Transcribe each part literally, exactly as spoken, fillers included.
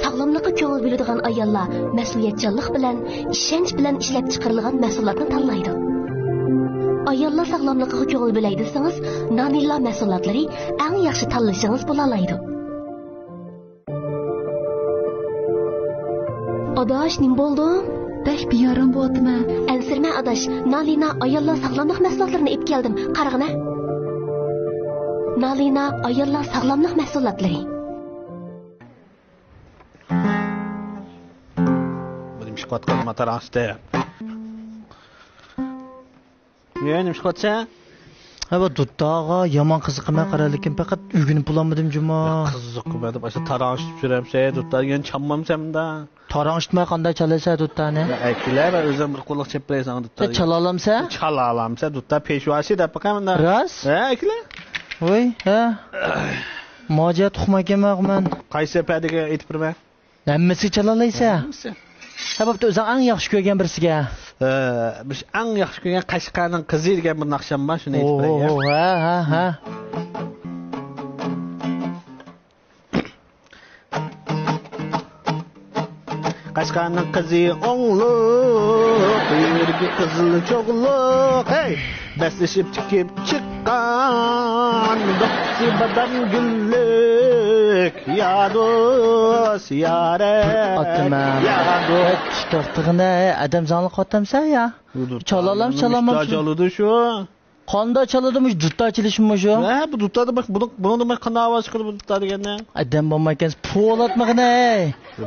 ساغلاملىققا كۆڭۈل بۆلىدىغان ئاياللار مەسئۇلىيەتچانلىق بىلەن، ئىشەنچ بىلەن ئىشلەپچىقىرىلغان مەھسۇلاتنى تاللايدۇ. ئاياللار ساغلاملىقىغا كۆڭۈل بۆلەي دېسىڭىز، نانىللا مەھسۇلاتلىرى ئەڭ ياخشى تاللىشىڭىز بولالايدۇ. ئاداش، نېمە بولدۇڭ؟ بەك بىئارام بولۇۋاتىمەن. ئەنسىرىمە ئاداش، نالىنا ئاياللار ساغلاملىق مەھسۇلاتلىرىنى ئېلىپ كەلدىم، قارىغىنە. نالىنا ئاياللار ساغلاملىق مەھسۇلاتلىرى. بۇ نېمە ئىش قىلىۋاتقان ماتاراڭ ئۈستى؟ يا، نېمە ئىش قىلىۋاتىسەن؟ ھە، بۇ دۇتاغا يامان قىزىقىمەن قارا، لېكىن پەقەت ئۆگىنىپ بولالمىدىم جۇمۇ. يا، قىزىقىمەن دەپ ئاشۇ تاراڭ ئىشلىتىپ يۈرەمسەن، دۇتا دېگەن چالمامسەن مۇندا؟ تاراڭ ئىشلىتمەي قانداق چالايسەن دۇتانى؟ يا، ئەكىلە، مەن ئۆزۈم بىر قوللۇق چېپىپ بېرەي ساڭا دۇتا. يا، چالالامسەن؟ چالالامسەن، دۇتا پېشۋاسى دەپ باقاي مۇندا. راست؟ ھە، ئەكىلە. ۋوي، ھە. ماجىيا تۇقمايكەنمەن مەن. قايسى پەدىگە ئېيتىپ بېرىمەن؟ ھەممىسىگە چالىلايسەن. ھەممىسى. ھە، بوپتۇ، ئۆزۈڭ ئەڭ ياخشى كۆرگەن بىرسىگە. ئە، بىز ئەڭ ياخشى كۆرگەن قەشقەرنىڭ قىزى دېگەن بىر ناخشام بار، شۇنى ئېيتىپ بېرەي، يا. ھە، ھە، ھە. قەشقەرنىڭ قىزى ئوڭلۇق، يۈرىكى قىزىل چوغلۇق، ھەي! بەسلىشىپ تىكىپ چىققان، دوپپىسى بادام گۈللۈك، يا دوست، يا رەك، ئاتىمەن. يا دوست. ھەي، توختىغىنە، ھەي، ئادەم زاڭلىق ئاتامسەن يا. چالالام، چالالام. چالىدۇ شۇ. قانداق چالىدۇ مۇشۇ دۇتا چېلىشمۇ شۇ؟ ھە، بۇ دۇتادا بۇنىڭ، بۇنىڭدىن باشقا قانداق ئاۋاز چىقىدۇ بۇ دۇتا دېگەندە؟ ئادەم بولمايكەنسىز، پۇۋلاتمىغىنە، ھەي.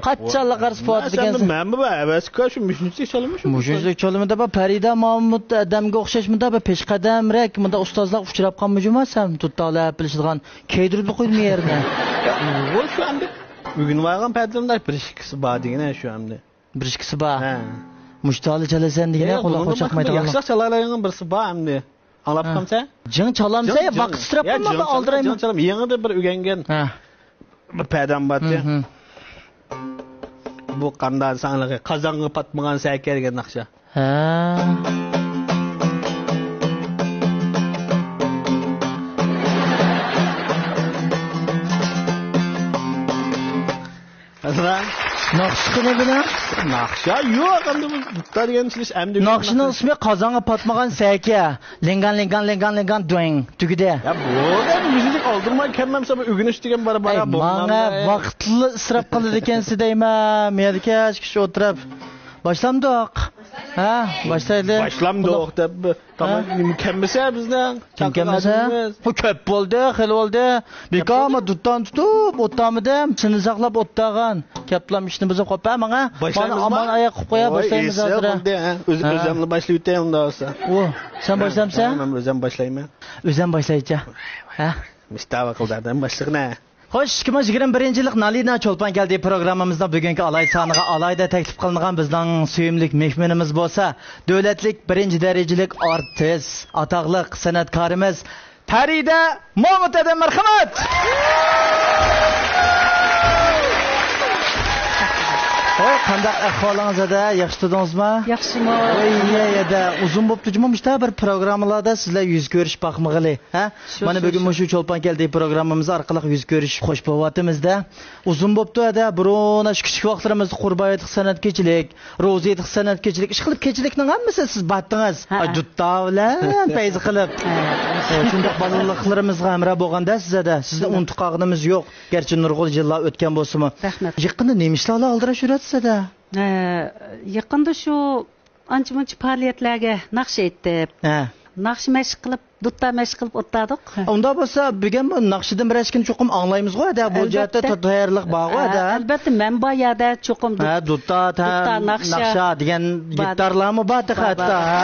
قاچانلىق قارىسا پۇۋلاتىدىكەنسىز. مەنمۇ بۇ ھەۋەسكار شۇ مۇشۇنچىلىك چالىمۇ شۇ. مۇشۇنچىلىك چالىمۇ دەپ، پەرىدە مامۇت ئادەمگە ئوخشاش مۇنداق بىر پېشقەدەمرەك، مۇنداق ئۇستازلارغا ئۇچراپ قالمىجۇما سەن؟ دۇتا ئالاپ بىلىشىدىغان كەيدۈرۈپلا قويدۇم يېرىنى. ۋوي شۇ ئەمدى ئۆگىنىۋالغان پەدىلىرىمدە بىر ئىككىسى بار دېگىنە شۇ ئەمدى. بىر ئىككىسى بار. ھە. مۇشتالى چالىسەن دېگىنە، قۇلاق چاقمايدىغان. ياخشىراق چالالايدىغان بىرسى بار ئەمدى. ئاڭلاپ قالمىسا؟ جىڭ چالامسە، ۋاقىت ئىسراپ قىلماڭ، ئالدىرايمەن. جىڭ چالام. يېڭىدا بىر ئۆگەنگەن بىر پەدەم بار. بۇ قاندا ساڭلىقى قازانغا پاتمىغان سەكە دېگەن ناخشا. ھە. ناخشىسى قېنى بۇنىڭ؟ ناخشا يوق، ئەمدى بۇ دۇتا دېگەن سېلىش ئەمدى. ناخشىنىڭ ئىسمى قازانغا پاتمىغان سەكە. لىڭگان، لىڭگان، لىڭگان، لىڭگان، دويڭ. تۈگىدى. يا، بۇ دەپ يۈزلۈك ئالدۇرماي كەلمەمسە، بۇ ئۆگىنىش دېگەن بار، بار، ئەي، بولمامدۇ. ماڭا ۋاقىتلا ئىسراپ قىلىدىكەنسىز دەيمەن. مەيەردە كەچ كىشى ئولتۇرۇپ. باشلامدۇق. ھە، باشلايلى. باشلامدۇق دەپ. تامام، نېمە كەممىسە بىزنىڭ؟ كىم كەممىسە؟ بۇ كۆپ بولدى، خېلى بولدى. بىكارمۇ دۇتان تۇتۇپ ئولتۇرمىدىم، سېنى ساقلاپ ئولتۇرغان. كەپلام ئىشنى بۇزۇپ قويۇپ، ھە، ماڭا. باشلايمىزمۇ؟ مانا ئاياق قويۇپ قويا، باشلايمىز ھازىر. ئۇزۇنلا باشلاۋېتەي ئۇنداق بولسا. ئۇ، سەن باشلامسەن؟ مەن ئۆزۈم باشلايمەن. ئۆزۈم باشلايچە. ھە؟ مىستاۋا قىلدى ئادەم باشلىقنى. خوش، ئىككى مىڭ يىگىرمە بىرىنچى يىللىق نالىنا چولپان كەلدى پروگراممىمىزنىڭ بۈگۈنكى ئالاھىدە سانىغا ئالاھىدە تەكلىپ قىلىنغان بىزنىڭ سۆيۈملۈك مېھمىنىمىز بولسا، دۆلەتلىك بىرىنچى دەرىجىلىك ئارتىس، ئاتاقلىق سەنئەتكارىمىز پەرىدە مامۇت ھەدە، مەرھەمەت! ھوي، قانداق ئەھۋالىڭىز ھەدە؟ ياخشى تۇردىڭىزمۇ؟ ياخشىمۇ؟ ۋاي، يە، يەدە، ئۇزۇن بوپتۇ جۇمۇ مۇشتا بىر پروگراممىلاردا سىزلەر يۈز كۆرۈشۈپ باقمىغىلى، ھە؟ شۇ، مانا شۇ، بۈگۈن شۇ. مۇشۇ چولپان كەلدى پروگراممىمىزدا ئارقىلىق يۈز كۆرۈشۈپ خوش بولۇۋاتىمىز-دە. ئۇزۇن بوپتۇ ھەدە، بۇرۇن ئاشۇ كىچىك ۋاقىتلىرىمىزدا قۇربان ھېيتلىق سەنئەت كېچىلىك، روزا ھېيتلىق سەنئەت كېچىلىك، ئىشقىلىپ كېچىلىكنىڭ ھەممىسىدە سىز باتتىڭىز. ھە، ئاي، ھە. دۇتتا بىلەن پەيزى قىلىپ. ھە. ئە، شۇنداق بالىلىقلىرىمىزغا ھەمراھ بولغاندا سىز ھەدە، سىزنى ئۇنتۇپ قالغىنىمىز يوق. گەرچە نۇرغۇن يىللار ئۆتكەن بولسىمۇ. رەھمەت. يېقىندا نېمە ئىشلار بىلەن ئالدىراش يۈرۈۋاتىسىز ھەدە؟ ھە، يېقىندا شۇ ئانچە-مۇنچە پائالىيەتلەرگە ناخشا ئېيتىپ، ھە. ناخشا مەشىق قىلىپ، دۇتتا مەشىق قىلىپ ئولتۇردۇق. ئۇنداق بولسا، بۈگۈن بۇ ناخشىدىن بىر ئەشكىنى چوقۇم ئاڭلايمىزغۇ، ھەدە، بۇ جەھەتتە ئەلۋەتتە. تەييارلىق بارغۇ، ھە، ھەدە. ئەلۋەتتە، مەن بار يەردە چوقۇم دۇت-، ھە، دۇتتا، دۇتتا، ناخشا، ناخشا دېگەن بار. گىتارلارمۇ بار تېخى، بار، ھەتتا، بار. ھە.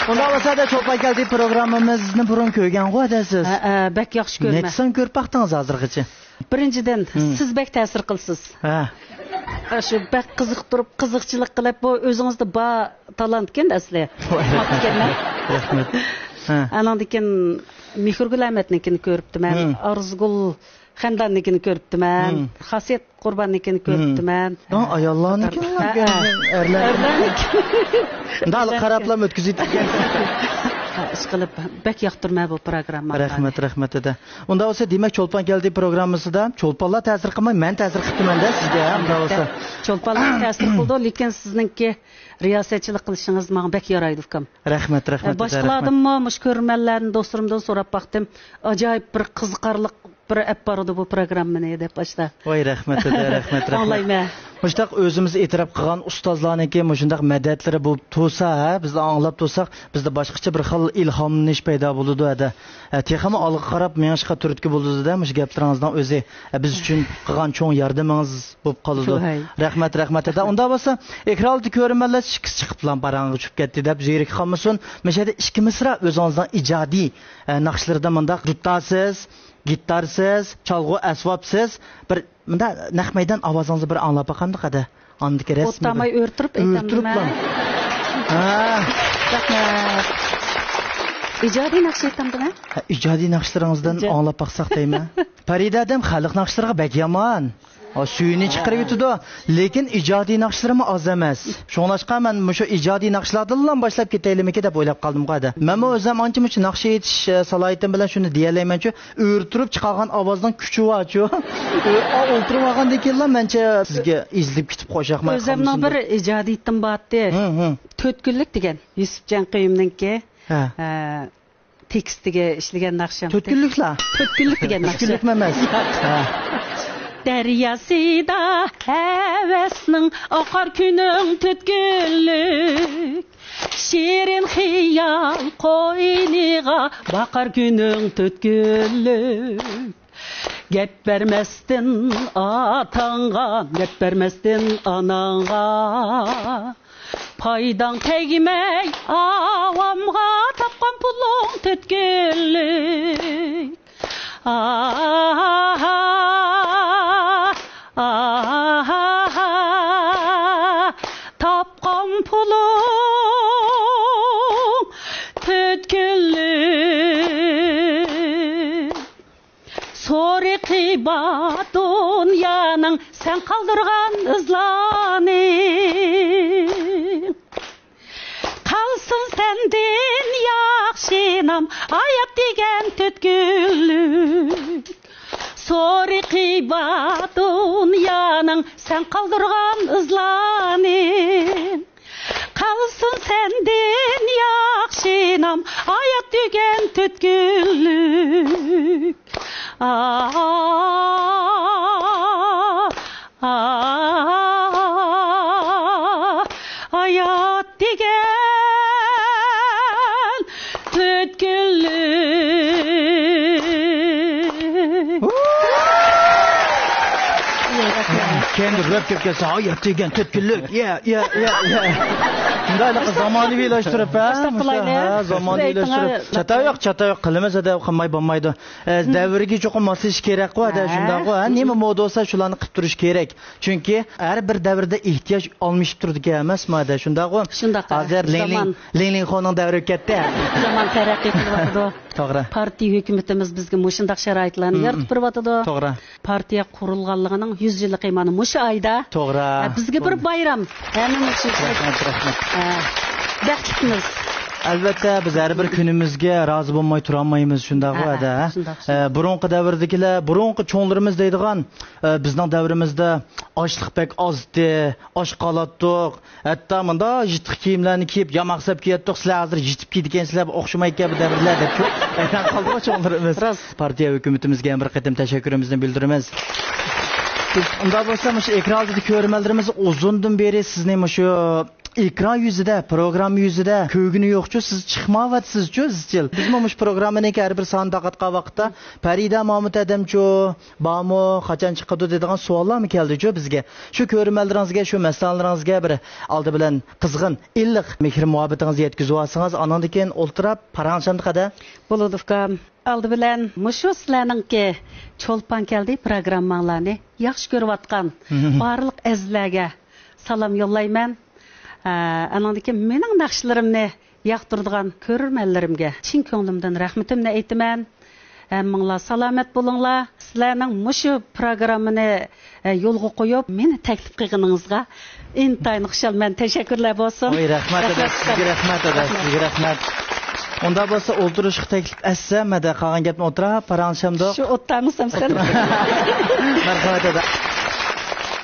ئۇنداق بولسا، ھەدە، چولپان كەلدى پروگراممىمىزنى بۇرۇن كۆرگەنغۇ، ھەدە، سىز. ھە، ھە، بەك ياخشى كۆرىمەن. نەچچە سان كۆرۈپ باقتىڭىز ھازىرغىچە؟ بىرىنچىدىن، ھىم. سىز بەك تەسىر قىلىسىز. ھە. ئاشۇ بەك قىزىقتۇرۇپ، قىزىقچىلىق قىلىپ، بۇ ئۆزىڭىزدە بار تالانتكەن ئەسلى. ۋاي. ئۇقماپتىكەنمەن. رەھمەت. ھە. ئانىڭدىن كېيىن مېھرىگۈل ئەمەتنىڭكىنى كۆرۈپتىمەن. ھىم. ئارزۇگۈل خەنداننىڭكىنى كۆرۈپتىمەن. ھىم. خاسىيەت قۇرباننىڭكىنى كۆرۈپتىمەن. ھىم. ھە، ئاياللارنىڭكىنى ھە، ھە. ئەرلەر. ئەرلەرنىڭكىنى. مۇنداق قاراپلا ئۆتكۈزۈۋېتىپتىكەن. ھە، ئىشقىلىپ، بەك ياقتۇرىمەن بۇ پروگرامماڭلارنى. رەھمەت، رەھمەت، دەدە. ئۇنداق بولسا، دېمەك، چولپان كەلدى پروگراممىسىدا چولپانلار تەسىر قىلماي، مەن تەسىر قىپتىمەن-دە سىزگە، ھە، ئۇنداق بولسا. چولپانلار تەسىر قىلىدۇ، لېكىن سىزنىڭكى رىياسەتچىلىك قىلىشىڭىز ماڭا بەك يارايدۇ، ئۇكام. رەھمەت، رەھمەت، دەدە، رەھمەت. باشقىلاردىنمۇ، مۇشۇ كۆرۈرمەنلەردىن، دوستلىرىمدىن سوراپ باقتىم. ئاجايىپ بىر قىزىقارلىق بىر ئەپ بارىدۇ بۇ پروگراممىنى دەپ ئاشتا. ۋاي، رەھمەت، دەدە، رەھمەت، رەھمەت. ئاڭلايمەن. مۇشۇنداق ئۆزىمىز ئېتىراپ قىلغان ئۇستازلارنىڭكى مۇشۇنداق مەدەتلىرى بولۇپ تۇرسا، ھە، بىز ئاڭلاپ تۇرساق، بىزدە باشقىچە بىر خىل ئىلھاملىنىش پەيدا بولىدۇ، ھەدە. ھە، تېخىمۇ ئالغا قاراپ مېڭىشقا تۈرتكە بولىدۇ-دە، مۇشۇ گەپلىرىڭىزنىڭ ئۆزى. ھە، بىز ئۈچۈن قىلغان چوڭ ياردىمىڭىز بولۇپ قالىدۇ. ۋاي. رەھمەت، رەھمەت، ھەدە. ئۇنداق بولسا، ئېكران ئالدىدا كۆرۈرمەنلەر چىقىپ، چىقىپلا پاراڭغا چۈشۈپ كەتتى دەپ زېرىكىپ قالمىسۇن. مۇشۇ يەردە ئىككى مىسرا ئۆزىڭىزنىڭ ئىجادىي، ھە، ناخشىلىرىدا مۇنداق دۇتارسىز، گىتارسىز، چالغۇ ئەسۋابسىز، بىر مۇنداق نەق مەيدان ئاۋازىڭىزنى بىر ئاڭلاپ باقامدۇق ھەدە. ئاندىكى رەسمىي ئوتتاماي بىر ئۆرتۈرۈپ ئۆرتۈرۈپلا. ئېيتامدىمەن؟ ھە. رەھمەت. ئىجادىي ناخشا ئېيتامدىمەن؟ ھە، ئىجادىي ناخشىلىرىڭىزدىن ئىجا- ئاڭلاپ باقساق دەيمەن. پەرىدە ھەدەم خەلق ناخشىلىرىغا بەك يامان. ئا، سۈيىنى چىقىرىۋېتىدۇ، لېكىن ئىجادىي ناخشىلىرىمۇ ئاز ئەمەس. شۇڭلاشقا مەن مۇشۇ ئىجادىي ناخشىلاردىنلا باشلاپ كېتەيلىمىكىن دەپ ئويلاپ قالدىمغۇ ھەدە. مەنمۇ ئۆزۈم ئانچە مۇنچە ناخشا ئېيتىش، ئە، سالاھىيىتىم بىلەن شۇنى دېيەلەيمەنچۇ، ئۆرتۈرۈپ چىقارغان ئاۋازنىڭ كۈچى بارچۇ. ئا، ئولتۇرۇۋالغاندىن كېيىنلا مەنچە سىزگە ئېزىلىپ كېتىپ قوشاقماي قالمىسۇن دەپ. ئۆزۈمنىڭ بىر ئىجادىيىتىم بارتى. ھىم، ھىم. تۆت كۈنلۈك دېگەن يۈسۈپجان قېيۇمنىڭكى. ھە. ئە، تېكىستىگە ئىشلىگەن ناخشام. تۆت كۈنلۈكلا؟ تۆت كۈنلۈك دېگەن ناخشا. تۆت كۈنلۈكمۇ ئەمەس. ھە. دەرياسىدا ھەۋەسنىڭ ئاقار كۈنۈڭ تۆت كۈنلۈك. شېرىن خىيال قوينىغا باقار كۈنۈڭ تۆت كۈنلۈك. گەپ بەرمەستىن ئاتاڭغا، گەپ بەرمەستىن ئاناڭغا. پايداڭ تەگمەي ئاۋامغا، تاپقان پۇلۇڭ تۆت كۈنلۈك. ئاھا، ئاھا، تاپقان پۇلۇڭ تۆت كۈنلۈك. سورىقى بار دۇنيانىڭ سەن قالدۇرغان ئىزلارنى. قالسۇن سەندىن ياخشى نام، ھايات دېگەن تۆت كۈنلۈك. سورىقى بار دۇنيانىڭ سەن قالدۇرغان ئىزلارنى. قالسۇن سەندىن ياخشى نام، ھايات دېگەن تۆت كۈنلۈك. ئا، ئا، ھايات دېگەن تۆت كۈنلۈك. كەينىدە رەپ كىرىپ كەتسە، ھايات دېگەن تۆت كۈنلۈك. يە، يە، يە، يە. شۇنداقلىق زامانىۋىلاشتۇرۇپ، ھە؟ باشلاپ قىلايلى. ھە، زامانىۋىلاشتۇرۇپ. چاتا يوق، چاتا يوق. قىلىمىز ھەدە، قىلماي بولمايدۇ. ئە، دەۋرگە چوقۇم ماسلىشىش كېرەكقۇ ھەدە، ھە. شۇنداققۇ، ھە؟ نېمە مودا بولسا شۇلارنى قىلىپ تۇرۇش كېرەك. چۈنكى ھەر بىر دەۋردە ئېھتىياج ئالمىشىپ تۇرىدىكەن ئەمەسمۇ ھەدە، شۇنداققۇ؟ شۇنداق، ھە. ھازىر لىڭ لىڭ، زامان، لىڭ لىڭ خونىڭ دەۋرى ئۆتۈپ كەتتى. زامان تەرەققىي قىلىۋاتىدۇ. توغرا. پارتىيە ھۆكۈمىتىمىز بىزگە مۇشۇنداق شارائىتلارنى يارىتىپ بېرىۋاتىدۇ. توغرا. پارتىيە قۇرۇلغانلىقىنىڭ يۈز يىللىقى مانا مۇشۇ ئايدا. توغرا. ھە، بىزگە بىر بايرام. ھەممىمىز ئۈچۈن. رەھمەت، رەھمەت. ھە، بەختلىكمىز. ئەلۋەتتە، بىز ھەر بىر كۈنىمىزگە رازى بولماي تۇرالمايمىز، شۇنداقغۇ ھە، ھەدە، ھە؟ شۇنداق، شۇنداق. ئە، بۇرۇنقى دەۋردىكىلەر، بۇرۇنقى چوڭلىرىمىز دەيدىغان، ئە، بىزنىڭ دەۋرىمىزدە ئاشلىق بەك ئازتى، ئاچ قالاتتۇق، ھەتتا مۇنداق يىرتىق كىيىملەرنى كىيىپ، ياماق سەپ كىيەتتۇق، سىلەر ھازىر يېتىپ كىيىدىكەنسىلەر، ئوخشىمايدىكەن بۇ دەۋرلەر دەپچۇ. ھەيران قالدىغۇ چوڭلىرىمىز. راست. پارتىيە ھۆكۈمىتىمىزگە يەنە بىر قېتىم تەشەككۈرىمىزنى بىلدۈرىمىز. ئۇنداق بولسا، مۇشۇ ئېكران ئالدىدا كۆرۈرمەنلىرىمىز ئۇزۇندىن بېرى سىزنى مۇشۇ ئېكران يۈزىدە، پروگرامما يۈزىدە كۆرگىنى يوقچۇ، سىز چىقمايۋاتىسىزچۇ ئىزچىل. بىزمۇ مۇشۇ پروگراممىنىڭكى ھەر بىر سانىنى تارقاتقان ۋاقىتتا، پەرىدە مامۇت ھەدەمچۇ، بارمۇ، قاچان چىقىدۇ دەيدىغان سوئاللارمۇ كەلدىچۇ بىزگە. شۇ كۆرۈرمەنلىرىڭىزگە، شۇ مەستانىلىرىڭىزگە بىر ئالدى بىلەن قىزغىن، ئىللىق مېھىر-مۇھەببىتىڭىزنى يەتكۈزۈۋالسىڭىز، ئانىڭدىن كېيىن ئولتۇراپ پاراڭلىشامدۇق ھەدە. بولىدۇ، ئۇكام. ئالدى بىلەن مۇشۇ سىلەرنىڭكى چولپان كەلدى پروگرامماڭلارنى ياخشى كۆرۈۋاتقان بارلىق ئەزىزلەرگە سالام يوللايمەن. ئە، ئانىڭدىن كېيىن مېنىڭ ناخشىلىرىمنى ياقتۇرىدىغان كۆرۈرمەنلىرىمگە چىن كۆڭلۈمدىن رەھمىتىمنى ئېيتىمەن. ھەممىڭلار سالامەت بولۇڭلار. سىلەرنىڭ مۇشۇ پروگراممىنى، ئە، يولغا قويۇپ، مېنى تەكلىپ قىلغىنىڭىزغا ئىنتايىن خۇشالمەن. تەشەككۈرلەر بولسۇن. ۋاي، رەھمەت ئەدە، رەھمەت سىزگە، سىزگە. رەھمەت ئەدە، سىزگە رەھمەت. ئۇنداق بولسا ئولتۇرۇشقا تەكلىپ ئەتسەم، ئەدە قالغان گەپنى ئوتتۇرا پاراڭلىشامدۇق؟ شۇ ئوتتۇرامسام سەن؟ مەرھەمەت ئەدە.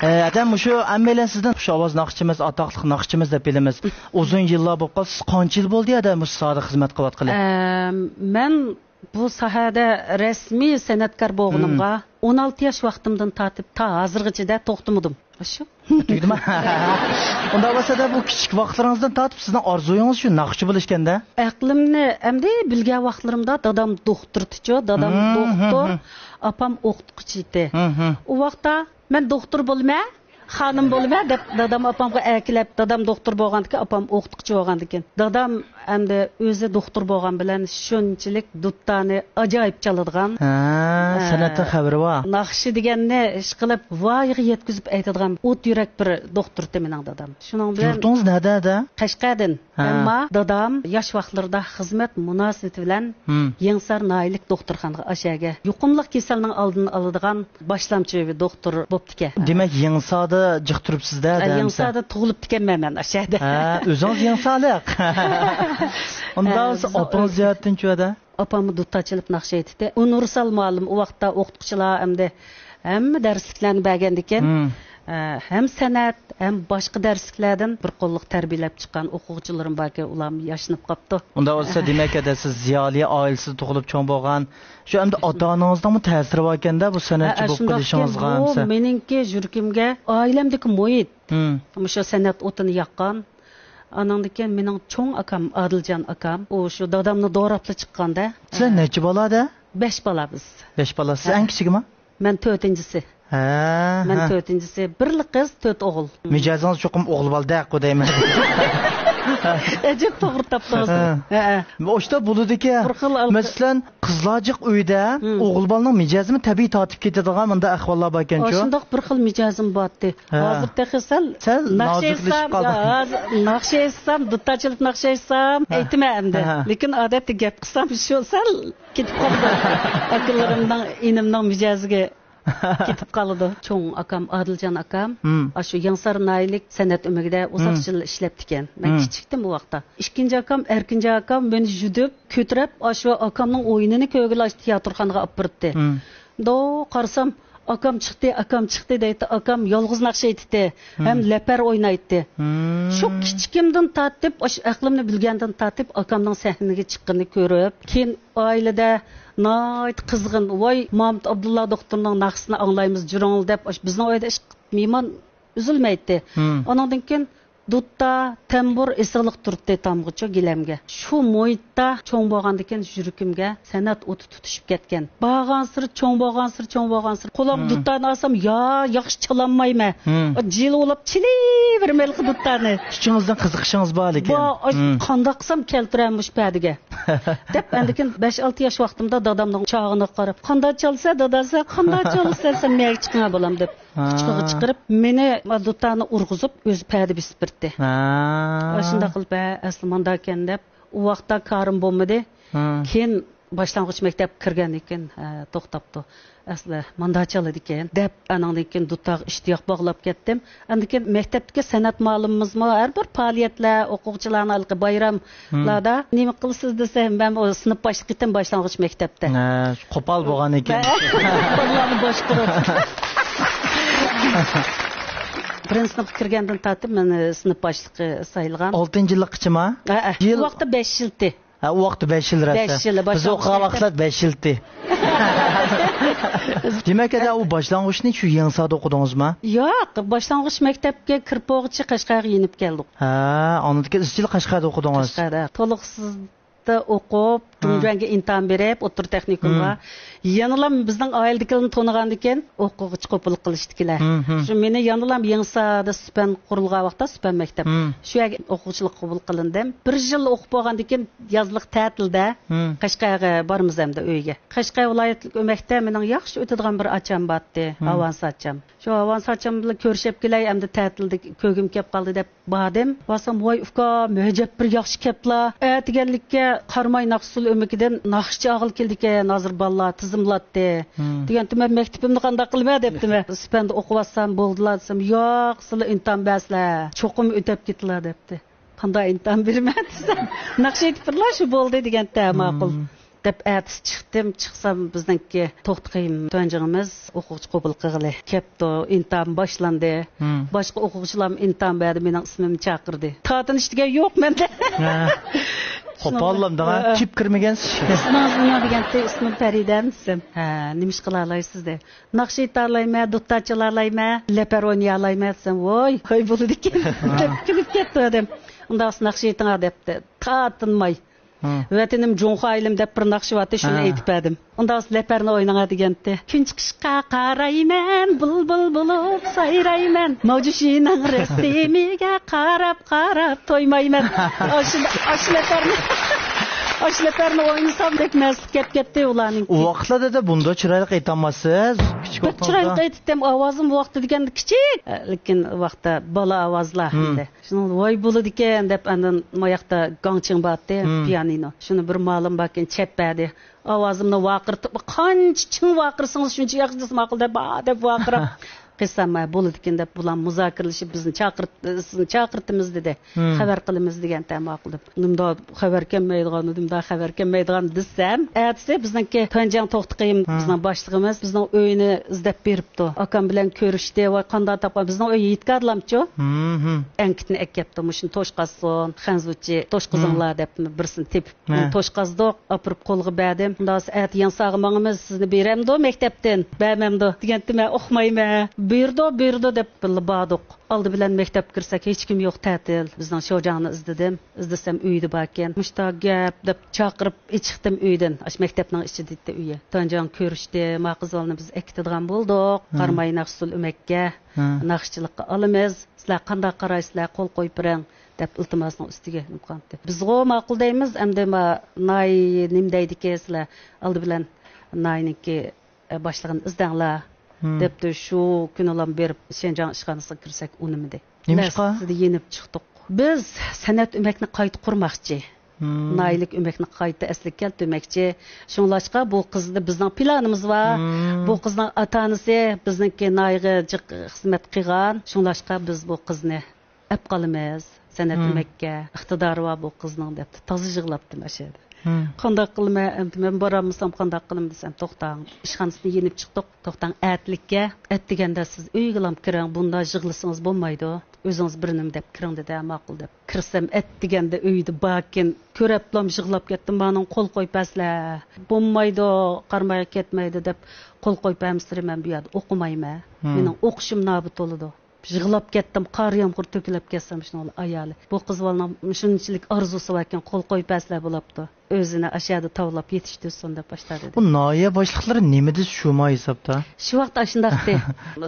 ئە، ئەدە، مۇشۇ ھەممەيلەن سىزدىن خۇش ئاۋاز ناخشىچىمىز، ئاتاقلىق ناخشىچىمىز دەپ بىلىمىز. ئۇزۇن يىللار بولۇپ قالسا، سىز قانچە يىل بولدى ئەدە مۇشۇ ساھەدە خىزمەت قىلىۋاتقىلى؟ ئە، مەن بۇ ساھەدە رەسمىي سەنئەتكار بولغىنىمغا، مم، ئون ئالتە ياش ۋاقتىمدىن تارتىپ تا ھازىرغىچىدە توختىمىدىم. ئاشۇ. تۈگىدىما؟ ئۇنداق بولسا-دە، بۇ كىچىك ۋاقىتلىرىڭىزدىن تارتىپ سىزنىڭ ئارزۇيىڭىز شۇ ناخشىچى بولۇش ئىكەن-دە؟ ئەقلىمنى ئەمدى بىلگەن ۋاقىتلىرىمدا دادام دوختۇرتىچۇ، دادام، مم، دوختۇر، مم، ئاپام ئوقۇتقۇچى ئىدى. مم. ئۇ ۋاقىتتا مەن دوختۇر بولىمەن، خانىم بولىمەن دەپ دادام ئاپامغا ئەركىلەپ، دادام دوختۇر بولغاندىكىن، ئاپام ئوقۇتقۇچى بولغاندىكىن، دادام ئەمدى ئۆزى دوختۇر بولغان بىلەن شۇنچىلىك دۇتتانى ئاجايىپ چالىدىغان، ھە، ئە، سەنئەتتىن خەۋىرى بار. ناخشا دېگەننى ئىشقىلىپ ۋايىغا يەتكۈزۈپ ئېيتىدىغان ئوت يۈرەك بىر دوختۇر ئىدى مېنىڭ دادام. شۇنىڭ بىلەن يۇرتىڭىز نەدە، دەدە؟ قەشقەردىن. ھە. ئەمما دادام ياش ۋاقىتلىرىدا خىزمەت مۇناسىۋىتى بىلەن، ھىم، يېڭىسار ناھىيەلىك دوختۇرخانىغا ئاشۇ يەرگە يۇقۇملۇق كېسەلنىڭ ئالدىنى ئالىدىغان باشلامچى دوختۇر بوپتىكەن. دېمەك، يېڭىساردا جىق تۇرۇپسىز-دە، ھە، دەمسە؟ يېڭىساردا تۇغۇلۇپتىكەنمەن مەن ئاشۇ يەردە. ھە، ئۆزىڭىز يېڭىسارلىق. ئۇنداق ھە، بولسا ئاپىڭىز جەھەتتىنچۇ ئەدە؟ ئاپاممۇ دۇتار چېلىپ ناخشا ئېيتتى. ئۇنىۋېرسال مۇئەللىم ئۇ ۋاقىتتا ئوقۇتقۇچىلار ئەمدى ھەممە دەرسلىكلەرنى بەرگەندىكىن، مم، ئە، ھەم سەنئەت، ھەم باشقا دەرسلىكلەردىن بىر قوللۇق تەربىيەلەپ چىققان ئوقۇغۇچىلىرىم باركەن، ئۇلارمۇ ياشىنىپ قاپتۇ. ئۇنداق بولسا، دېمەك، ئەدە سىز زىيالىي ئائىلىسىدە تۇغۇلۇپ چوڭ بولغان، شۇ ئەمدى ئاتا-ئانىڭىزنىڭمۇ تەسىرى باركەن-دە بۇ سەنئەتچى ھە، بولۇپ شۇنداقكەن، قېلىشىڭىزغا بۇ ئەمسە؟ مېنىڭكى يۈرىكىمگە، ئائىلەمدىكى مۇھىت، مم، مۇشۇ سەنئەت ئوتىنى ياققان. ئانىڭدىن كېيىن مېنىڭ چوڭ ئاكام ئادىلجان ئاكام، ئۇ شۇ دادامنى دوراپلا چىققاندا. سىلەر ھە، نەچچە بالا-دە؟ بەش بالا بىز. بەش بالا. سىز ھە، ئەڭ كىچىكىما؟ مەن تۆتىنچىسى. ھە، مەن ھە، تۆتىنچىسى. بىرلا قىز، تۆت ئوغۇل. مىجەزىڭىز چوقۇم ئوغۇل بالىدەك-قۇ دەيمەن. ئەجەب توغرا تاپتىڭىز. ھە. ھە، ھە. ئاشتا بولىدىكەن. بىر خىل ئال- مەسىلەن، قىزلار جىق ئۆيدە، ھىم، ئوغۇل بالىنىڭ مىجەزىمۇ تەبىئىي تارتىپ كېتىدىغان مۇنداق ئەھۋاللار باركەنچۇ؟ ئاشۇنداق بىر خىل مىجەزىم بارتى. ھە. ھازىر تېخى سەل سەل ناخشا نازۇكلىشىپ ئېيتسام، قالدى. ھازىر ناخشا ئېيتسام، دۇتار چېلىپ ناخشا ئېيتسام، ھە، ئېيتىمەن ئەمدى. ھە. لېكىن ئادەتتە گەپ قىلسام، شۇ سەل كېتىپ قالىدۇ. ئاكىلىرىمنىڭ، ئىنىمنىڭ مىجەزىگە كېتىپ قالىدۇ. چوڭ ئاكام ئادىلجان ئاكام، ھىم، ئاشۇ يېڭىسار ناھىيەلىك سەنئەت ئۆمىكىدە ئۇزاق، ھىم، يىل ئىشلەپتىكەن. مەن، ھىم، كىچىكتىم ئۇ ۋاقىتتا. ئىككىنچى ئاكام ئەركىنجان ئاكام مېنى يۈدۈپ كۆتۈرۈپ، ئاشۇ ئاكامنىڭ ئويۇنىنى كۆرگىلى ئاشۇ تىياتىرخانىغا ئاپىرىپتى. ھىم. دو قارىسام، ئاكام چىقتى، ئاكام چىقتى دەيتتى. ئاكام يالغۇز ناخشا ئېيتتى، ھىم، ھەم لەپەر ئوينايتتى. ھىم. شۇ كىچىكىمدىن تارتىپ، ئاشۇ ئەقلىمنى بىلگەندىن تارتىپ ئاكامنىڭ سەھنىگە چىققىنىنى كۆرۈپ، كېيىن ئائىلىدە ناھايىتى قىزغىن، ۋاي، مامۇت ئابدۇللا دوختۇرنىڭ ناخشىسىنى ئاڭلايمىز، جۈرۈڭ دەپ، ئاشۇ بىزنىڭ ئۆيدە ئىش مېھمان ئۈزۈلمەيتتى. ھىم. ئانىڭدىن كېيىن دۇتتا، تەمبۇر ئېسىقلىق تۇرتتى تامغىچۇ گىلەمگە. شۇ مۇھىتتا چوڭ بولغاندىكىن يۈرىكىمگە سەنئەت ئوتى تۇتۇشۇپ كەتكەن. بارغانسېرى چوڭ بولغانسېرى، چوڭ بولغانسېرى قولۇمغا، ھىم، دۇتتانى ئالسام، يا ياخشى چالالمايمەن. ھىم. جىلە بولۇپ چېلىۋېرىمەنلىكى دۇتتانى. ئىچىڭىزدىن قىزىقىشىڭىز بار لېكىن. با-، ئاي، ھىم، قانداق قىلسام كەلتۈرەمەن مۇشۇ پەدىگە دەپ، ئاندىن كېيىن بەش-ئالتە ياش ۋاقتىمدا دادامنىڭ چاغىنىغا قاراپ، قانداق چالىسەن دادا سەن، قانداق چالىسەن سەن، مەگە چىقىڭا بالام دەپ. ھا. قۇچىقىغا چىقىرىپ، مېنى دۇتانى ئۇرغۇزۇپ، ئۆزى پەدە بېسىپ بېرىتتى. ھا. ئاشۇنداق قىلىپ، ھە، ئەسلى مانداكەن دەپ، ئۇ ۋاقىتتا كارىم بولمىدى. ھا. كېيىن باشلانغۇچ مەكتەپكە كىرگەندىن كېيىن، ھە، توختاپتۇ. ئەسلى ماندا چالىدىكەن دەپ، ئانىڭدىن كېيىن دۇتاغا ئىشتىياق باغلاپ كەتتىم. ئاندىن كېيىن مەكتەپتىكى سەنئەت مۇئەللىمىمىزمۇ ھەر بىر پائالىيەتلەر، ئوقۇغۇچىلارنىڭ ھېلىقى بايراملاردا، ھىم، نېمە قىلىسىز دېسە، مەن ئۇ سىنىپ باشلىقى ئىدىم باشلانغۇچ مەكتەپتە. ھە، قوپال بولغان ئىكەن. بالىلارنى باشقۇرۇپ. بىرىنچى سىنىپقا كىرگەندىن تارتىپ مېنى سىنىپ باشلىقى سايلىغان. ئالتىنچى يىللىققىچىما؟ ھە، ھە. يىل؟ ئۇ ۋاقىتتا بەش يىلتى. ھە، ئۇ ۋاقىتتا بەش يىل رەتسە. بەش يىل، بىز باشلانغۇچ ئوقۇغان مەكتەپ. ۋاقىتلار بەش يىلتى. دېمەك، ئەدە، ئۇ باشلانغۇچنى شۇ يېڭىساردا ئوقۇدىڭىزما؟ ياق، باشلانغۇچ مەكتەپكە كىرىپ بولغۇچە قەشقەرگە يېنىپ كەلدۇق. ھە، ئاندىن كېيىن ئىزچىل قەشقەردە ئوقۇدىڭىز. قەشقەردە. تولۇقسىز ئوقۇپ، جۇڭجۈەنگە ئىمتىھان بېرىپ، ئوتتۇرا تېخنىكومغا. يەنىلا بىزنىڭ ئائىلىدىكىلەرنى تونۇغاندىكىن ئوقۇغۇچى قوبۇل قىلىشتىكىلەر. شۇ مېنى يەنىلا يېڭىسادا سۈپەن قۇرۇلغان ۋاقىتتا، سۈپەن مەكتەپ. شۇ يەرگە ئوقۇغۇچىلىققا قوبۇل قىلىندىم. بىر يىل ئوقۇپ بولغاندىن كېيىن يازلىق تەتىلدە قەشقەرگە بارىمىز ئەمدى ئۆيگە. قەشقەر ۋىلايەتلىك ئۆمەكتە مېنىڭ ياخشى ئۆتىدىغان بىر ئاچام بارتتى، ئاۋانس ئاچام. شۇ ئاۋانس ئاچام بىلەن كۆرۈشۈپ كېلەي، ئەمدى تەتىلدە كۆرگۈم كەپ قالدى دەپ باردىم. بارسام، ۋاي ئۇكام، ئەجەب بىر ياخشى كەپلا. ئەتىگەنلىككە قاراماي ناخشىسۇل ئۆمىكىدىن ناخشىچى ئاغىلى كېلىدىكەن، ھازىر بالىلار تىزىملاتتى. دېگەنتىم، مەن مەكتىپىمنى قانداق قىلىمەن دەپتىمەن. سۈپەندە ئوقۇۋاتسام بولدىلا دېسەم، ياق، سىلەر ئىمتىھان بەرسىلەر، چوقۇم ئۆتەپ كېتىلا دەپتى. قانداق ئىمتىھان بېرىمەن دېسەم، ناخشا ئېيتىپ بېرىلا، شۇ بولدى دېگەنتى ماقۇل. دەپ ئەتىسى چىقتىم، چىقسام بىزنىڭكى توختى قېيۇم تۇەنجىڭىمىز ئوقۇغۇچى قوبۇل قىلغىلى كەپتۇ، ئىمتىھان باشلاندى. باشقا ئوقۇغۇچىلارمۇ ئىمتىھان بەردى، مېنىڭ ئىسمىمنى چاقىردى. تارتىنىش دېگەن يوق مەندە. قوپاللام دەڭا، كىپ كىرمىگەنسىز. ئىسمىڭىز نېمە دېگەنتى، ئىسمىم پەرىدەم دېسەم. ھە، نېمە ئىش قىلالايسىز دە. ناخشا ئېيتالايمەن، دۇتار چالالايمەن، لەپەر ئوينىيالايمەن دېسەم، ۋوي، ھاي بولىدىكەن دەپ كۈلۈپ كەتتى ئادەم. ئۇنداق ناخشا ئېيتىڭا دەپتى، تارتىنماي. ۋەتىنىم جۇڭخۇا ئېلىم دەپ بىر ناخشا بارتى، شۇنى ئېيتىپ بەردىم. ئۇنداق لەپەرنى ئويناڭا دېگەنتى. كۈن چىقىشقا قارايمەن، بۇلبۇل بولۇپ سايرايمەن. ماۋجۇشىنىڭ رەسىمىگە قاراپ، قاراپ تويمايمەن. ئاشۇ، ئاشۇ لەپەرنى، ئاشۇ لەپەرنى ئوينىسام دەپ مەستلىك كەپ كەتتى ئۇلارنىڭكى. ئۇ ۋاقىتلاردا دەپ بۇنداق چىرايلىق ئېيتالماسسىز. كىچىك بەك ۋاقتىڭىزدا. چىرايلىق ئېيتتىم، ئاۋازىم ۋاقتى دېگەندە كىچىك، لېكىن ۋاقتى بالا ئاۋازلار ئەمدى. شۇنىڭ ۋاي بولىدىكەن دەپ، ئاندىن ماياقتا گاڭچىڭ بارتتى، پىيانىنو. شۇنى بىر مالىم باركەن چەپ بەردى. ئاۋازىمنى ۋارقىرىتىپ، قانچە چىڭ ۋارقىرىسىڭىز، شۇنچە ياخشى دېسە ماقۇل دەپ، بار دەپ ۋارقىراپ. قىلسام، ھە، بولىدىكەن دەپ، بۇلار مۇزاكىرىلىشىپ، بىزنى چاقىرت-، سىزنى چاقىرتىمىز دېدى. خەۋەر قىلىمىز دېگەنتە، ماقۇل دەپ. نېمىدا خەۋەر كەلمەيدىغان، نېمىدا خەۋەر كەلمەيدىغان دېسەم، ئەتىسى بىزنىڭكى تۇەنجاڭ توختى قېيۇم، بىزنىڭ باشلىقىمىز بىزنىڭ ئۆينى ئىزدەپ بېرىپتۇ. ئاكام بىلەن كۆرۈشتى، ۋاي قانداق تاپقان، بىزنىڭ ئۆي يىگىتكادىلامچۇ؟ ئەنكىتنى ئەكەپتۇ، مۇشۇنى توشقازسۇن، خەنزۇچى توشقىزىڭلار دەپ بىرسىنى تېپىپ، توشقازدۇق، ئاپىرىپ قولغا بەردىم. مۇنداق ئەتە يەنساغا ماڭىمىز، سىزنى بېرەمدۇ مەكتەپتىن؟ بەرمەمدۇ دېگەنتىم، مەن ئۇقمايمەن. بېرىدۇ، بېرىدۇ دەپ بىللە باردۇق. ئالدى بىلەن مەكتەپكە كىرسەك، ھېچكىم يوق، تەتىل. بىزنىڭ شوجاڭنى ئىزدىدىم. ئىزدىسەم، ئۆيىدە باركەن. مۇشتا گەپ دەپ چاقىرىپ، چىقتىم ئۆيدىن. ئاشۇ مەكتەپنىڭ ئىچىدە ئىدى ئۆيى. تۇەنجاڭ كۆرۈشتى، ما قىز بالىنى بىز ئەكېتىدىغان بولدۇق. قاراماي ناخشىسۇل ئۆمەككە ناخشىچىلىققا ئالىمىز. سىلەر قانداق قارايسىلەر، قول قويۇپ بېرىڭ دەپ ئىلتىماسنىڭ ئۈستىگە نېمە قىلغانتى. بىزغۇ ماقۇل دەيمىز، ئەمدى ما ناھىيە نېمە دەيدىكى، سىلەر ئالدى بىلەن ناھىيەنىڭكى، ئە، باشلىقىنى ئىزدەڭلار دەپتۇ. شۇ كۈنىلا بېرىپ شىنجاڭ ئىشخانىسىغا كىرسەك ئۇنىمىدى. نېمىشقا؟ لەستىدە يېنىپ چىقتۇق. بىز سەنئەت ئۆمەكنى قايتا قۇرماقچى. ناھىيەلىك ئۆمەكنى قايتا ئەسلىگە كەلتۈرمەكچى. شۇڭلاشقا بۇ قىزنى، بىزنىڭ پىلانىمىز بار. بۇ قىزنىڭ ئاتا-ئانىسى بىزنىڭكى ناھىيەگە جىق خىزمەت قىلغان. شۇڭلاشقا بىز بۇ قىزنى ئەپ قالىمىز سەنئەت ئۆمەككە، ئىقتىدارى بار بۇ قىزنىڭ دەپتۇ. تازا يىغلاپتىمەن ئاشۇ يەردە. قانداق قىلىمەن ئەمدى، مەن بارالمىسام قانداق قىلىمەن دېسەم، توختاڭ. ئىشخانىسىنى يېنىپ چىقتۇق. توختاڭ، ئەتىلىككە، ئەتىگەندە سىز ئۆيگىلام كىرىڭ، بۇنداق يىغلىسىڭىز بولمايدۇ. ئۆزىڭىز بىر نېمە دەپ كىرىڭ دېدى، ھە، ماقۇل دەپ. كىرسەم، ئەتىگەندە ئۆيدە باركەن، كۆرەپلام يىغلاپ كەتتىم، مانا قول قويۇپ بەرسىلە. بولمايدۇ، قارامايغا كەتمەيدۇ دەپ قول قويۇپ بەرمىسىلە، مەن بۇ يەردە ئوقۇمايمەن. مېنىڭ ئوقۇشۇم نابۇت بولىدۇ. يىغلاپ كەتتىم، قار يامغۇر تۆكۈلۈپ كەتسەم، شۇنىڭ ئايالى، بۇ قىز بالىنىڭ شۇنچىلىك ئارزۇسى باركەن، قول قويۇپ بەرسىلە بولاپتۇ. ئۆزىنى ئاشۇ يەردە تاۋلاپ يېتىشتۈرسۇن دەپ باشلاپ دېدى. بۇ ناھىيە باشلىقلىرى نېمە دېسە شۇما ھېسابتا؟ شۇ ۋاقىت ئاشۇنداقتى.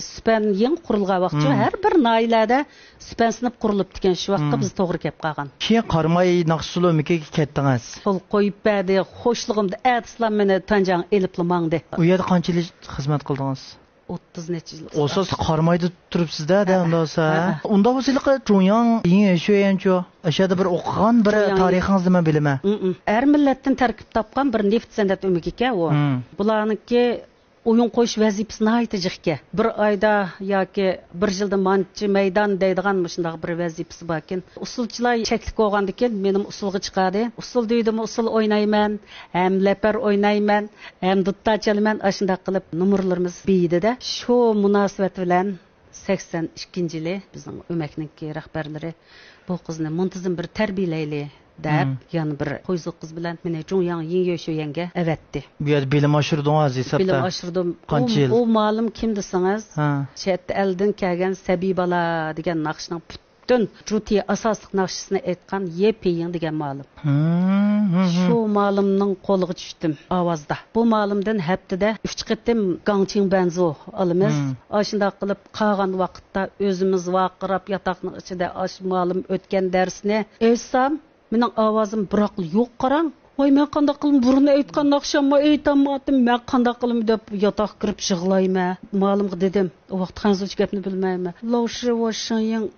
سۈپەن يېڭى قۇرۇلغان ۋاقىتچۇ، ھەر بىر ناھىيەلەردە سۈپەن سىنىپ قۇرۇلۇپتىكەن، شۇ ۋاقىتتا بىز توغرا كەپ قالغان. كېيىن قاراماي ناخشىسۇل ئۆمىكىگە كەتتىڭىز. قول قويۇپ بەردى، خوشلۇقۇمدا ئەتىسىلا مېنى تۇەنجاڭ ئېلىپلا ماڭدى. ئۇ يەردە قانچە يىل خىزمەت قىلدىڭىز؟ ئوتتۇز نەچچە يىل. ئوساستا قارامايدا تۇرۇپسىز-دە، دە، ھە، ئۇنداق بولسا. ھە، ھە. ئۇنداق بولسا، ھېلىقى جۇڭياڭ يىڭ شۆيەنچۇ، ئاشۇ يەردە بىر ئوقۇغان بىر تارىخىڭىزنى مەن بىلىمەن. ھەر مىللەتتىن تەركىب تاپقان بىر نېفىت سەنئەت ئۆمىكى ئىكەن ئۇ. بۇلارنىڭكى ئويۇن قويۇش ۋەزىپىسى ناھايىتى جىقكەن. بىر ئايدا ياكى بىر يىلدا مانچە مەيدان دەيدىغان مۇشۇنداق بىر ۋەزىپىسى باركەن. ئۇسسۇلچىلار چەكلىك بولغاندىكىن مېنىمۇ ئۇسسۇلغا چىقاردى. ئۇسسۇل دېدىمۇ ئۇسسۇل ئوينايمەن، ھەم لەپەر ئوينايمەن، ھەم دۇتار چالىمەن، ئاشۇنداق قىلىپ نومۇرلىرىمىز بېيىدى-دە. شۇ مۇناسىۋەت بىلەن سەكسەن ئىككىنچى يىلى بىزنىڭ ئۆمەكنىڭكى رەھبەرلىرى بۇ قىزنى مۇنتىزىم بىر تەربىيەلەيلى دەپ، يەنە بىر خويزۇ قىز بىلەن مېنى جۇڭياڭ يىڭيۆشۆيەنگە ئەۋەتتى. بۇ يەردە بىلىم ئاشۇردىڭىز ھېسابتا؟ بىلىم ئاشۇردۇم. قانچە يىل؟ ئۇ، ئۇ مالىم كىم دېسىڭىز، چەت ئەلدىن كەلگەن سەبىي بالا دېگەن ناخشىنىڭ پۈتۈن جۇتى ئاساسلىق ناخشىسىنى ئېيتقان يې پېيىڭ دېگەن مۇئەللىم. ھىم، ھىم، ھىم. شۇ مۇئەللىمنىڭ قولىغا چۈشتۈم ئاۋازدا. بۇ مۇئەللىمدىن ھەپتىدە ئۈچ قېتىم گاڭچىڭ بەنزۇ ئالىمىز. ھىم. ئاشۇنداق قىلىپ قالغان ۋاقىتتا ئۆزىمىز ۋارقىراپ ياتاقنىڭ ئىچىدە ئاشۇ مۇئەللىم ئۆتكەن دەرسنى ئېيتسام، مېنىڭ ئاۋازىم بىراقلا يوق قاراڭ. ۋاي، مەن قانداق قىلىمەن؟ بۇرۇن ئېيتقان ناخشاممۇ ئېيتالمايتتىم. مەن قانداق قىلىمەن دەپ ياتاققا كىرىپ يىغلايمەن. مۇئەللىمغا دېدىم. ئۇ ۋاقىت خەنزۇچە گەپنى بىلمەيمەن. 老师،我声音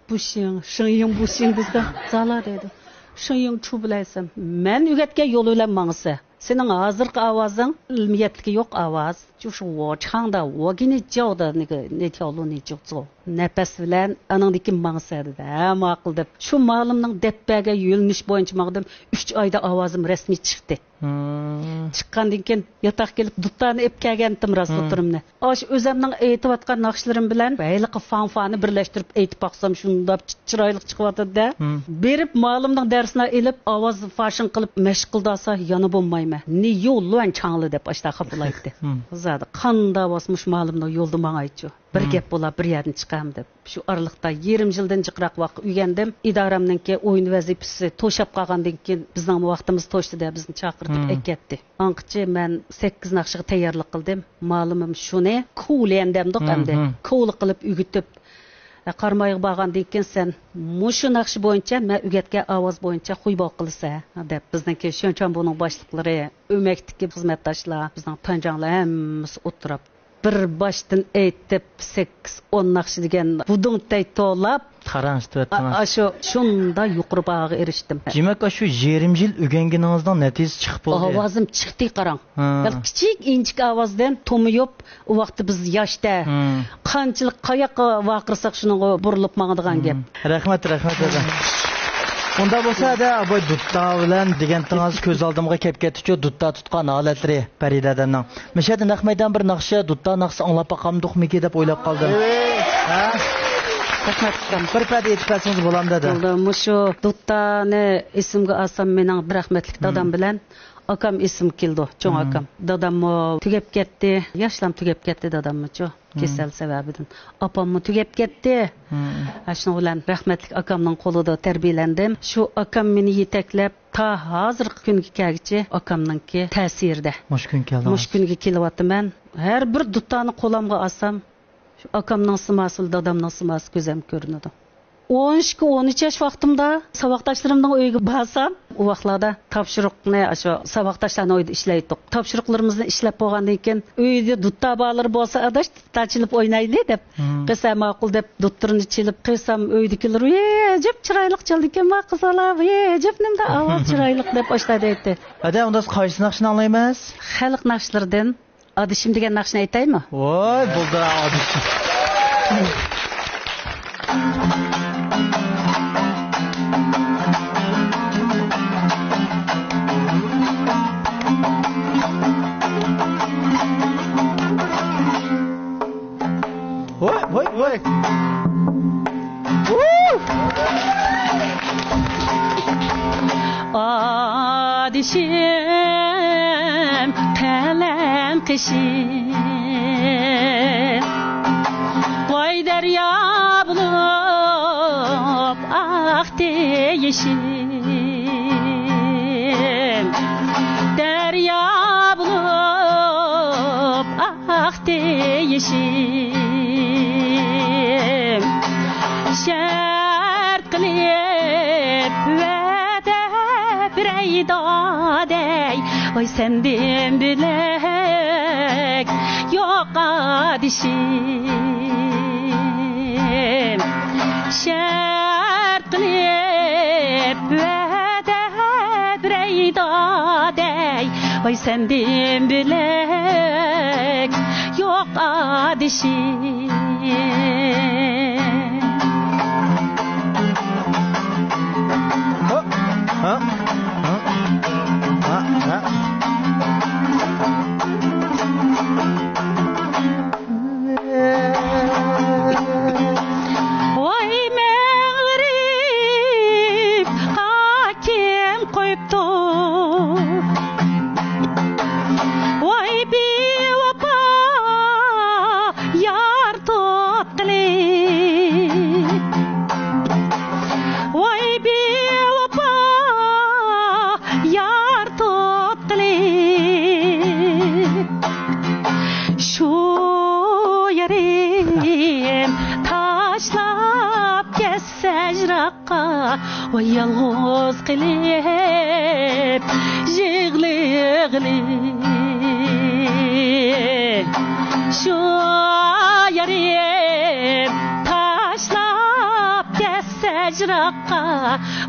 不行، 声音不行 دېسەم، زالا دەيدۇ. 声音出不来 دېسەم، مەن ئۆگەتكەن يول بىلەن ماڭىسەن. سېنىڭ ھازىرقى ئاۋازىڭ ئىلمىيەتلىكى يوق ئاۋاز. 就是我唱的，我给你教的那个，那条路你就走. نەپەس بىلەن ئانىڭدىن كېيىن ماڭىسەن دېدى. ھە، ماقۇل دەپ. شۇ مۇئەللىمنىڭ دەپ بەرگەن يۆنىلىش بويىچە ماڭدىم. ئۈچ ئايدا ئاۋازىم رەسمىي چىقتى. ھىم. چىققاندىن كېيىن ياتاققا كېلىپ دۇتارنى ئېلىپ كەلگەنتىم راستلا تۇرۇمنى. ئاشۇ ئۆزۈمنىڭ ئېيتىۋاتقان ناخشىلىرىم بىلەن ھېلىقى فانفارنى بىرلەشتۈرۈپ ئېيتىپ باقسام، شۇنداق چىرايلىق چىقىۋاتىدۇ-دە. ھىم. بېرىپ مۇئەللىمنىڭ دەرسىنى ئېلىپ، ئاۋاز فاشىڭ قىلىپ مەشىق قىلداسا يەنە بولمايمەن. 你又乱唱了 دەپ ئاشتا خاپىلايتتى. ھىم. زادى قانداق بولسا مۇشۇ مۇئەللىمنىڭ يولىدا ماڭايچۇ. بىر گەپ بولا، بىر يەردىن چىقام دەپ. شۇ ئارىلىقتا يېرىم يىلدىن جىقراق ۋاقىت ئۆگەندىم. ئىدارەمنىڭكى ئويۇن ۋەزىپىسى توشاپ قالغاندىن كېيىن، بىزنىڭ ۋاقتىمىز توشتى دە، بىزنى چاقىرتىپ ئەكەتتى. ئاڭقىچە مەن سەككىز ناخشىغا تەييارلىق قىلدىم. مۇئەللىمىم شۇنى كوليەن دەمدۇق ئەمدى. كولا قىلىپ ئۆگىتىپ، قارامايغا بارغاندىن كېيىن سەن مۇشۇ ناخشا بويىچە، مەن ئۆگەتكەن ئاۋاز بويىچە خۇيباۋ قىلىسەن دەپ، بىزنىڭكى شيۈەنچۇەنبۇنىڭ باشلىقلىرى، ئۆمەكتىكى خىزمەتداشلار، بىزنىڭ تۇەنجاڭلار ھەممىسى ئولتۇرۇپ، بىر باشتىن ئېيتىپ، سەككىز، ئون ناخشا دېگەن بۇدۇڭتەي توۋلاپ، تارانچ ئا-، ئاشۇ شۇنداق يۇقىرى باھاغا ئېرىشتىم. دېمەك، ئاشۇ يېرىم يىل ئۆگەنگىنىڭىزنىڭ نەتىجىسى چىقىپ بولدى. ئاۋازىم چىقتى، قاراڭ. ھە. بەك كىچىك، ئىنچىكە ئاۋازدىن تومۇيۇپ، ئۇ ۋاقىتتا بىز ياشتا. ھىم. قانچىلىك قاياققا ۋارقىرىساق، شۇنىڭغا بۇرۇلۇپ ماڭىدىغان گەپ. ھىم. رەھمەت، رەھمەت، دادا. ئۇنداق بولسا، ھەدە، ئاباي دۇتتا بىلەن دېگەنتىڭىز كۆز ئالدىمغا كەپ كەتتىچۇ، دۇتتا تۇتقان ھالەتلىرى پەرىدە ھەدەمنىڭ. مەشەدە نەق مەيدان بىر ناخشا، دۇتتا ناخشىسى ئاڭلاپ باقامدۇقمىكى دەپ ئويلاپ قالدىم. ھە؟ رەھمەت، ئۇكام. بىر پەدە ئېيتىپ بەرسىڭىز بولامدۇ، ھەدە؟ بولدى، مۇشۇ دۇتتانى ئېسىمگە ئالسام، مېنىڭ رەھمەتلىك دادام بىلەن ئاكام ئېسىمگە كېلىدۇ، چوڭ ئاكام. داداممۇ تۈگەپ كەتتى، ياشلام تۈگەپ كەتتى داداممۇچۇ، كېسەل سەۋەبىدىن. ئاپاممۇ تۈگەپ كەتتى. ھە، شۇنىڭ بىلەن رەھمەتلىك ئاكامنىڭ قولىدا تەربىيەلەندىم. شۇ ئاكام مېنى يېتەكلەپ، تا ھازىرقى كۈنگە كەلگۈچە ئاكامنىڭكى تەسىرىدە. مۇشۇ كۈنگە كەلدىڭىز. مۇشۇ كۈنگە كېلىۋاتىمەن. ھەر بىر دۇتارنى قولۇمغا ئالسام، شۇ ئاكامنىڭ سىماسى، دادامنىڭ سىماسى كۆزۈمگە كۆرۈنىدۇ. ئون ئىككى، ئون ئۈچ ياش ۋاقتىمدا ساۋاقداشلىرىمنىڭ ئۆيىگە بارسام، ئۇ ۋاقىتلاردا تاپشۇرۇقنى، شۇ ساۋاقداشلارنىڭ ئۆيىدە ئىشلەيتتۇق. تاپشۇرۇقلىرىمىزنى ئىشلەپ بولغاندىن كېيىن، ئۆيدە دۇتار بارلىرى بولسا، ئاداش، دۇتار چېلىپ ئوينايلى دەپ، قىلسا ماقۇل دەپ، دۇتتۇرنى چېلىپ قىلسام، ئۆيدىكىلەر، ۋى، ئەجەب چىرايلىق چالىدىكەن ما قىز بالا، ۋى، ئەجەب نېمىدە ئاۋاز چىرايلىق دەپ ئاشۇنداق دەيتتى. ھەدە، ئۇنداق قايسى ناخشىنى ئاڭلايمىز؟ خەلق ناخشىلىرىدىن. ئادىشىم دېگەن ناخشىنى ئېيتايمۇ؟ ۋاي، بولدى، ئادىشىم. ۋاي، ۋاي، ۋاي. ئادىشىم، قەلەم قېشىم، ۋاي دەريا بولۇپ ئاقتى يېشىم، دەريا بولۇپ ئاقتى يېشىم. شەرت قىلىپ ۋەدە بېرەي دادەي، ۋاي سەندىن بۆلەك يوق ئادىشىم. شەرت قىلىپ ۋەدە بېرەي دادەي، ۋاي سەندىن بۆلەك يوق ئادىشىم. ۋاي مەڭرىپ، قاكىم قويۇپتۇ. ۋاي بىۋاپا يار تۇتقىلى. يار تۇتقىلى شۇ يېرىم تاشلاپ كەتسە يىراققا، ۋاي يالغۇز قېلىپ يىغلىغىلى. شۇ يېرىم تاشلاپ كەتسە يىراققا،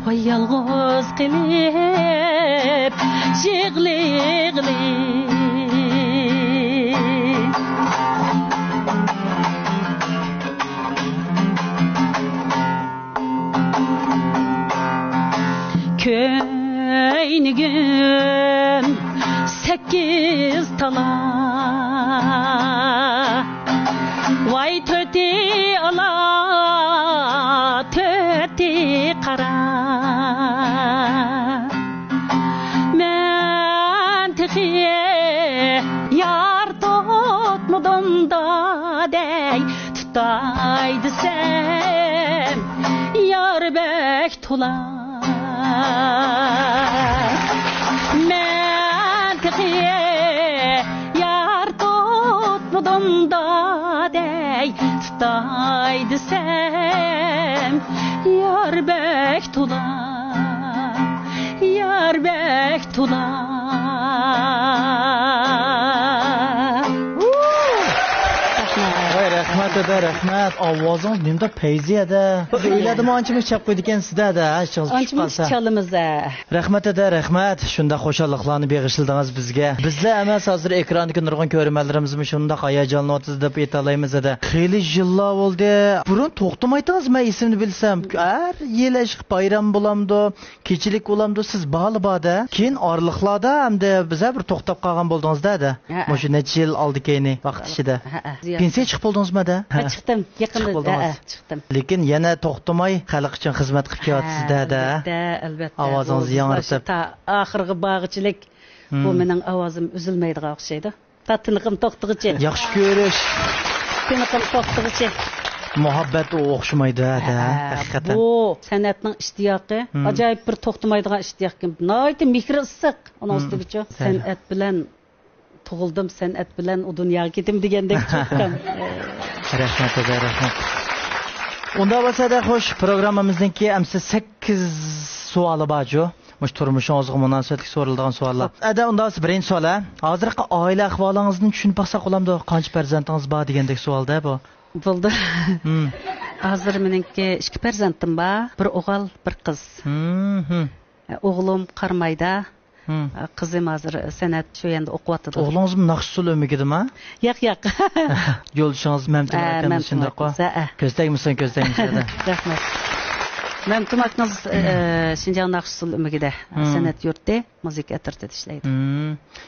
ۋاي يالغۇز قېلىپ يىغلىغىلى. كۆينىگىم سەككىز تالا، ۋاي تۆتى ئالا، تۆتى قارا. مەن تېخى يار تۇتمىدىم دادەي، تۇتاي دېسەم يار بەك تولا. مەن تېخى يار تۇتمىدىم دادەي، تۇتاي دېسەم يار بەك تولا، يار بەك تولا. ۋاي، رەھمەت، دادە، رەھمەت. ئاۋازىڭىز نېمىدا پەيزىيە-دە. ئۆيلەردىمۇ ئانچە-مۇنچە چاپ قويىدىكەنسىز-دە، ھە، چىقىپ قالسا. ئانچە-مۇنچە چالىمىز، ھە. رەھمەت، دادە، رەھمەت. شۇنداق خۇشاللىقلارنى بېغىشلىدىڭىز بىزگە. بىزلا ئەمەس، ھازىر ئېكراندىكى نۇرغۇن كۆرۈرمەنلىرىمىزمۇ شۇنداق ھاياجانلىنىۋاتىدۇ دەپ ئېيتالايمىز، دادە. خېلى يىللار بولدى. بۇرۇن توختىمايتىڭىز، مەن ئېسىمدە بىلسەم. ھەر يىل ئىش بايرام بولامدۇ، كېچىلىك بولامدۇ، سىز بارلا بار-دە. كېيىن ئارىلىقلاردا ئەمدى بىزە بىر توختاپ قالغان بولدىڭىز-دە، دە. ھەئە. مۇشۇ نەچچە يىل ئالدى كەينى ۋاقىت ئىچىدە. ھەئە. پېنسىيە چىقىپ بولدىڭىزمۇ، دە؟ ھە، چىقتىم. يېقىندا، چىقىپ بولدىڭىز. ھەئە، چىقتىم. لېكىن يەنە توختىماي خەلق ئۈچۈن خىزمەت قىلىپ كېلىۋاتىسىز-دە، دە. ئەلۋەتتە، ئەلۋەتتە. ئاۋازىڭىزنى ياڭرىتىپ. تا ئاخىرغا بارغۇچىلىك بۇ مېنىڭ ئاۋازىم ئۈزۈلمەيدىغان ئوخشايدۇ. تا تىنىقىم توختىغۇچە. ياخشى كۆرۈش. تىنىقىم توختىغۇچە. مۇھەببەت ئۇ ئوخشىمايدۇ، ھە، ھە، ھەقىقەتەن. بۇ سەنئەتنىڭ ئىشتىياقى، ئاجايىپ بىر توختىمايدىغان ئىشتىياقكەن. ناھايىتى مېھرى ئىسسىق. ئۇنىڭ ئۈستىگىچۇ، سەنئەت بىلەن تۇغۇلدۇم، سەنئەت بىلەن ئۇ دۇنياغا كېتىم دېگەندەك چوققان. رەھمەت، دادە، رەھمەت. ئۇنداق بولسا، دە، خوش، پروگراممىمىزنىڭكى ئەمسە سەككىز سوئالى بارجۇ. مۇشۇ تۇرمۇشىڭىزغا مۇناسىۋەتلىك سورىلىدىغان سوئاللار. ئەدە، ئۇنداق بولسا بىرىنچى سوئال، ھە؟ ھازىرقى ئائىلە ئەھۋالىڭىزنى چۈشىنىپ باقساق بولامدۇ؟ قانچە پەرزەنتىڭىز بار دېگەندەك سوئال-دە بۇ. بولدى. ھازىر مېنىڭكى ئىككى پەرزەنتىم بار. بىر ئوغۇل، بىر قىز. ئوغلۇم قارامايدا. قىزىم ھازىر سەنئەت شۇ يەردە ئوقۇۋاتىدۇ. ئوغلىڭىزمۇ ناخشا-ئۇسسۇل ئۆمىكىدىما؟ ياق، ياق. يولدىشىڭىز مەمتىمەت ئاكىمىز شۇنداققۇ؟ مەمتىمەت ئاكىمىز، ھە. كۆز تەگمىسۇن، كۆز تەگمىسۇن. رەھمەت. مەمتىمەت ئاكىمىز، ئە، شىنجاڭ ناخشا-ئۇسسۇل ئۆمىكىدە سەنئەت يۇرتى مۇزىكا ئەترىتىدە ئىشلەيدۇ.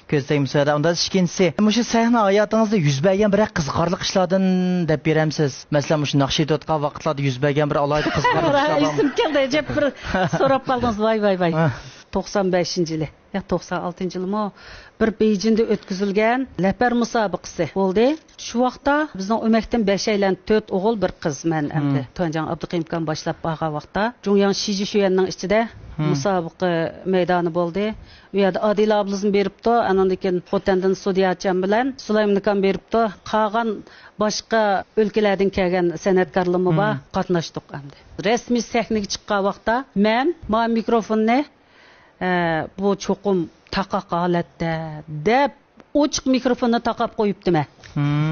كۆز تەگمىسۇن. ئۇندا ئىككىنچىسى، مۇشۇ سەھنە ھاياتىڭىزدا يۈز بەرگەن بىرەر قىزىقارلىق ئىشلاردىن دەپ بېرەمسىز؟ مەسىلەن، مۇشۇ ناخشا ئېيتىۋاتقان ۋاقىتلاردا يۈز بەرگەن بىر ئالاھىدە قىزىقارلىق ئىشلار بارمۇ؟ ئېسىم كەلدى، ئەجەب بىر سوراپ قالدىڭىز، ۋاي، ۋاي، ۋاي. توقسان بەشىنچى يىلى يا توقسان ئالتىنچى يىلىمۇ بىر بېيجىڭدا ئۆتكۈزۈلگەن لەپەر مۇسابىقىسى بولدى. شۇ ۋاقىتتا بىزنىڭ ئۆمەكتىن بەشەيلەن، تۆت ئوغۇل، بىر قىز، مەن ئەمدى تۇەنجاڭ ئابدۇقېيۇم ئاكام باشلاپ بارغان ۋاقىتتا، جۇڭياڭ شىجى شۇيەننىڭ ئىچىدە مۇسابىقە مەيدانى بولدى. ئۇ يەردە ئادىل ئابلىزمۇ بېرىپتۇ، ئانىڭدىن كېيىن خوتەندىن سۇدىياچام بىلەن سۇلايمان ئاكام بېرىپتۇ. قالغان باشقا ئۆلكىلەردىن كەلگەن سەنئەتكارلىرىمۇ بار، قاتناشتۇق ئەمدى. رەسمىي سەھنىگە چىققان ۋاقىتتا مەن ما مىكروفوننى، ئە، بۇ چوقۇم تاقاق ھالەتتە دەپ، ئوچۇق مىكروفوننى تاقاپ قويۇپتىمەن.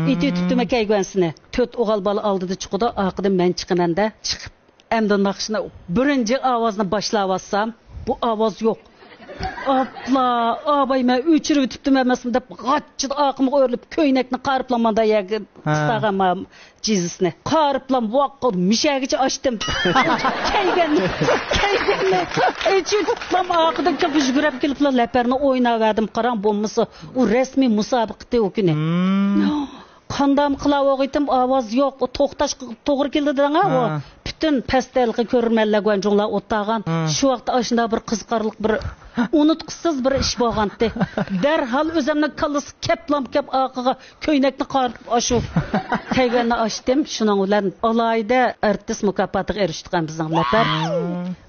ئېتىۋېتىپتىمەن كەيگۈەنسىنى. تۆت ئوغۇل بالا ئالدىدا چىقىدۇ، ئارقىدىن مەن چىقىمەن-دە، چىقىپ، ئەمدى ناخشىنى بىرىنچى ئاۋازنى باشلاۋاتسام، بۇ ئاۋاز يوق. ئاپلا، ئاباي، مەن ئۆچۈرۈۋېتىپتىمەن ئەمەسمۇ دەپ، غاچچىدا ئارقىمغا ئۆرۈلۈپ، كۆينەكنى قارىپلا ماندا يەرگە قىستاغان جىزىسىنى. قارىپلام ۋاققا مۈشەگىچە ئاچتىم. كەيگەننى، كەيگەننى ئېچىۋېتىپلام ئارقىدىن يۈگۈرۈپ كېلىپلا لەپەرنى ئويناۋەردىم. قاراڭ، بولمىسا ئۇ رەسمىي مۇسابىقىتى ئۇ كۈنى. قانداقمۇ قىلاۋوغىيتىم، ئاۋاز يوق. ئۇ توختاشقا توغرا كېلىدۇ دەڭا، ئۇ پۈتۈن پەستەلقى كۆرۈرمەنلەر گۇەنجۇڭلار ئولتۇرغان. شۇ ۋاقىتتا ئاشۇنداق بىر قىزىقارلىق بىر ئۇنتقۇسىز بىر ئىش بولغانتى. دەرھال ئۆزۈمنىڭ كاللىسى كەپلام كەپ ئارقىغا كۆينەكنى قارىتىپ ئاشۇ تەيۋەننى ئاچتىم. شۇنىڭ بىلەن ئالاھىدە ئارتىس مۇكاپاتىغا ئېرىشتۇق ھەم بىزنىڭ لەپەر.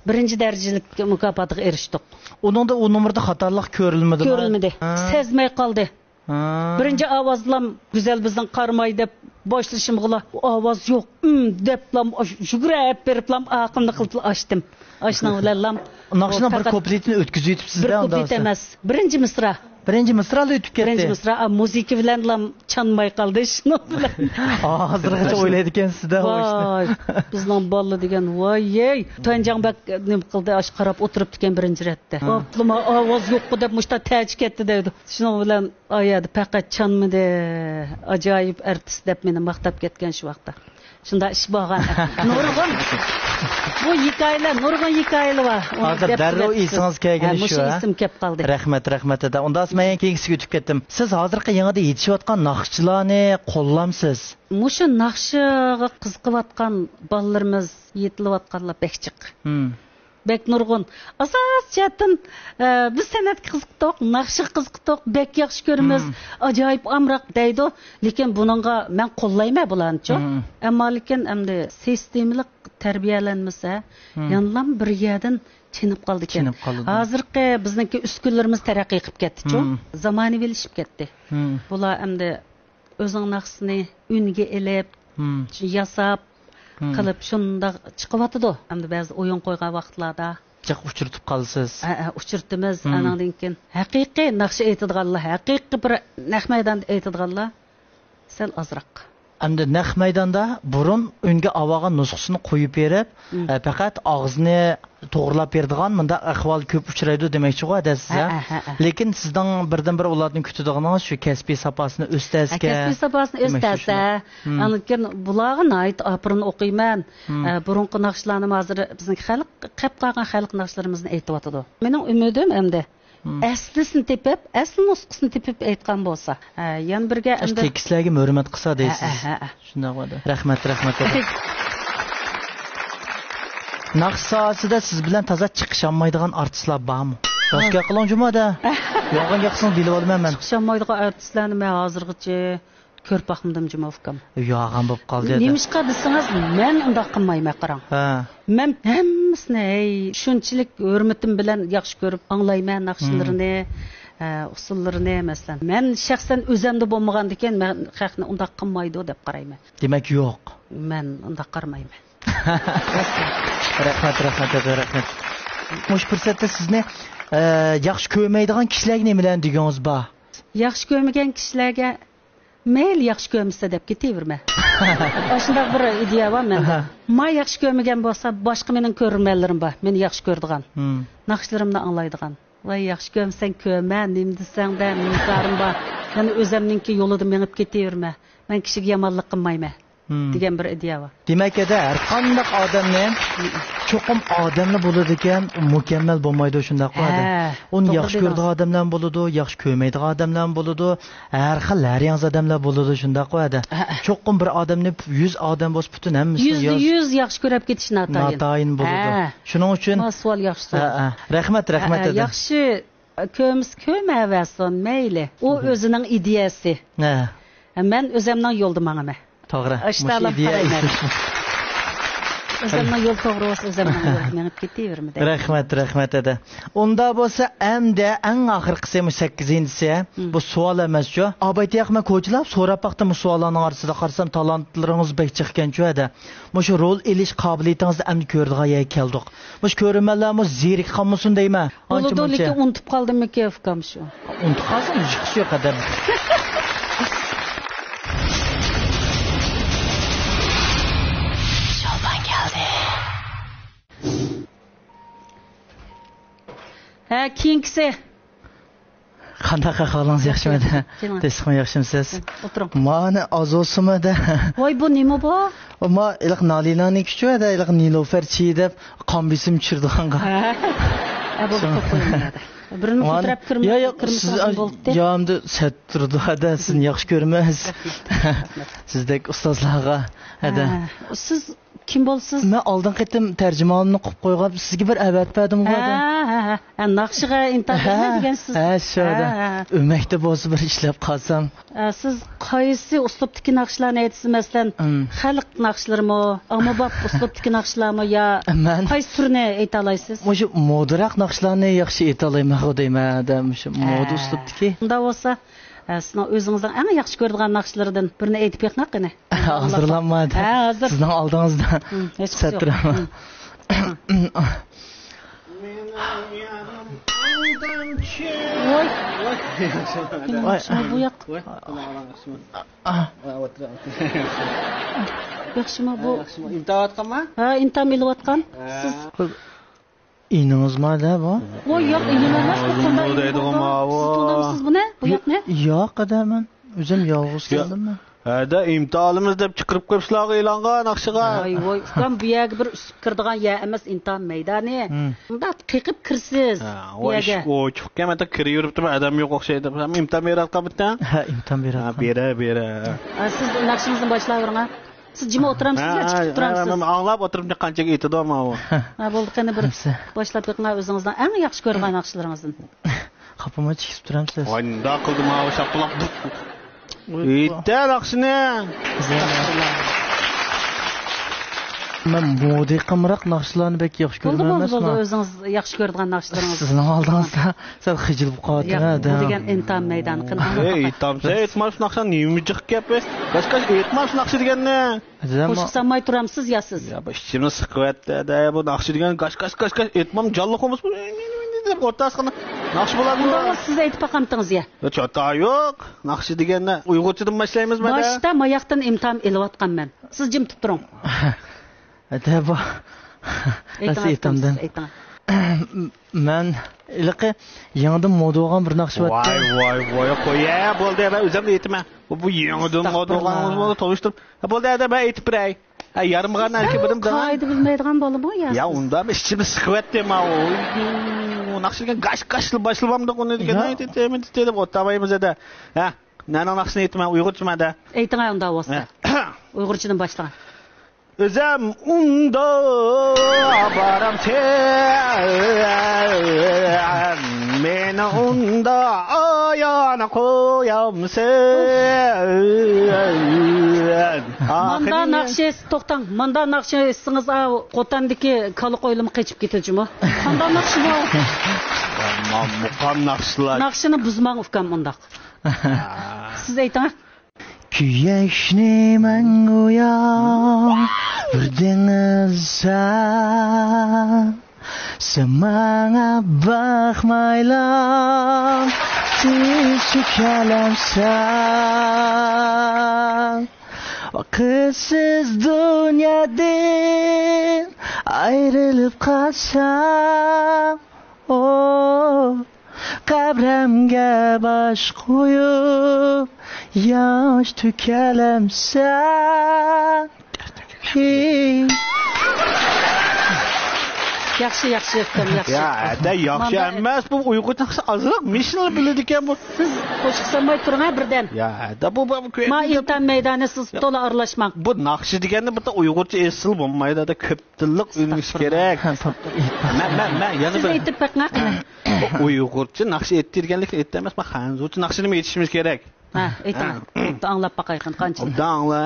بىرىنچى دەرىجىلىك مۇكاپاتىغا ئېرىشتۇق. ئۇنىڭدا ئۇ نومۇردا خاتالىق كۆرۈلمىدىمۇ؟ كۆرۈلمىدى. ھە. سەزمەي قالدى. ھە. بىرىنچى ئاۋازلام گۈزەل بىزنىڭ قارىماي دەپ باشلىشىمغىلا ئاۋاز يوق، ئىم دەپلام يۈگۈرۈپ بېرىپلام ئاقىمنى قىلىپلا ئاچتىم. ئاشنىڭ بىلەنلام ناخشىنىڭ بىر پەقەت كۇپلېتىنى ئۆتكۈزۈۋېتىپسىز-دە، كۈپلېت ئەمەس. بىرىنچى مىسرا. بىرىنچى مىسرالار ئۆتۈپ كەتتى. بىرىنچى مىسرا، ئا، مۇزىكا بىلەنلام چانماي قالدى شۇنىڭ بىلەن. ھازىرغىچە ئويلايدىكەنسىز-دە. ۋاي، بىزنىڭ بالىلار دېگەن، ۋاي-يەي. تۇەنجاڭ بەك نېمە قىلدى، ئاش قاراپ ئولتۇرۇپتىكەن بىرىنچى رەتتە. ھە. ئاپلىما ئاۋاز يوققۇ دەپ مۇشتا تەچ كەتتى دەيدۇ. شۇنىڭ بىلەن ئا يەردە پەقەت چانمىدى، ئاجايىپ ئارتىس دەپ مېنى ماختاپ كەتكەن شۇ ۋاقىتتا. شۇنداق ئىش بولغان. نۇرغۇن بۇ ھېكايىلەر، نۇرغۇن ھېكايىلەر بار. ئۇنى ھازىر دەررۇ ئېسىڭىز كەلگىنى شۇ، ھە؟ مۇشۇ ئېسىم كەپ قالدى. رەھمەت، رەھمەت، دادا. ئۇنداق مەن كېيىنكىسىگە ئۆتۈپ كەتتىم. سىز ھازىرقى يېڭىدا يېتىشىۋاتقان ناخشىچىلارنى قوللامسىز؟ مۇشۇ ناخشىغا قىزىقىۋاتقان بالىلىرىمىز، يېتىلىۋاتقانلار بەك جىق. بەك نۇرغۇن. ئاساسىي جەھەتتىن، ئە، بىز سەنئەتكە قىزىقتۇق، ناخشىغا قىزىقتۇق، بەك ياخشى كۆرىمىز، ئاجايىپ ئامراق دەيدۇ. لېكىن بۇنىڭغا مەن قوللايمەن بۇلارنىچۇ. ئەمما لېكىن ئەمدى سىستېمىلىق تەربىيەلەنمىسە، يەنىلام بىر يەردىن چېنىپ قالىدىكەن. چېنىپ قالىدۇ. ھازىرقى بىزنىڭكى ئۈسكۈنىلىرىمىز تەرەققىي قىلىپ كەتتىچۇ. زامانىۋىلىشىپ كەتتى. بۇلار ئەمدى ئۆزىنىڭ ناخشىسىنى ئۈنگە ئېلىپ، ياساپ، قىلىپ شۇنداق چىقىۋاتىدۇ. ئەمدى بەزى ئويۇن قويغان ۋاقىتلاردا جىق ئۇچرىتىپ قالىسىز. ھە، ھە، ئۇچرىتىمىز. ئانىڭدىن كېيىن ھەقىقىي ناخشا ئېيتىدىغانلار، ھەقىقىي بىر نەق مەيداندا ئېيتىدىغانلار سەل ئازراق. ئەمدى نەق مەيداندا بۇرۇن ئۈنگە ئاۋالغان نۇسخىسىنى قويۇپ بېرىپ، ئە، پەقەت ئاغزىنى توغرىلاپ بېرىدىغان مۇنداق ئەھۋال كۆپ ئۇچرايدۇ دېمەكچىغۇ، ھەدە سىز، ھە؟ ھە، ھە، ھە. لېكىن سىزنىڭ بىردىنبىر ئۇلاردىن كۈتىدىغىنىڭىز شۇ كەسپىي ساپاسىنى ئۆستەرسىكەن. ھە، كەسپىي ساپاسىنى ئۆستەرسە، ئاندىن كېيىن بۇلارغا ناھايىتى ئاپىرىن ئوقۇيمەن. ئە، بۇرۇنقى ناخشىلارنىمۇ ھازىر بىزنىڭ خەلق، قېپ قالغان خەلق ناخشىلىرىمىزنى ئېيتىۋاتىدۇ. مېنىڭ ئۈمىدىم ئەمدى ئەسلىسىنى تېپىپ، ئەسلى نۇسخىسىنى تېپىپ ئېيتقان بولسا. ھە، يەنە بىرگە ئەمدى تېكىستلەرگە ھۆرمەت قىلسا دەيسىز. ھە، ھە، ھە. شۇنداق بولدى. رەھمەت، رەھمەت. ناخشا ساھەسىدە سىز بىلەن تازا چىقىشالمايدىغان ئارتىسلار بارمۇ؟ راست گەپ قىلىڭ جۇمۇ دە. يالغان گەپ قىلسىڭىز بىلىۋالىمەن مەن. چىقىشالمايدىغان ئارتىسلارنى مەن ھازىرغىچە كۆرۈپ باقمىدىم جۇمۇ ئۇكام. يالغان بولۇپ قالدى. نېمىشقا دېسىڭىز، مەن ئۇنداق قىلمايمەن، قاراڭ. ھە. مەن ھەممىسىنى، ھەي، شۇنچىلىك ھۆرمىتىم بىلەن ياخشى كۆرۈپ ئاڭلايمەن ناخشىلىرىنى، ئە، ئۇسسۇللىرىنى، مەسىلەن. مەن شەخسەن ئۆزەمدە بولمىغاندىكىن، مەن خەقنى ئۇنداق قىلمايدۇ دەپ قارايمەن. دېمەك، يوق. مەن ئۇنداق قارىمايمەن. رەھمەت، رەھمەت، رەھمەت. مۇشۇ پۇرسەتتە سىزنى، ئە، ياخشى كۆرمەيدىغان كىشىلەرگە نېمىلەرنى دېگۈڭىز بار؟ ياخشى كۆرمىگەن كىشىلەرگە مەيلى ياخشى كۆرمىسە دەپ كېتىۋېرىمەن. ئاشۇنداق بىر ئىدىيە بار مەندە. ما ياخشى كۆرمىگەن بولسا، باشقا مېنىڭ كۆرۈرمەنلىرىم بار، مېنى ياخشى كۆرىدىغان، ناخشىلىرىمنى ئاڭلايدىغان. ۋاي، ياخشى كۆرمىسەڭ كۆرمە، نېمە دېسەڭ دە، مېنىڭ كارىم بار. يەنە ئۆزەمنىڭكى يولىدا مېڭىپ كېتىۋېرىمە. مەن كىشىگە يامانلىق قىلمايمەن. دېگەن بىر ئىدىيە بار. دېمەك، ھەدە، ھەر قانداق ئادەمنى، چوقۇم ئادەملا بولىدىكەن، مۇكەممەل بولمايدۇ، شۇنداققۇ، ھەدە؟ ئۇنى ياخشى كۆرىدىغان ئادەملەرمۇ بولىدۇ، ياخشى كۆرمەيدىغان ئادەملەرمۇ بولىدۇ، ھەر خىل، ھەر ياڭزا ئادەملەر بولىدۇ، شۇنداققۇ، ھەدە؟ چوقۇم بىر ئادەمنى يۈز ئادەم بولسا، پۈتۈن ھەممىسىنى يۈزدە يۈز ياخشى كۆرۈپ كېتىش ناتايىن. ناتايىن بولىدۇ. شۇنىڭ ئۈچۈن، ما سوئال ياخشى سوئال. رەھمەت، رەھمەت، ھەدە. ياخشى كۆرمىسە كۆرمەيۋەرسۇن، مەيلى. ئۇ ئۆزىنىڭ ئىدىيەسى. مەن ئۆزەمنىڭ يولىدا ماڭىمەن. توغرا. ئاشۇنداقلا قارايمەن. ئۆزەمنىڭ يولى توغرا بولسا، ئۆزەمنىڭ يولىدا مېڭىپ كېتىۋېرىمەن. رەھمەت، رەھمەت، ھەدە. ئۇنداق بولسا، ئەمدى ئەڭ ئاخىرقىسى، مۇشۇ سەككىزىنچىسى. بۇ سوئال ئەمەسچۇ. ئابايتى ياق، مەن كوچىلاپ سوراپ باقتىم، بۇ سوئاللارنىڭ ئارىسىدا قارىسام، تالانتلىرىڭىز بەك جىقكەنچۇ، ھەدە. مۇشۇ رول ئېلىش قابىلىيىتىڭىزنى ئەمدى كۆرىدىغان يەرگە كەلدۇق. مۇشۇ كۆرۈرمەنلەرمۇ زېرىكىپ قالمىسۇن دەيمەن. بولىدۇ، لېكىن ئۇنتۇپ قالدىمىكىن، ئۇكام، شۇ. ئۇنتۇپ قالسا، مۇشۇ قىش يوق ئادەم. شالبان كەلدى. ھە، كېيىنكىسى. قانداق ئەھۋالىڭىز، ياخشىمۇ دە؟ كېلىڭ. تېسىقمۇ ياخشىمۇسىز؟ ئولتۇرۇڭ. مانا ئاز بولسىمۇ دە؟ ۋاي، بۇ نېمە بۇ؟ ما ئىلىق نالىنانىكىچۇ دە، ئىلىق نىلۇفەر چىي دەپ قان بېسىم چۈشۈرىدىغانغا. ھە. ئە، بولدى، قويۇڭ يا دە. بىرىنى كۆتۈرۈپ كىرمە-، يا، يا، كىرمىسە سىز بولدى. يا، ئەمدى سەت تۇرىدۇ ھەدە، سىزنى ياخشى كۆرىمىز. رەھمەت، رەھمەت. سىزدەك ئۇستازلارغا ھەدە. ھە، سىز كىم بولىسىز؟ مەن ئالدىنقى قېتىم تەرجىمانىمنى قويۇپ قويغان، سىزگە بىر ئەۋەتىپ بەردىم ھە، ھە، ھە. ھە، ناخشىغا ئىنتايىن ھە، دېگەنسىز. ھە، شۇ ھە، ھە. ئۆمەكتە بولسا بىر ئىشلەپ قالسام. ئە، سىز قايسى ئۇسلۇبتىكى ناخشىلارنى ئېيتىسىز، مەسىلەن، مم. خەلق ناخشىلىرىمۇ، ئاممىباب ئۇسلۇبتىكى ناخشىلارمۇ يا مەن قايسى تۈرنى ئېيتالايسىز؟ مۇشۇ مودىراق ناخشىلارنى ياخشى ئېيتالايمەن دەيمەن، مۇشۇ ھە. مودا ئۇسلۇبتىكى. ئۇنداق بولسا، ئە، سىزنىڭ ئۆزىڭىزنىڭ ئەڭ ياخشى كۆرىدىغان ناخشىلىرىدىن بىرنى ئېيتىپ بېقىڭ قېنى. ھازىرلانما ھە، ھازىر. سىزنىڭ ئالدىڭىزدا مم، ھېچقىسى يوق. سەترام. مم. مم. ۋاي. ۋاي. ياخشىمۇ بۇ ياق؟ ۋاي، قۇلاق ئالاڭ، ياخشىمۇ؟ ئا. ۋاي، ئولتۇر، ئولتۇر. ياخشىمۇ بۇ؟ ھە، ياخشىمۇ. ئىمتىھان ئېلىۋاتقانما؟ ھە، ئىمتىھان ئېلىۋاتقان. ھە. سىز ئىنىڭىزما دە بۇ؟ ۋاي، ياق، ئىنىم ئەمەس، بۇ قانداق ئىنىم بولىدۇ؟ سىز تونۇيمسىز بۇنى، بۇ ياقنى؟ ياق، ئەدە، مەن ئۆزۈم يالغۇز كەلدىم مەن. ھەدە، ئىمتىھان ئالىمىز دەپ چىقىرىپ قويۇپسىلەرغۇ ئېلانغا ناخشىغا. ۋاي، ۋاي، ئۇكام، بۇ يەرگە بىر ئۈسۈپ كىرىدىغان يەر ئەمەس، ئىمتىھان مەيدانى. ھىم. مۇنداق قېقىپ كىرىسىز ھە، بۇ ۋاي، يەرگە. ئىشىك ئوچۇقكەن، مەن كىرىۋېرىپتىمەن، ئادەم يوق ئوخشايدۇ. سەن ئىمتىھان بېرىۋاتقانمىتىڭ؟ ھە، ئىمتىھان ھە، بېرىۋاتقان. بېرە، بېرە. ھە، سىز ناخشىڭىزنى باشلاۋېرىڭ، ھە. سىز جىم ئولتۇرامسىز يا چىقىپ تۇرامسىز؟ مەن ئاڭلاپ ئولتۇرۇپتىمەن، قانچىگە ئېيتىدۇ ماۋۇ. ھە، بولدى، قېنى بىر باشلاپ بېقىڭ، ئۆزىڭىزنىڭ ئەڭ ياخشى كۆرىدىغان ناخشىلىرىڭىزدىن. خاپىمۇ چىقىپ تۇرامسىز؟ ۋاي، نېمانداق قىلدى ماۋۇ شاپىلاق. ئېيتتە ناخشىنى. مەن مودىقىمراق ناخشىلارنى بەك ياخشى بولدى، كۆرىمەن بولدى، ئەمەسمۇ؟ بولدى، ئۆزىڭىز ياخشى كۆرىدىغان ناخشىلىرىڭىز. سىزنىڭ ئالدىڭىزدا سەل خىجىل بولۇپ قالىۋاتىمەن ياق، بۇ دەڭ. دېگەن ئىمتىھان مەيدانى. قېنى، ئاڭلاپ باقاي. ئەي، ئېيتمامسەن، ئېيتمامسەن، نېمە جىق گەپ؟ كاش، كاش، ئېيتمامسەن ناخشا دېگەننى. قوشۇق سالماي تۇرامسىز يا سىز؟ يا، بۇ ئىچىمنى سىقىۋەتتى، دە، بۇ ناخشا دېگەن گاش، گاش، گاش، گاش، ئېيتمام جانلىق بولمىسا، بۇ دەپ ئوتتۇراسىغا ناخشا بولامدۇ؟ ئۇنداق بولسا سىز ئېيتىپ باقامتىڭىز يا؟ يا، چاتا يوق. ناخشا دېگەندە ئۇيغۇرچىدىن باشلايمىز، مانا. باشتا ماياقتىن ئىمتىھان ئېلىۋاتقانمەن. سىز جىم تۇرۇپ تۇرۇڭ. دە، بۇ ئېيتىڭ، ئەسلى ئېيتىڭ، ئېيتامدىن. سىز ئېيتىڭ. مەن ھېلىقى يېڭىدىن مودا بولغان بىر ناخشا بار. ۋاي، ۋاي، ۋاي، قويە، بولدى، مەن ئۆزۈم ئېيتىمەن. بۇ، بۇ يېڭىدىن مودا بولغان، ئەستەغپۇرۇللا. بولدى، تولۇشتۇرۇپ. ھە، بولدى، ھەدە، مەن ئېيتىپ بېرەي. ھە، يارىمىغان ئەركە بىرىم دەڭ. قائىدە بىلمەيدىغان بالىمۇ يا يا سىز؟ ئۇنداق ئىچىمنى سىقىۋەتتى ماۋۇ. ناخشا دېگەن گاش، گاش باشلىۋامدۇق ئۇنى دېگەن. يا. ئاي، تېتىمىز تېتىپ ئولتۇرمايمىز ھەدە. ھە، نەنىڭ ناخشىسىنى ئېيتىمەن، ئۇيغۇرچىمەن ھەدە. ئېيتىڭ ئۇنداق بولسا. ھە. ئۇيغۇرچىدىن باشلىغان. ئۆزۈم ئۇندا بارامسەن، مېنى ئۇندا ئايان قويامسەن. ماندا ئاخىرى ناخشا، توختاڭ، ماندا ناخشا ئېيتسىڭىز، ئاۋۇ قوتاندىكى كالا قويلىرىمۇ قېچىپ كېتىدۇ جۇمۇ. قانداق ناخشا بۇ؟ مۇقام ناخشىلار. ناخشىنى بۇزماڭ ئۇكام ئۇنداق. سىز ئېيتىڭ. كۈيەشنى مەڭگۈ يا بىر دېڭىز سەن، سەن ماڭا باقمايلا تىز چۆكەلەمسەن. ۋاقىتسىز دۇنيادىن ئايرىلىپ قالسام، ئو، قەبرەمگە باش قويۇپ، ياش تۆكەلەمسەن؟ ياخشى، ياخشى، ئۇكام، ياخشى. يا، ھەدە، ياخشى ئەمەس، بۇ ئۇيغۇر ناخشا ئازراق مېشىنىلا بىلىدىكەن بۇ. سىز قوشۇق سالماي تۇرۇڭ ھە بىردەم. يا، ھەدە، بۇ، بۇ، بۇ، ما ئىمتىھان مەيدانى، سىز تولا ئارىلاشماڭ. بۇ ناخشا دېگەننى بىر ئۇيغۇرچە ئېيتسىلا بولمايدۇ، ھەدە، كۆپ تىللىق ئۈنۈش كېرەك. مەن، مەن، مەن يەنە سىز بىر ئېيتىپ بېقىڭ، قېنى. ئۇيغۇرچە ناخشا ئېيتتى دېگەنلىكتىن ئېيتتى ئەمەس، مەن خەنزۇچە ناخشىنىمۇ ئېيتىشىمىز كېرەك. ھە، ئېيتىڭ. ھە. ئاڭلاپ باقاي، قېنى، قانچىلىك. ئوبدان ئاڭلا.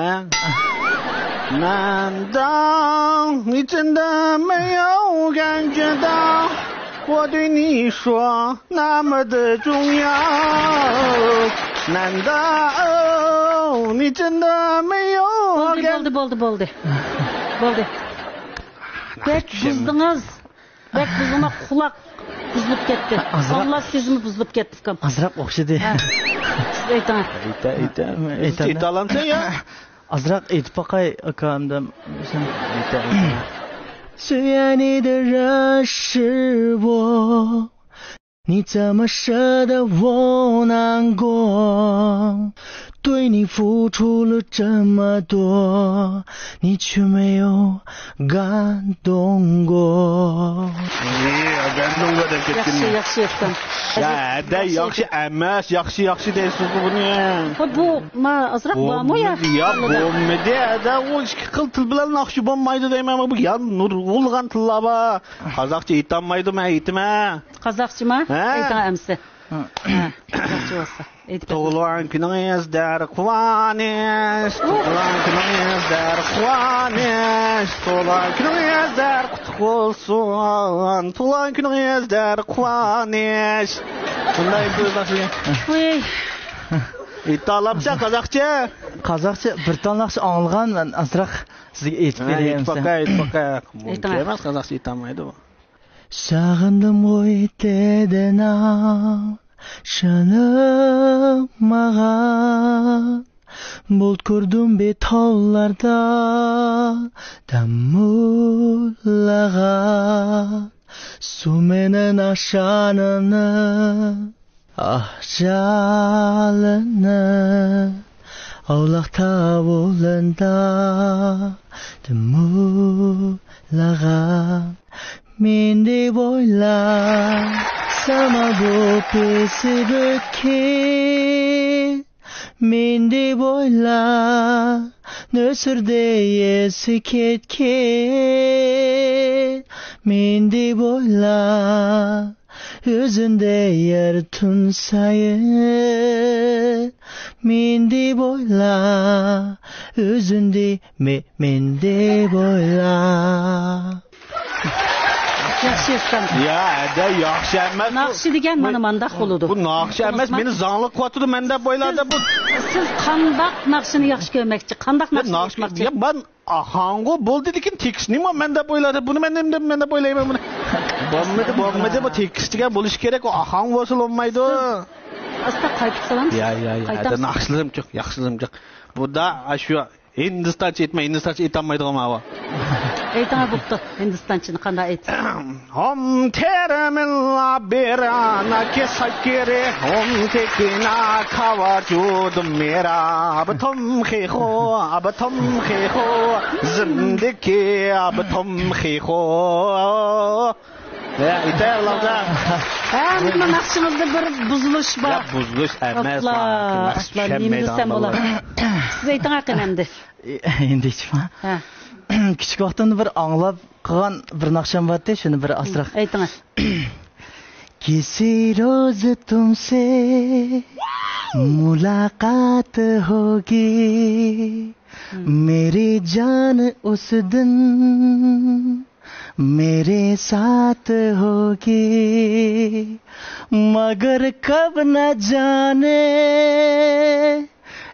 مەن داڭ ئىچىندە مەيەو گەنجىدە. 我对你说那么的重要。难道你真的没有 بولدى، بولدى، بولدى، بولدى. بولدى. بەك بۇزدىڭىز. بەك بۇزۇڭلار، قۇلاق بۇزۇلۇپ كەتتى. ئازراق. ئاڭلاش سېزىمى بۇزۇلۇپ كەتتى، ئۇكام. ئازراق ئوخشىدى. ھە. سىز ئېيتىڭ. ئېيتە، ئېيتە. ئېيتە، ئېيتە. ئېيتالامسەن يا؟ ئازراق ئېيتىپ باقاي، ئاكا، ئەمدى. ئېيتە، ئېيتە. 虽然你的热是我 你怎么舍得我难过？对你付出了这么多，你却没有感动过。 ئېي، گەندۇڭگو دەپ كەتكىنى. ياخشى، ياخشى ئېيتقان. يا، ھەدە، ياخشى ئەمەس، ياخشى، ياخشى دەيسىزغۇ بۇنى. ھە، بۇ، ما، ئازراق بارمۇ يا؟ بولمىدى، يا، بولمىدى، ھەدە، ئۇ ئىككى خىل تىل بىلەن ناخشا بولمايدۇ دەيمەن، بۇ يا نۇرغۇنلىغان تىللار بار. قازاقچە ئېيتالمايدۇ، مەن ئېيتىمەن. قازاقچىما؟ ھە؟ ئېيتىڭ ئەمسە. ھە، قازاقچە بولسا. ئېيتىپ بېرىڭ. تۇغۇلغان كۈنىڭىز دەر قۇۋانىش، تۇغۇلغان كۈنىڭىز دەر قۇۋانىش، تۇغۇلغان كۈنىڭىز دەر قۇتلۇق بولسۇن، تۇغۇلغان كۈنىڭىز دەر قۇۋانىش. شۇنداق ئېيتىپ بېرىڭ. ۋۇي. ئېيتالامسەن قازاقچە؟ قازاقچە بىر تال ناخشا ئاڭلىغان، مەن ئازراق سىزگە ئېيتىپ ھە، بېرەي ئەمسە. ئېيتىپ باقاي، ئېيتىپ باقاي. ئېيتىڭ. مۇمكىن ئەمەس، قازاقچە ئېيتالمايدۇ. ساغىندىم غوي دېدىڭ، شانىماغا. بۇلت كۆردۈم بىر تاغلاردا دەممۇللىغا. سۇ مېنىڭ ناخشامنى، ئاھ جالىنى، ئاۋلاق تاۋۇلىندا دەممۇللىغا. مەن دەپ ئويلا، ساما بۇ پېسىپ ئۆتكەن. مەن دەپ ئويلا، نۆسۈردە يېسى كەتكەن. مەن دەپ ئويلا، ئۆزۈڭدە يار تۇنسايە. مەن دەپ ئويلا، ئۆزۈڭدە مە-، مەن دەپ ئويلا. ياخشى ئۇستام. يا، ھەدە، ياخشى ئەمەس. ناخشا دېگەن مانا مانداق بولىدۇ. بۇ ناخشا ئەمەس، مېنى زاڭلىق قىلىۋاتىدۇ، مەن دەپ ئويلا دەپ بۇ. سىز قانداق ناخشىنى ياخشى كۆرمەكچى؟ قانداق ناخشىنى ئېيتماقچى؟ يا، مەن ئاھاڭغۇ بولدى، لېكىن تېكىستنىمۇ مەن دەپ ئويلا دەپ، بۇنى مەن دەپ، مەن دەپ ئويلايمەن بۇنى. بولمىدى، بولمىدى، بۇ تېكىست دېگەن بولۇشى كېرەك، ئۇ ئاھاڭ بولسا بولمايدۇ. ئاستا قايتىپ سالامسىز؟ يا، يا، يا، قايتامسىز؟ ھەدە، ناخشىلىرىم جىق، ياخشىلىرىم جىق. بۇ دا، ئاشۇ ھىندىستانچە ئېيتماي، ھىندىستانچە ئېيتالمايدىغان ماۋۇ. ئېيتىڭا بوپتۇ، ھىندىستانچىنى قانداق ئېيتىسىز؟ ھوم تېرە مىللا بېرانا كېساكېرى، ھوم تېكىنا كاۋاجۇدۇ مېرا، ئابتوم خېخو، ئابتوم خېخو، زىمدىكى ئابتوم خېخو. ھە، ئېيتەي، ئاللاھجان. ھە، مېنىڭ ناخشىمىزدا بىر بۇزۇلۇش بار. ياق، بۇزۇلۇش ئەمەس، ئاپلا، ماڭا ناخشا ئاپلا، نېمە دېسەم بولا؟ چۈشەنمەيدىغان بولىدۇ. سىز ئېيتىڭ ئاقىن ئەمدى. ئەمدىچىما؟ ھە. كىچىك ۋاقتىمدا بىر ئاڭلاپ قالغان بىر ناخشام بارتى، شۇنى بىر ئازراق. ئېيتىڭ. کسی روز تم سے ملاقات ہوگی، میری جان اس دن میرے ساتھ ہوگی، مگر کب نہ جانے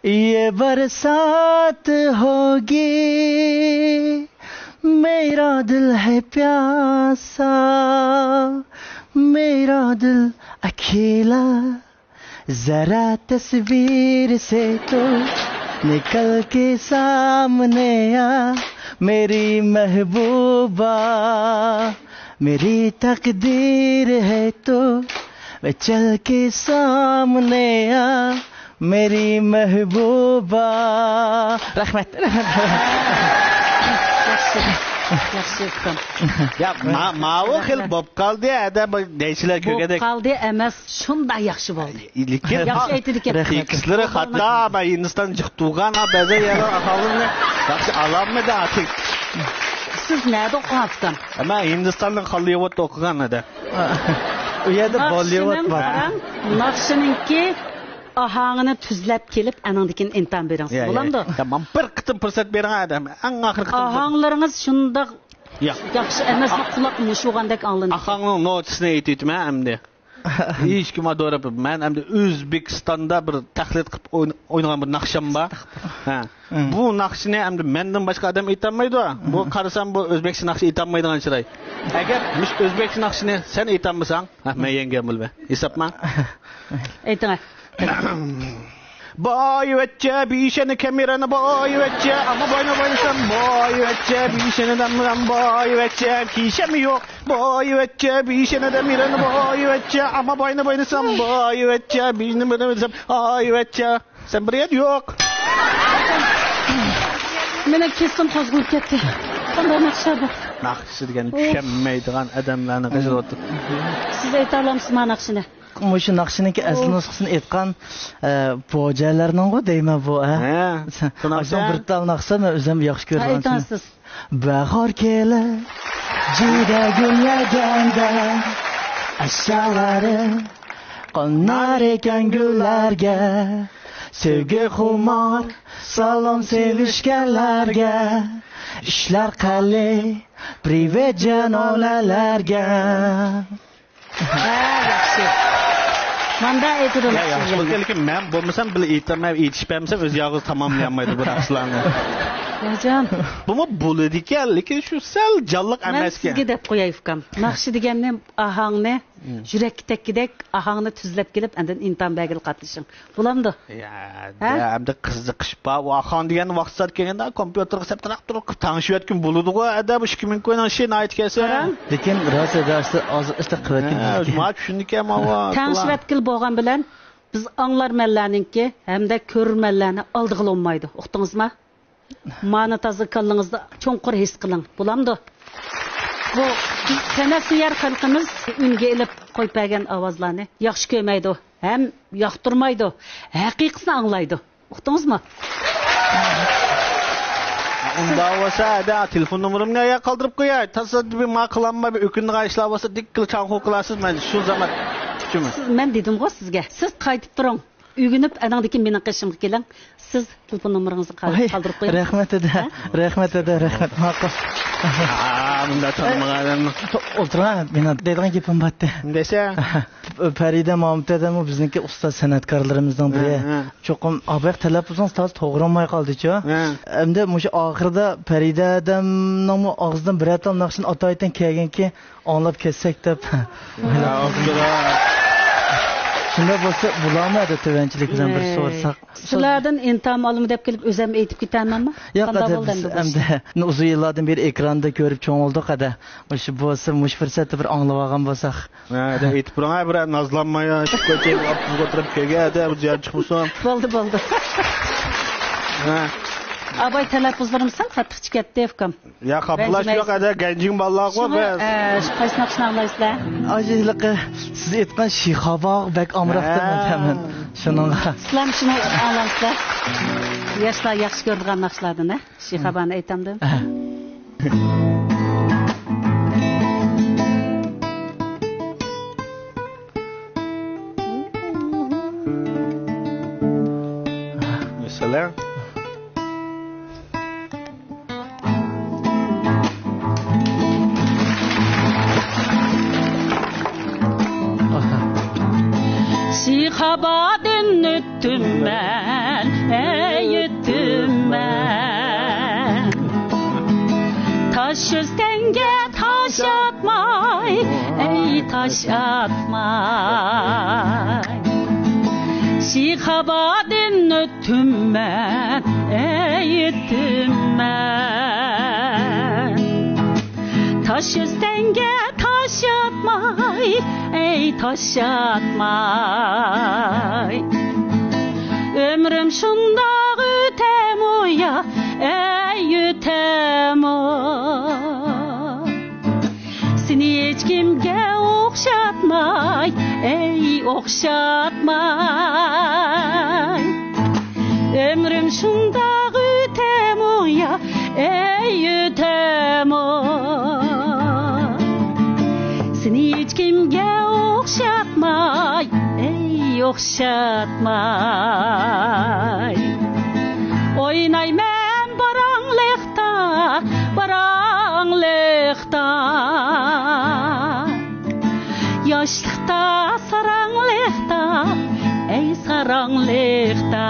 یہ برسات ہوگی۔ میرا دل ہے پیاسا، میرا دل اکیلا، ذرا تصویر سے تو نکل کے سامنے آ، میری محبوبہ، میری تقدیر ہے تو، میں چل کے سامنے آ، میری محبوبہ۔ رەھمەت. ياخشى، ياخشى ئۇكام. يا، ما-، ماۋۇ خىل بولۇپ قالدى، ھەدە، بۇ دەيسىلەر بولۇپ كۆرگەندەك. قالدى ئەمەس، شۇنداق ياخشى بولدى. لېكىن ياخشى ئېيتىدىكەن. تېكىستلىرى خاتا، مەن ھىندىستان جىق تۇغان، ھە، بەزى يەرلەر ئاھاڭلىرىنى ياخشى ئالالمىدى، ھە، تېك-، سىز نەدە ئوقۇغان ئۇكام؟ مەن ھىندىستاننىڭ خاللىۋۇدتا ئوقۇغان ئىدى. ئۇ يەردە بوللىۋۇد بار. قاراڭ، ناخشىنىڭكى ئاھاڭىنى تۈزلەپ كېلىپ، ئانىڭدىن كېيىن ئىمتىھان بېرىڭ. يا، يا، بولامدۇ؟ يا، مانا بىر قېتىم پۇرسەت بېرىڭ، ئادەم. ئەڭ ئاخىرقى قېتىم. ئاھاڭلىرىڭىز شۇنداق يا. ياخشى ئەمەس، قۇلاق مۇشۇغاندەك ئاڭلىنىدۇ. ئاھاڭنىڭ نوتىسىنى ئېيتىۋېتىمەن ئەمدى. ھېچكىم ئادورەپ، مەن ئەمدى ئۆزبېكىستاندا بىر تەقلىد قىلىپ ئوين-، ئوينىغان بىر ناخشام بار. ھە. بۇ ناخشىنى ئەمدى مەندىن باشقا ئادەم ئېيتالمايدۇ. بۇ قارىسام، بۇ ئۆزبەكچە ناخشا ئېيتالمايدىغان چىراي. ئەگەر مۇشۇ ئۆزبەكچە ناخشىنى سەن ئېيتالمىساڭ، ھە، مەن يەڭگەن بولىمەن. ھېسابما؟ ئېيتىڭ. بايۋەچچە بىشەنە كەمىرەنە بايۋەچچە، ئاما باينا باينىسام بايۋەچچە بىشەنە دەمرەم بايۋەچچە كىشەم يوق. بايۋەچچە بىشەنە دەمىرەنە بايۋەچچە، ئاما باينا باينىسام بايۋەچچە بىشەنە دەمرەم بايۋەچچە. سەن بىر يەردە يوق. مېنىڭ كېسىم قوزغىلىپ كەتتى. قانداق ناخشا بۇ؟ ناخشا دېگەن چۈشەنمەيدىغان ئادەملەرنى قىزىۋاتىدۇ. سىز ئېيتالامسىز ما ناخشىنى؟ مۇشۇ ناخشىنىڭكى ئەسلى نۇسخىسىنى ئېيتقان، ئە، بوجەلەرنىڭغۇ دەيمەن بۇ، ھە؟ ھە، تونۇمسەن؟ بىر تال ناخشا، مەن ئۆزۈم ياخشى كۆرىدىغان. ئېيتىڭىز سىز. باھار كېلىپ، جىگدە گۈللەنگەندە، ئاشۇلارنى قونار ئىكەن گۈللەرگە. سۆيگۈ خۇمار سالام سېلىشكەنلەرگە، ئىشلار قەلى پرىۋېت جانانەلەرگە. ھە، ياخشى. ماندا ئېيتىدۇ يا، ياخشى ناخشىلارنى. بولدى، لېكىن مەن بولمىسام، بىللە ئېيتالماي، ئېيتىشىپ بەرمىسەم، ئۆزى يالغۇز تاماملىيالمايدۇ بۇ ناخشىلارنى. راجان. بۇمۇ بولىدىكەن، لېكىن شۇ سەل جانلىق مەن ئەمەسكەن. سىزگە دەپ قوياي، ئۇكام. ناخشا دېگەننى ئاھاڭنى، مم. يۈرەككە تەگكۈدەك ئاھاڭنى تۈزلەپ كېلىپ، ئاندىن ئىنتان بەگىلا قاتنىشىڭ. بولامدۇ؟ يا، ھە؟ ئەمدى قىزىقىش بار. ئۇ ئاخان دېگەن ۋاقىت سائەت كەلگەندە، كومپيۇتېرغا سەپتىراق تۇرۇپ تەڭشىۋەتكىن بولىدىغۇ، ئەدە، بۇ ئىككى مىڭ كوينىڭ ئىشى ناھايىتى كەلسە. قاراڭ. لېكىن راست ئەدە، ئاشۇ ئاز ئىشتا قىلىۋەتكىن ھە، دېيىشكەن. ماڭا چۈشىنىدىكەن، ماۋۇ. تەڭشىۋەتكىلى بولغان بىلەن بىز ئاڭلارمەنلەرنىڭكى ھەمدە كۆرۈرمەنلەرنى ئالدىغىلى بولمايدۇ. ئۇقتىڭىزما؟ مانا تازا كاللىڭىزدا چوڭقۇر ھېس قىلىڭ. بولامدۇ؟ بۇ تەنەسسۇيار خەلقىمىز ئۈنگە ئېلىپ قويۇپ بەرگەن ئاۋازلارنى ياخشى كۆرمەيدۇ ھەم ياقتۇرمايدۇ. ھەقىقىسىنى ئاڭلايدۇ. ئۇقتىڭىزمۇ؟ ئۇنداق بولسا، ئەدە، تېلېفون نومۇرۇمنى ئاياغ قالدۇرۇپ قوياي. تاسادىپىي ما قىلالماي بىر ئۆكۈنىدىغان ئىشلار بولسا، دىككىلا چاڭقۇ قىلارسىز، مەن شۇ زامات كۈتىمەن. سىز، مەن دېدىمغۇ سىزگە، سىز قايتىپ تۇرۇڭ. ئۆگىنىپ، ئانىڭدىن كېيىن مېنىڭ قېشىمغا كېلىڭ. سىز تېلېفون نومۇرىڭىزنى قال-، ۋاي، قالدۇرۇپ قويۇڭ. رەھمەت ئەدە. ھە؟ رەھمەت ئەدە، رەھمەت. ماقۇل. ئا، مۇنداق تونۇمىغان ئادەمنى. ئە، تو-، ئولتۇرۇڭ، مېنىڭ دەيدىغان گېپىم بارتى. دېسە؟ پەرىدە مامۇت ئەدەممۇ بىزنىڭكى ئۇستاز سەنئەتكارلىرىمىزنىڭ بىرى. ھە، ھە. چوقۇم، ئاباق تەلەپپۇزىڭىز تازا توغرا بولماي قالدىچۇ؟ ھە. ئەمدى مۇشۇ ئاخىرىدا پەرىدە ئەدەمنىڭمۇ ئاغزىدىن بىرەر تال ناخشىنى ئاتايتىن كەلگەنكى ئاڭلاپ كەتسەك دەپ. يا، ئوبدۇرا. شۇنداق بولسا، بۇلارمۇ ئەدە تۆۋەنچىلىك بىلەن بىر ئەي. سورىساق. سىلەردىن ئىنتام ئالىمەن دەپ كېلىپ، ئۆزۈم ئېيتىپ كېتەرمەنمۇ؟ ياق، قانداق ئەدە، بولدى بىز ئەمدى بۇ ئەمدى ئىش؟ ئۇزۇن يىللاردىن بېرى ئېكراندا كۆرۈپ چوڭ بولدۇق ئەدە. مۇشۇ بولسا، مۇشۇ پۇرسەتتە بىر ئاڭلىۋالغان بولساق. ھە، ئەدە، ئېيتىپ بېرىڭ، ھە، بىرەر نازلانماي، ئىشقا كېلىپ، ئاپتوبۇسقا ئولتۇرۇپ كەلگەن، ئەدە، بۇ جايدا چىقمىسۇن. بولدى، بولدى. ھە. ئاباي تەلەپپۇزلىرىمسەن قاتتىق چىقاتتى، ئۇكام. يا، خاپىلاش يوق، ئەدە، گەنجىڭ بالىلارغۇ بىز. ئە، شۇ قايسى ناخشىنى ئاڭلايسىلەر؟ ئاشۇ ھېلىقى سىز ئېيتقان شىخاباغ بەك ئامراقتىن ھە. مەن. شۇنىڭغا. سىلەرمۇ شۇنى ئاڭلاڭسىلەر. ياشلار ياخشى كۆرىدىغان ناخشىلاردىن، ھە؟ شىخابانى ئېيتامدىم. ھە. مەسىلەن. شىخابادىن ئۆتتۈم مەن، ئەي، ئۆتتۈم مەن. تاش ئۆستەڭگە تاش ئاتماي، ئەي، تاش ئاتماي. شىخابادىن ئۆتتۈم مەن، ئەي، ئۆتتۈم مەن. تاش ئۆستەڭگە تاش ئاتماي، ئەي، تاش ئاتماي. ئۆمرۈم شۇنداق ئۆتەمۇ يا، ئەي، ئۆتەمۇ. سېنى ھېچكىمگە ئوخشاتماي، ئەي، ئوخشاتماي. ئۆمرۈم شۇنداق ئۆتەمۇ يا، ئەي، ئۆتەمۇ. سېنى ھېچكىمگە ئوخشاتماي، ئەي، ئوخشاتماي. ئوينايمەن باراڭلىقتا، باراڭلىقتا. ياشلىقتا، ساراڭلىقتا، ئەي، ساراڭلىقتا.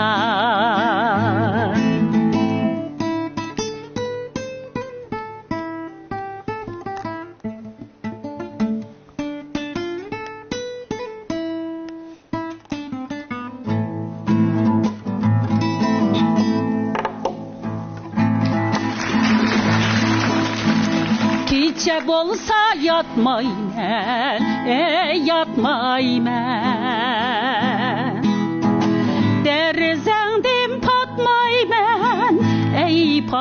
كېچە بولسا ياتمايمەن، ئەي، ياتمايمەن. دېرىزەڭ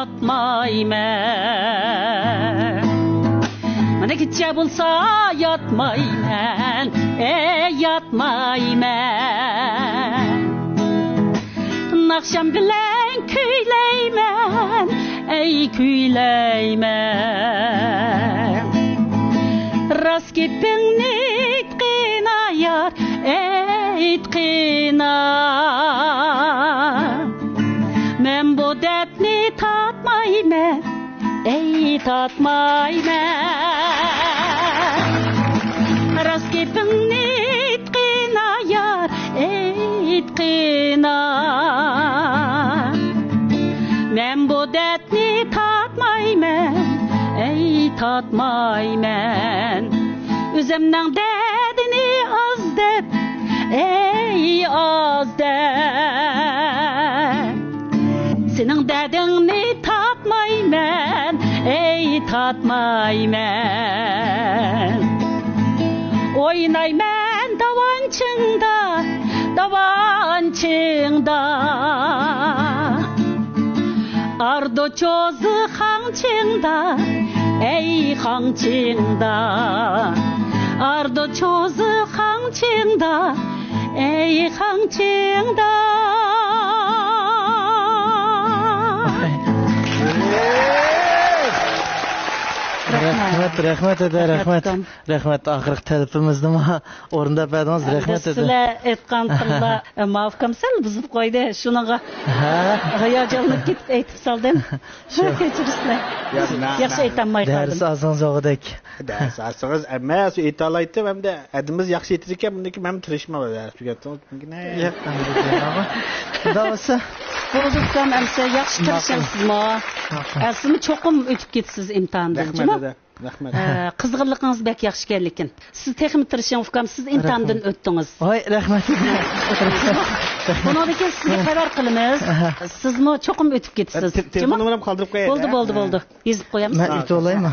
ياتمايمەن. مانا كېچە بولسا ياتمايمەن، ئەي ياتمايمەن. ناخشام بىلەن كۈيلەيمەن، ئەي كۈيلەيمەن. راست گېپىڭنى ئېيتقىنا يار، ئېيتقىنا. مەن بۇ دەردنى تارتمايمەن، ئەي تارتمايمەن. راست گېپىڭنى ئېيتقىنا يار، ئېيتقىنا. مەن بۇ دەردنى تارتمايمەن، ئەي تارتمايمەن. ئۆزۈمنىڭ دەردىنى ئاز دەپ، ئەي ئاز دەپ. سېنىڭ دەردىڭنى تارتمايمەن، ئەي تارتمايمەن. ئوينايمەن داۋانچىڭدا، داۋانچىڭدا. ئاردۇ چوزى خاڭچىڭدا، ئەي خاڭچىڭدا. ئاردۇ چوزى خاڭچىڭدا، ئەي خاڭچىڭدا. رەھمەت، رەھمەت، ھەدە، رەھمەت. رەھمەت، ئۇكام. رەھمەت، ئاخىرقى تەلىپىمىزنىمۇ ئورۇنداپ بەردىڭىز، رەھمەت، ھەدە. سىلەر ئېيتقان تىللار، ئە، ماۋۇ ئۇكام سەل بۇزۇپ قويدى. شۇنىڭغا ھە؟ ھاياجانلىنىپ كېتىپ ئېيتىپ سالدىم. شۇ. كەچۈرۈسىلەر. ياق، نە، ياخشى نە. ئېيتالماي دەرس قالدىم. ئازىڭىز يوغىدەك. دەرس ئالسىڭىز، ھەممىسى ئېيتالايتتىم، ھەمدە ھەدىمىز ياخشى ئېيتىدىكەن، بۇندىن كېيىن مەن تىرىشىمەن دەرس تۈگەتتىڭىز. ياق، ئەمدى شۇنداق بولسا. بولدى ئۇكام، ئەمسە ياخشى تىرىشىڭىزمۇ؟ ماقۇل. ئە، سىزمۇ چوقۇم ئۆتۈپ كېتىسىز ئىمتىھاندىن، رەھمەت، جۇمۇ؟ دادا. رەھمەت. ئە، قىزغىنلىقىڭىز بەك ياخشىكەن، لېكىن سىز تېخىمۇ تىرىشىڭ، ئۇكام، سىز ئىمتىھاندىن رەھمەت. ئۆتتىڭىز. ۋاي، رەھمەت. بۇنىڭدىن كېيىن سىزگە خەۋەر قىلىمىز. ئەھە. سىزمۇ چوقۇم ئۆتۈپ كېتىسىز. تېلېفون نومۇرۇمنى قالدۇرۇپ قوياي. بولدى، بولدى، بولدى. يېزىپ قويامىز. مەن ئۆتۈۋالايمۇ؟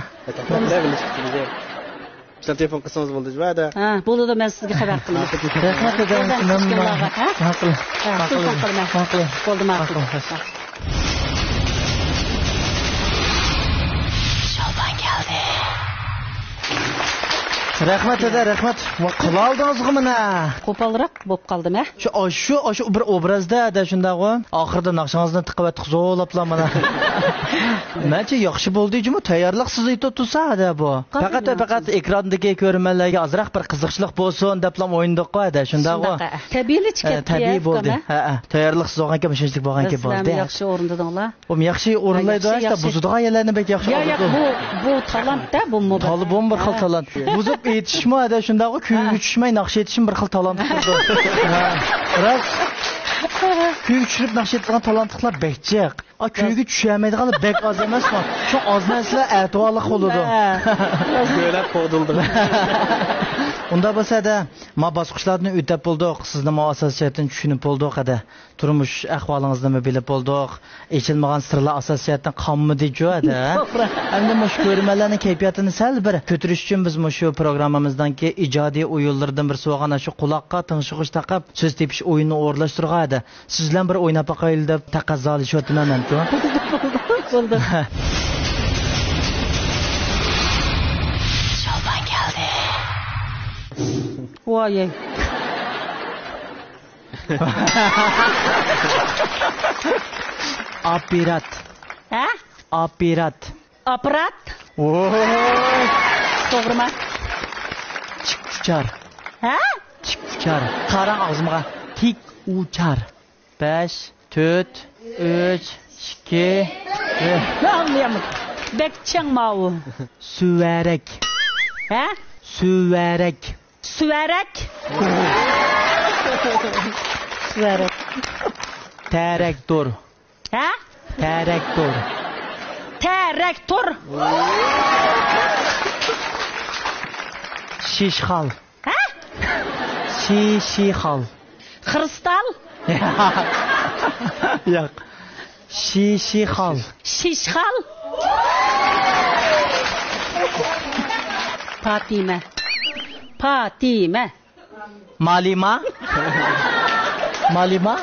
شۇنداق تېلېفون قىلسىڭىز بولدى، جۇۋا. ھە، بولىدۇ، مەن سىزگە خەۋەر قىلىمەن. رەھمەت، دادام. مەن تېلېفون قىلىمەن. ماقۇل. ھە، ماقۇل. تېلېفون قىلىمەن. ماقۇل. بولدى، ماقۇل. ماقۇل. شالبان كەلدى. رەھمەت، دادا، رەھمەت. ۋا، قىلالدىڭىزغۇ مانا. قوپالراق بولۇپ قالدىم، ھە؟ شۇ، ئاشۇ، ئاشۇ بىر ئوبرازدا، ھەدە، شۇنداقغۇ. ئاخىرىدا ناخشىڭىزنى تىقىۋەتتۇق زورلاپلا مانا. مەنچە ياخشى بولدى جۇمۇ، تەييارلىق سىز ئېيتىۋاتىسا، ھەدە، بۇ. قانداق پەقەت، پەقەت ئېكراندىكى كۆرۈرمەنلەرگە ئازراق بىر قىزىقچىلىق بولسۇن دەپلا ئوينىدۇققۇ، ھەدە، شۇنداقغۇ. شۇنداق، ھە. تەبىئىيلا ئە، چىقىپتۇ، تەبىئىي بولدى. ھە، ھە. تەييارلىق سىز بولغانكەن، مۇشۇنچىلىك بولغانكەن، بولدى. ياخشى ئورۇندىدىڭلار. ئۇم ياخشى ئورۇنلايدۇ، ياخشى، ھەتتا ياخشى. بۇزىدىغان يەرلەرنى بەك ياخشى قىلىدۇ. ياق، بۇ، بۇ تالانت-دە، بۇمۇ بىر. تال-، بۇمۇ بىر خىل ھە. تالانت. بۇزۇپ ئېيتىشمۇ، ھەدە، شۇنداقغۇ، كۈيگە ھە. چۈشمەي ناخشا ئېيتىشمۇ بىر خىل تالانت تۇرىدۇ. ھە. راست. كۈيگە چۈشۈرۈپ ناخشا ئېيتىدىغان تالانتلىقلار بەك جىق. ئا، كۈيگە چۈشەلمەيدىغانلار بەك ئاز ئەمەسمۇ؟ شۇ ئاز نەرسىلەر ئەتىۋارلىق بولىدۇ. ھە. كۆرەپ قوغدىلدىم. ئۇنداق بولسا، ھەدە، ما باسقۇچلاردىن ئۆتەپ بولدۇق. سىزنى ما ئاساسىي جەھەتتىن چۈشىنىپ بولدۇق، ھەدە. تۇرمۇش ئەھۋالىڭىزنىمۇ بىلىپ بولدۇق. ئېچىلمىغان سىرلار ئاساسىي جەھەتتىن قالمىدىچۇ، ھەدە؟ توغرا. ئەمدى مۇشۇ كۆرۈرمەنلەرنىڭ كەيپىياتىنى سەل بىر كۆتۈرۈش ئۈچۈن بىز مۇشۇ پروگراممىمىزنىڭكى ئىجادىي ئويۇنلىرىدىن بىرسى بولغان شۇ قۇلاققا تىڭشىغۇچ تاقاپ سۆز تېپىش ئويۇنىنى ئورۇنلاشتۇرغان، ھەدە. سىز بىلەن بىر ئويناپ باقايلى دەپ تەقەززالىشىۋاتىمەن مەنچۇ. بولدى، بولدى، بولدى. شالبان كەلدى. ۋاي. ئاپپېرات. ھە؟ ئاپپېرات. ئاپپارات. ۋوي. توغرىما؟ تىك ئۇچار. ھە؟ تىك ئۇچار. قاراڭ ئاغزىمغا. تىك ئۇچار. بەش، تۆت، ئۈچ، ئىككى، بىر. مەن ئاڭلىيالمىدىم. بەك چىڭ ماۋۇ. سۈۋەرەك. ھە؟ سۈۋەرەك. سۈۋەرەك. سۈۋەرەك. تەرەكتور. ھە؟ تەرەكتور. تەرەكتور. شىشخال. ھە؟ شىشىخال. خرىستال. ياق. شىشىخال. شىشخال. پاتىمە. پاتىمە. مالىما. مالىما.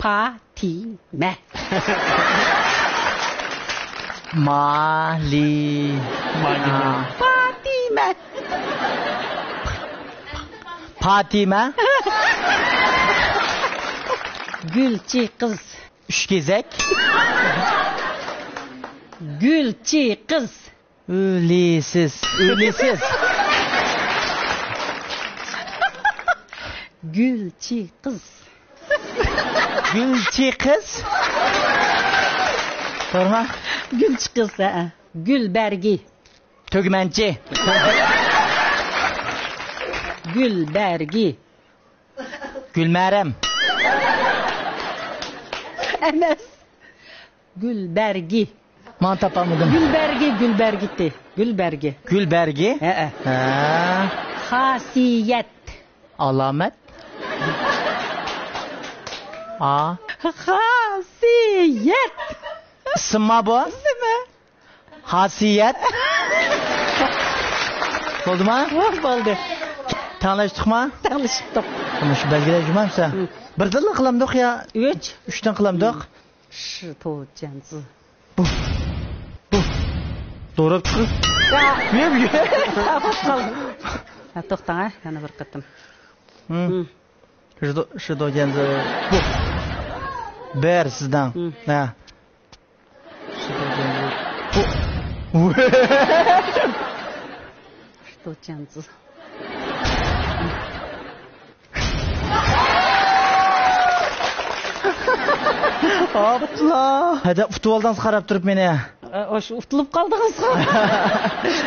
پاتىمە. مالى. مالى. پاتىمە. پاتىمە. گۈلچى قىز. ئۈچ كېزەك. گۈلچى قىز. ئۈلىسىز. ئۈلىسىز. گۈلچى قىز. گۈلچى قىز. توغرىما؟ گۈلچى قىز، ھە. گۈل بەرگى. تۈگمەنچى. گۈل بەرگى. گۈلمەرەم. ئەمەس. گۈل بەرگى. مانا تاپالمىدىم. گۈل بەرگى، گۈل بەرگىتى. گۈل بەرگى. گۈل بەرگى؟ ھەئە. ھە. خاسىيەت. ئالامەت. ئا. خاسىيەت. ئىسىمما بۇ؟ ئىسىمما؟ خاسىيەت. بولدىما؟ بولدى. تەڭلەشتۇقما؟ تەڭلىشىپتۇق. مۇشۇ بەلگىلەپ جۇمامسا؟ ھە. بىردىنلا قىلامدۇق يا؟ ئۈچ. ئۈچتىن قىلامدۇق. شىتوجيەنزى. بۇ. بۇ. دوراپ چىقىپ. يا. يەپ، يەپ. ھە، توختاڭ، ھە، يەنە بىر قېتىم. ھىم. ھىم. شىتو-، شىتوجيەنزى. بۇ. بىر سىزدىن. ھىم. ھە. شىتوجيەنزى. بۇ. شىتوجيەنزى. ئاپلا. ھەدە ئۇتۇۋالدىڭىز قاراپ تۇرۇپ مېنى. ئاشۇ ئۇتۇلۇپ قالدىڭىزغۇ.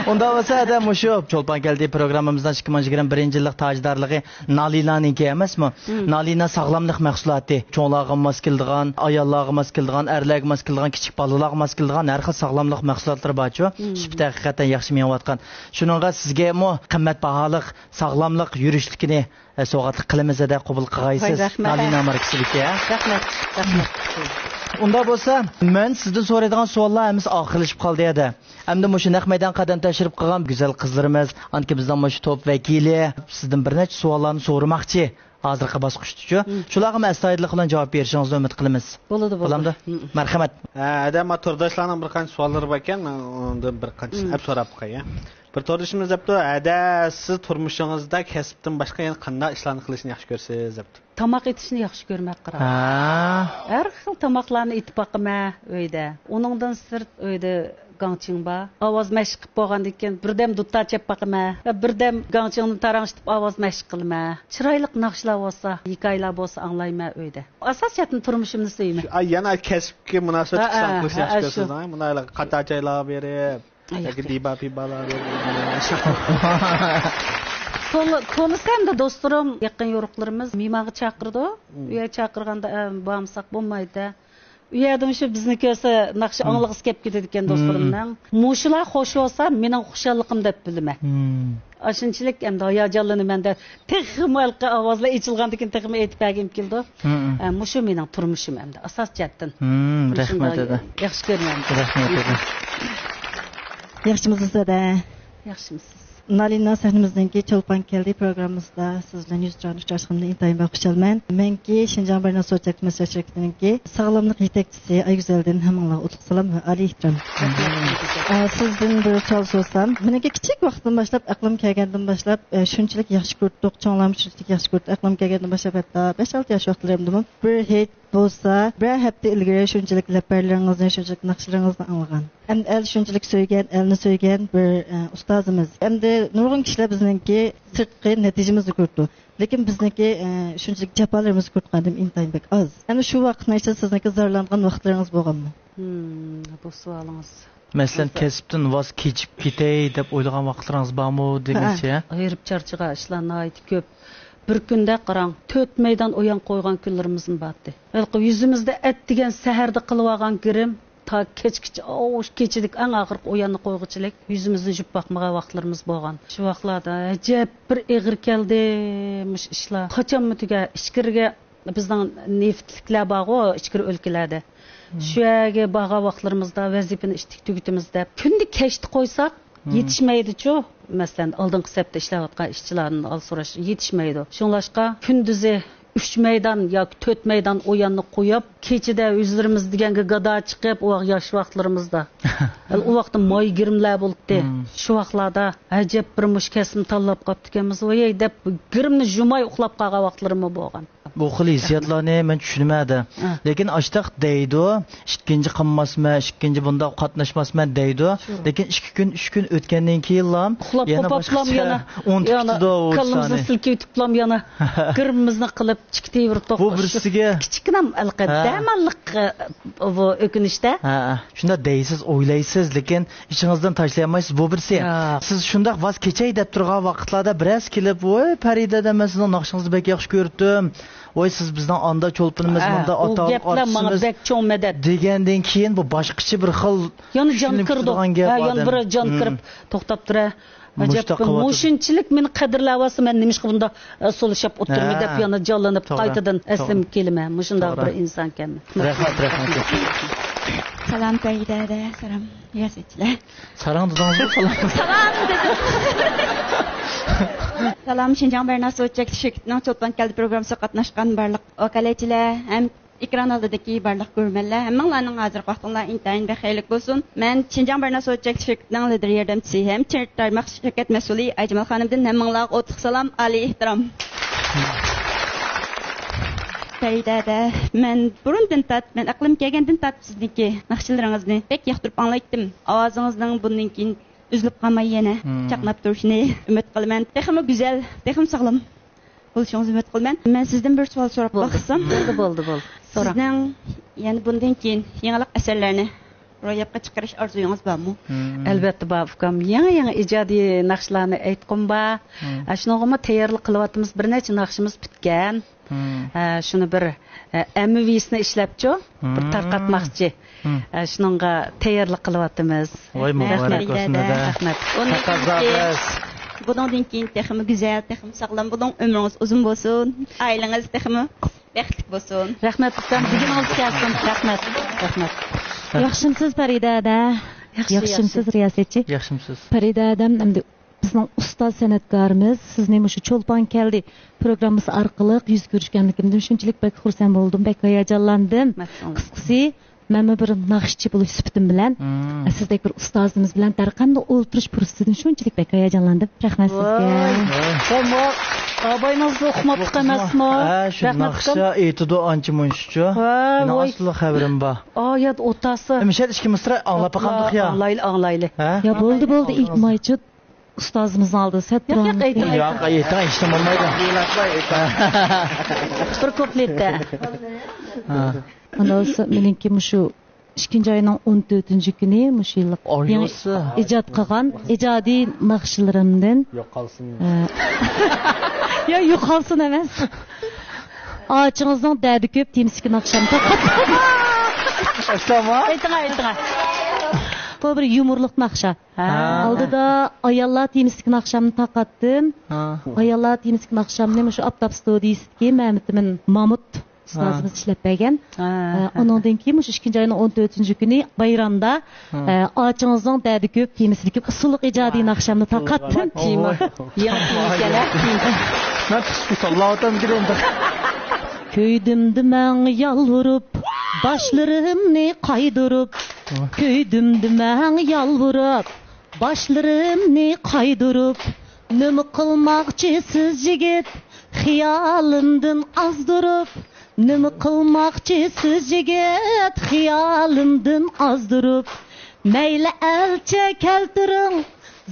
ئۇنداق بولسا ھەدە مۇشۇ چولپان كەلدى پروگراممىمىزنىڭ ئىككى مىڭ يىگىرمە بىرىنچى يىللىق تاجدارلىقى نالىنانىڭكى ئەمەسمۇ؟ مم. نالىنا ساغلاملىق مەھسۇلاتى. چوڭلارغا ماس كېلىدىغان، ئاياللارغا ماس كېلىدىغان، ئەرلەرگە ماس كېلىدىغان، كىچىك بالىلارغا ماس كېلىدىغان ھەر خىل ساغلاملىق مەھسۇلاتلىرى بارچۇ. مم. سۈپىتى ھەقىقەتەن ياخشى مېڭىۋاتقان. شۇنىڭغا سىزگىمۇ قىممەت باھالىق ساغلاملىق يۈرۈشلۈكىنى، ئە، سوۋغاتلىق قىلىمىز ھەدە، قوبۇل قىلغايسىز. ۋاي، رەھمەت. نالىنا ماركىسىدىكى، ھە؟ رەھمەت، رەھمەت. ئۇنداق بولسا، مەن سىزدىن سورايدىغان سوئاللار ھەممىسى ئاخىرلىشىپ قالدى ھەدە. ئەمدى مۇشۇ نەق مەيدانغا قەدەم تەشرىپ قىلغان گۈزەل قىزلىرىمىز، ئاندىن بىزنىڭ مۇشۇ توپ ۋەكىلى سىزدىن بىر نەچچە سوئاللارنى سورىماقچى. ھازىرقى باسقۇچتىچۇ. مم. شۇلارغىمۇ ئەستايىدىللىق بىلەن جاۋاب بېرىشىڭىزنى ئۈمىد قىلىمىز. بولىدۇ، بولىدۇ. بولامدۇ؟ مم. مەرھەمەت. ھە، ھەدە، ما تورداشلارنىڭ بىر قانچە سوئاللىرى باركەن، مەن ئۇنىڭدىن بىر قانچىسىنى مم. ئەپ سوراپ باقاي، ھە. بىر توردىشىمىز دەپتۇ، ھەدە، سىز تۇرمۇشىڭىزدا كەسىپتىن باشقا يەنە قانداق ئىشلارنى قىلىشنى ياخشى كۆرىسىز دەپتۇ. تاماق ئېتىشنى ياخشى كۆرمەك قىراق. ھە. ھەر خىل تاماقلارنى ئېتىپ باقىمەن ئۆيدە. ئۇنىڭدىن سىرت ئۆيدە گاڭچىڭ بار. ئاۋاز مەشىق قىلىپ بولغاندىن كېيىن بىردەم دۇتار چەپ باقىمەن. بىردەم گاڭچىڭنى تاراڭشىتىپ ئاۋاز مەشىق قىلىمەن. چىرايلىق ناخشىلار بولسا، ھېكايىلەر بولسا ئاڭلايمەن ئۆيدە. ئاساسىيەتتىن تۇرمۇشۇمنى سۆيىمەن. شۇ، ئاي، يەنە كەسىپكە مۇناسىۋەتلىك ھە، ئىشلارنى ھە، قىلىشنى ھە، ياخشى شۇ. كۆرىسىز، ھە؟ مۇنداق قاتار چايلارغا بېرىپ، ئاي، ياكى ياق، دىبا پىبالارغا بېرىپ. تولا-، تولىسى ئەمدى دوستلىرىم، يېقىن يورۇقلىرىمىز مېھمانغا چاقىرىدۇ. مم. ئۇ يەرگە چاقىرغاندا، ئە، بارمىساق بولمايدۇ. ئۇ يەردە مۇشۇ بىزنى كۆرسە، ناخشا مم. ئاڭلىغۇسى كېلىپ كېتىدىكەن مم. دوستلىرىمنىڭ. مۇشۇلار خوش بولسا، مېنىڭ خۇشاللىقىم دەپ بىلىمەن. مم. ئاشۇنچىلىك ئەمدى ھاياجانلىنىمەن-دە، تېخىمۇ ھېلىقى ئاۋازلار ئېچىلغاندىن كېيىن تېخىمۇ ئېيتىپ بەرگۈم كېلىدۇ. مم. ئە، مۇشۇ مېنىڭ تۇرمۇشۇم ئەمدى، ئاساس جەھەتتىن. مم، مۇشۇنداق رەھمەت، دادا. ياخشى كۆرىمەن. رەھمەت، دادا. ياخشىمۇسىز، دادا؟ ياخشىمۇسىز؟ نالىنا سەھنىمىزدىنكى چولپان كەلدى پروگراممىمىزدا سىز بىلەن يۈز تۇران ئۇچراشقىنىمدىن ئىنتايىن بەك خۇشالمەن. مەنكى شىنجاڭ بىرنە سوتچىلىق مەسلىھەت شىركىتىنىڭكى ساغلاملىق يېتەكچىسى ئايگۈزەلدىن ھەممىڭلارغا ئوتلۇق سالام ۋە ئالىي ئېھتىرام. ئە، سىزدىن بىر سوئال سورىسام، مېنىڭكى كىچىك ۋاقتىمدىن باشلاپ، ئەقلىم كەلگەندىن باشلاپ، ئە، شۇنچىلىك ياخشى كۆرۈپتۇق، چوڭلارمۇ شۇنچىلىك ياخشى كۆرۈپتۇ. ئەقلىم كەلگەندىن باشلاپ ھەتتا بەش-ئالتە ياش ۋاقىتلىرىمدىمۇ بىر ھېيت بولسا، بىرەر ھەپتە ئىلگىرى شۇنچىلىك لەپەرلىرىڭىزنى، شۇنچىلىك ناخشىلىرىڭىزنى ئاڭلىغان. ئەمدى ئەل شۇنچىلىك سۆيگەن، ئەلنى سۆيگەن بىر، ئە، ئۇستازىمىز. ئەمدى نۇرغۇن كىشىلەر بىزنىڭكى سىرتقى نەتىجىمىزنى كۆرىدۇ. لېكىن بىزنىڭكى، ئە، شۇنچىلىك جاپالىرىمىزنى كۆرۈپ قالدىم ئىنتايىن بەك ئاز. ئەنە شۇ ۋاقىتنىڭ ئىچىدە سىزنىڭكى زارلانغان ۋاقىتلىرىڭىز بولغانمۇ؟ ھىم، بۇ سوئالىڭىز. مەسىلەن، كەسىپتىن ۋاز كېچىپ كېتەي دەپ ئويلىغان ۋاقىتلىرىڭىز بارمۇ دېگەنچە؟ ھېرىپ چارچىغان ئىشلار ناھايىتى كۆپ. بىر كۈندە قاراڭ، تۆت مەيدان ئويۇن قويغان كۈنلىرىمىزمۇ بارتى. ھېلىقى يۈزىمىزدە ئەتىگەن سەھەردە قىلىۋالغان گىرىم تا كەچكىچە، ئاۋۇ كېچىدىكى ئەڭ ئاخىرقى ئويۇننى قويغۇچىلىك يۈزىمىزنى يۇيۇپ باقمىغان ۋاقىتلىرىمىز بولغان. شۇ ۋاقىتلاردا ئەجەب بىر ئېغىر كەلدى مۇشۇ ئىشلار. قاچانمۇ تۈگەر؟ ئىچكىرىگە بىزنىڭ نېفىتلىكلەر بارغۇ، ئىچكىرى ئۆلكىلەردە. مم. شۇ يەرگە بارغان ۋاقىتلىرىمىزدا ۋەزىپىنى ئىتتىك تۈگىتىمىز دەپ، كۈندە كەچتە قويساق، مم. يېتىشمەيدىچۇ. مەسىلەن، ئالدىنقى سەپتە ئىشلەۋاتقان ئىشچىلاردىن ھال سوراش يېتىشمەيدۇ. شۇڭلاشقا، كۈندۈزى ئۈچ مەيدان ياكى تۆت مەيدان ئويۇننى قويۇپ، كېچىدە ئۆزلىرىمىز دېگەنگە گادا چىقىپ، ئۇ ياش ۋاقىتلىرىمىزدا. ئۇ ۋاقىتتا ماي گىرىملەر بولاتتى. مم. شۇ ۋاقىتلاردا ئەجەب بىر مۇشۇ كەسىپنى تاللاپ قاپتىكەنمىز ۋاي دەپ، گىرىمنى يۇماي ئۇخلاپ قالغان ۋاقىتلىرىممۇ بولغان. بۇ خىل ھېسسىياتلارنى مەن چۈشىنىمەن-دە. ھە. لېكىن ئاشتاق دەيدۇ، ئىككىنچى قىلماسمەن، ئىككىنچى بۇنداق قاتناشماسمەن دەيدۇ. شۇ. لېكىن ئىككى كۈن، ئۈچ كۈن ئۆتكەندىن كېيىنلا ئۇخلاپ يەنە قوپاپلام باشقىچە يەنە، ئۇنتۇپ يەنە كېتىدۇ ئۇ كاللىمىزنى ئىشلارنى. سىلكىۋېتىپلام يەنە گىرىمىمىزنى قىلىپ، چىكىتىۋېرىپ بۇ توختاش. بىرسىگە بىر كىچىككىنە ھە. دەماللىق، ئە، بۇ ئۆكۈنۈشتە. ھە. شۇنداق دەيسىز، ئويلايسىز، لېكىن ئىچىڭىزدىن تاشلىيالمايسىز، بۇ بىرسى. ياق. سىز شۇنداق ۋاز كېچەي دەپ تۇرغان ۋاقىتلاردا بىرەرسى كېلىپ، ۋاي، پەرىدە دە، مەن سىزنىڭ ناخشىڭىزنى بەك ياخشى كۆرۈپتىم. ۋاي، سىز بىزنىڭ ئاندا چولپىنىمىز، ھە، مۇندا ئۇ ئاتاقلىق گەپلەر ماڭا ئارتىسىمىز بەك چوڭ مەدەت. دېگەندىن كېيىن بۇ باشقىچە بىر خىل يەنە جان چۈشىنىپ كىرىدۇ. تۇرىدىغان گەپ ھە، يەنە ئادەم. بىر جان مم. كىرىپ توختاپ تۇرە. مۇشۇنداق ئەجەب، قىلىۋاتىدۇ. مۇشۇنچىلىك مېنى قەدىرلەۋاتسا، مەن نېمىشقا بۇنداق، ئە، سولىشىپ ئولتۇرىمەن ھە. دەپ يەنە جانلىنىپ توغرا. قايتىدىن توغرا. ئەسلىمگە كېلىمەن. مۇشۇنداق توغرا. بىر ئىنسانكەنمەن. رەھمەت، رەھمەت. سالام پەرىدە، سالام رىياسەتچىلەر. ساراڭ دېدىڭىزمۇ سالام؟ سالام دېدىم. سالام، شىنجاڭ بەرنا سوۋېت چەكلىك شىركىتىنىڭ چولپان كەلدى پروگراممىسىغا قاتناشقان بارلىق ۋاكالەتچىلەر ھەم ئېكران ئالدىدىكى بارلىق كۆرۈرمەنلەر، ھەممىڭلارنىڭ ھازىرقى ۋاقتىڭلار ئىنتايىن بەخىرلىك بولسۇن. مەن شىنجاڭ بەرنا سوۋېت چەكلىك شىركىتىنىڭ لىدىر ياردەمچىسى ھەم چىن تارماق شىركەت مەسئۇلى ئايجامال خانىمدىن ھەممىڭلارغا ئوتلۇق سالام، ئالىي ئېھتىرام. پەرىدە ھەدە، مەن بۇرۇندىن تارتىپ، مەن ئەقلىم كەلگەندىن تارتىپ سىزنىڭكى ناخشىلىرىڭىزنى بەك ياقتۇرۇپ ئاڭلايتتىم. ئاۋازىڭىزنىڭ بۇندىن كېيىن ئۈزۈلۈپ قالماي يەنە مم. چاقناپ تۇرۇشىنى ئۈمىد قىلىمەن. تېخىمۇ گۈزەل، تېخىمۇ ساغلام بولۇشىڭىزنى ئۈمىد قىلىمەن. مەن سىزدىن بىر سوئال سوراپ بولدى. باقسام. بولدى، بولدى، بولدى. سوراڭ. سىزنىڭ يەنە بۇندىن كېيىن يېڭىلىق ئەسەرلەرنى روياپقا چىقىرىش ئارزۇيىڭىز بارمۇ؟ مم. ئەلۋەتتە بار، ئۇكام. يېڭى، يېڭى ئىجادىي ناخشىلارنى ئېيتقۇم بار. مم. ئە، شۇنىڭغىمۇ تەييارلىق قىلىۋاتىمىز. بىر نەچچە ناخشىمىز پۈتكەن. مم. ئە، شۇنى بىر، ئە، ئەممىۋىسىنى ئىشلەپچۇ، بىر مم. تارقاتماقچى. مم. ئە، شۇنىڭغا تەييارلىق قىلىۋاتىمىز. ۋاي، مۇبارەك رەھمەت. بولسۇن، دادا. رەھمەت. ئۇنىڭدىن تەقەززا كېيىن، بىز. بۇنىڭدىن كېيىن تېخىمۇ گۈزەل، تېخىمۇ ساغلام بولۇڭ، ئۆمرىڭىز ئۇزۇن بولسۇن، ئائىلىڭىز تېخىمۇ بەختلىك بولسۇن. رەھمەت، ئۇكام، دېگىنىڭىز كەلسۇن. رەھمەت، رەھمەت. ياخشىمسىز، پەرىدە ھەدە؟ ياخشى، ياخشىمسىز، ياخشى. رىياسەتچى؟ ياخشىمسىز. پەرىدە ھەدەم، ئەمدى بىزنىڭ ئۇستاز سەنئەتكارىمىز، سىزنى مۇشۇ چولپان كەلدى پروگراممىسى ئارقىلىق يۈز كۆرۈشكەنلىكىمدىن شۇنچىلىك بەك خۇرسەن بولدۇم، بەك ھاياجانلاندىم. مەسئۇل. قىسقىسى، مەنمۇ بىر ناخشىچى بولۇش سۈپىتىم بىلەن، مم. سىزدەك بىر ئۇستازىمىز بىلەن بىر قەدەمدە ئولتۇرۇش پۇرسىتىدىن شۇنچىلىك بەك ھاياجانلاندىم. رەھمەت سىزگە. ۋاي. ۋاي. سەن بۇ ئاباينىڭ ئۇقماپتىق ئەمەسمۇ؟ ھە، شۇ رەھمەت ناخشا ئېيتىدۇ ئانچە مۇنچىچۇ. ۋاي، مېنىڭ ۋاي. ئاشۇنداق خەۋىرىم بار. ئا، ياد ئوتاسى. مىشەل ئىككىمىز سىرا ئاڭلاپ باقامدۇق يا؟ ئاڭلايلى، ئاڭلايلى. ھە؟ يا، بولدى، بولدى، ئېيتمايچۇ. ئۇستازىمىزنى ئالدىدا سەت ياق، ياق، تۇرۇڭ. ئېيتىڭ، ياق، ئېيتىڭ، ھېچنېمە بولمايدۇ. بىر كۇپلېتتە. ھە. ئاندىن بولسا مېنىڭكى مۇشۇ ئىككىنچى ئاينىڭ ئون تۆتىنچى كۈنى مۇشۇ يىللىق يېڭى ئىجاد قىلغان ئىجادىي ناخشىلىرىمدىن. يوقالسۇن. ھە. يا، يوقالسۇن ئەمەس. ئاچىڭىزنىڭ دەردى كۆپ تېمىسىدىكى ناخشامنى تارقاتتىم. ئېيتىڭ، ئېيتىڭ. بۇ بىر يۇمۇرلۇق ناخشا. ھە. ئالدىدا ئاياللار تېمىسىدىكى ناخشامنى تارقاتتىم. ھە. ئاياللار تېمىسىدىكى ناخشامنى مۇشۇ ئاپتاپ ستۇدىيىسىدىكى مەمتىمىن مامۇت ئۇستازىمىز ئىشلەپ بەرگەن. ھە. ئە، ئۇنىڭدىن كېيىن مۇشۇ ئىككىنچى ئاينىڭ ئون تۆتىنچى كۈنى بايرامدا، ھە. ئە، ئاچىڭىزنىڭ دەردى كۆپ تېمىسىدىكى ئۇسسۇللۇق ئىجادىي ناخشامنى تارقاتتىم. تېما. يېڭى تېما ئىكەن، ھە؟ مەن پىس پىس ئاڭلاۋاتامدىكىن ئەمدى. كۆيدۈم دېمەڭ يالۋۇرۇپ، باشلىرىمنى قايدۇرۇپ. كۆيدۈم دېمەڭ يالۋۇرۇپ، باشلىرىمنى قايدۇرۇپ. نېمە قىلماقچىسىز يىگىت، خىيالىمدىن ئازدۇرۇپ؟ نېمە قىلماقچىسىز يىگىت، خىيالىمدىن ئازدۇرۇپ؟ مەيلى ئەلچە كەلتۈرۈڭ،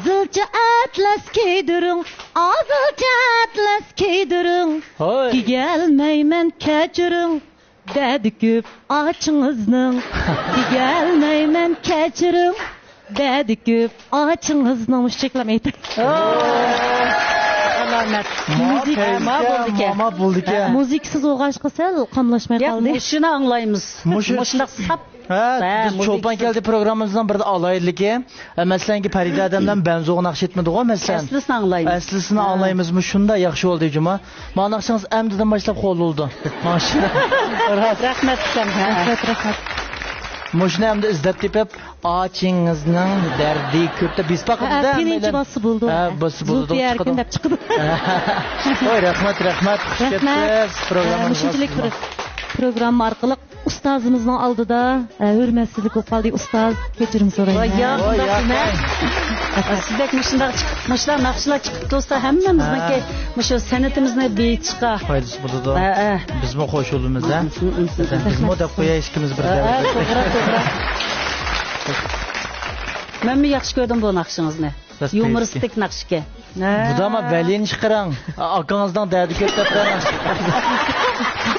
زىلچە ئەتلەس كىيدۈرۈڭ، ئازىلچە ئەتلەس كىيدۈرۈڭ. ھوي. كىيەلمەيمەن كەچۈرۈڭ، دەردى كۆپ ئاچىڭىزنىڭ. كىيەلمەيمەن كەچۈرۈڭ، دەردى كۆپ ئاچىڭىزنىڭ. مۇشۇ چېكىلەم ئېيتىڭ. ئالامەت. مۇزىكا. ما بولدىكەن. ما بولدىكەن. مۇزىكىسىز بولغاچقا سەل قاملاشماي قالدى. مۇشۇنى ئاڭلايمىز. مۇشۇنداق ساپ. ھە، بىز چولپان كەلدى پروگراممىمىزنىڭ بىر ئالاھىدىلىكى. ئە، مەسىلەن، پەرىدە ھەدەمدىن بەنزۇغا ناخشا ئېيتمىدىغۇ، مەسىلەن. ئەسلىسىنى ئاڭلايمىز. ئەسلىسىنى ئاڭلايمىز. مۇشۇنداق ياخشى بولدى، جۇما. مانا ناخشىڭىز ئەمدىدىن باشلاپ قويۇلدى. ماشىنا. راست. رەھمەت، ئۇكام. ھە. رەھمەت، رەھمەت. مۇشۇنى ئەمدى ئىزدەپ تېپىپ، ئاچىڭىزنىڭ دەردى كۆپ دەپ بېسىپ باقىمىز-دە، ھەممەيلەن. باسسا بولىدۇ. ھە، باسسا بولىدۇ، زۇلپىيە ئەركىن دەپ چىقىدۇ. ۋاي، رەھمەت، رەھمەت، خۇش كەپسىز. پروگراممىمىزغا مۇشۇنچىلىك بىر پروگرامما ئارقىلىق ئۇستازىمىزنىڭ ئالدىدا، ھە، ھۆرمەتسىزلىك بولۇپ قالدى، ئۇستاز، كەچۈرۈم سورايمەن. ۋاي، ياق، ۋاي، ئۇنداق ياق. ئەمەس. سىزدەك مۇشۇنداق چىقىپ، مۇشۇنداق ناخشىلار چىقىپ تۇرسا، ھەممىمىزنىڭكى ھە. مۇشۇ سەنئىتىمىزنى بېيىتىشقا پايدىسى بولىدۇ. ھە، ھە. بىزمۇ قوشۇلىمىز، ھە. ھە، ھە. بىزمۇ دەپ قوياي ئىككىمىز بىر ھە، ھە، دەۋردە. توغرا، توغرا. مەنمۇ ياخشى كۆردۈم بۇ ناخشىڭىزنى. يۇمۇرىستىك ناخشىكەن. ھە. بۇدا ما بەلىنى چىقىرىڭ. ئاكىڭىزنىڭ دەردى كۆپ دەپ بەرمەڭ.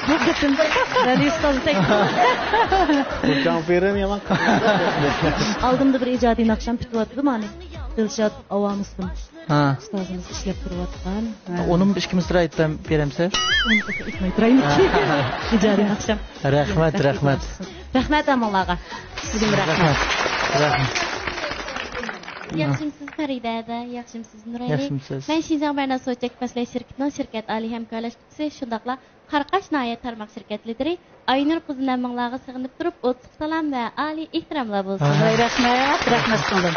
بۇ قېتىم بەلى ئۇستازنى تەكلىپ قىلدى. ئالدىمدا بىر ئىجادىي ناخشام پۈتۈۋاتىدۇ، مانا. دىلشات ئاۋامۇسلىم ھە. ئۇستازىمىز ئىشلەپ تۇرۇۋاتقان. ئۇنىمۇ ئىككى مىسرا ئېيتىپ بېرەمسىز؟ ئۇنى ئېيتماي تۇرايمىكى. ئىجادىي ناخشام. رەھمەت، رەھمەت. رەھمەت ھەممىڭلارغا. سىزگىمۇ رەھمەت. رەھمەت. ياخشىمۇسىز پەرىدە ھەدە؟ ياخشىمۇسىز نۇرئەلى؟ ياخشىمۇسىز؟ مەن شىنجاڭ بەرنا سوچەك پەسلەش شىركىتىنىڭ شىركەت ئالىي ھەمكارلاشقۇچىسى، شۇنداقلا قاراقاش ناھىيە تارماق شىركەتلىرى ئاينۇر قىزىنىم ھەممىڭلارغا سىغىنىپ تۇرۇپ ئوتلۇق سالام ۋە ئالىي ئېھتىراملار بولسۇن. ھە. ۋاي، رەھمەت، رەھمەت سىڭلىم.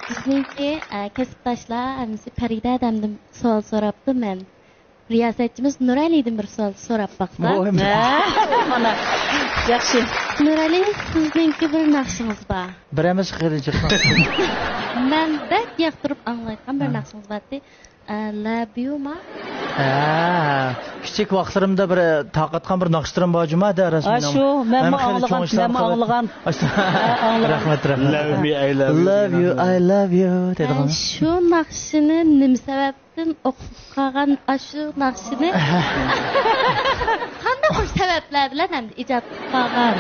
بىزنىڭكى، ئە، كەسىپداشلار ھەممىسى پەرىدە ھەدەمدىن سوئال سوراپتۇ، مەن رىياسەتچىمىز نۇرئەلىدىن بىر سوئال سوراپ باقسا. ۋوي. ھە، مانا، ياخشى. نۇرئەلى، سىزنىڭكى بىر ناخشىڭىز بار. بىر ئەمەس، خېلى جىق. مەن بەك ياقتۇرۇپ ئاڭلايدىغان بىر ھە. ناخشىڭىز بارتى. ئە، لەبيۇما؟ ھە، كىچىك ۋاقىتلىرىمدا بىر تارقاتقان بىر ناخشىلىرىم بار جۇما دە، ھە، رەسمىي شۇ، مەنمۇ مەن خېلى ئاڭلىغان، چوڭ ئىشلارنى مەنمۇ قىلىپ ئاڭلىغان. ھە، ئاڭلىغان. رەھمەت، رەھمەت. Love me, I love you, I love you دەيدىغان. ھە، شۇ ناخشىنى نېمە سەۋەبتىن ئوقۇپ قالغان، ئاشۇ ناخشىنى قانداق بىر سەۋەبلەر بىلەن ئەمدى ئىجاد قىلىپ قالغان؟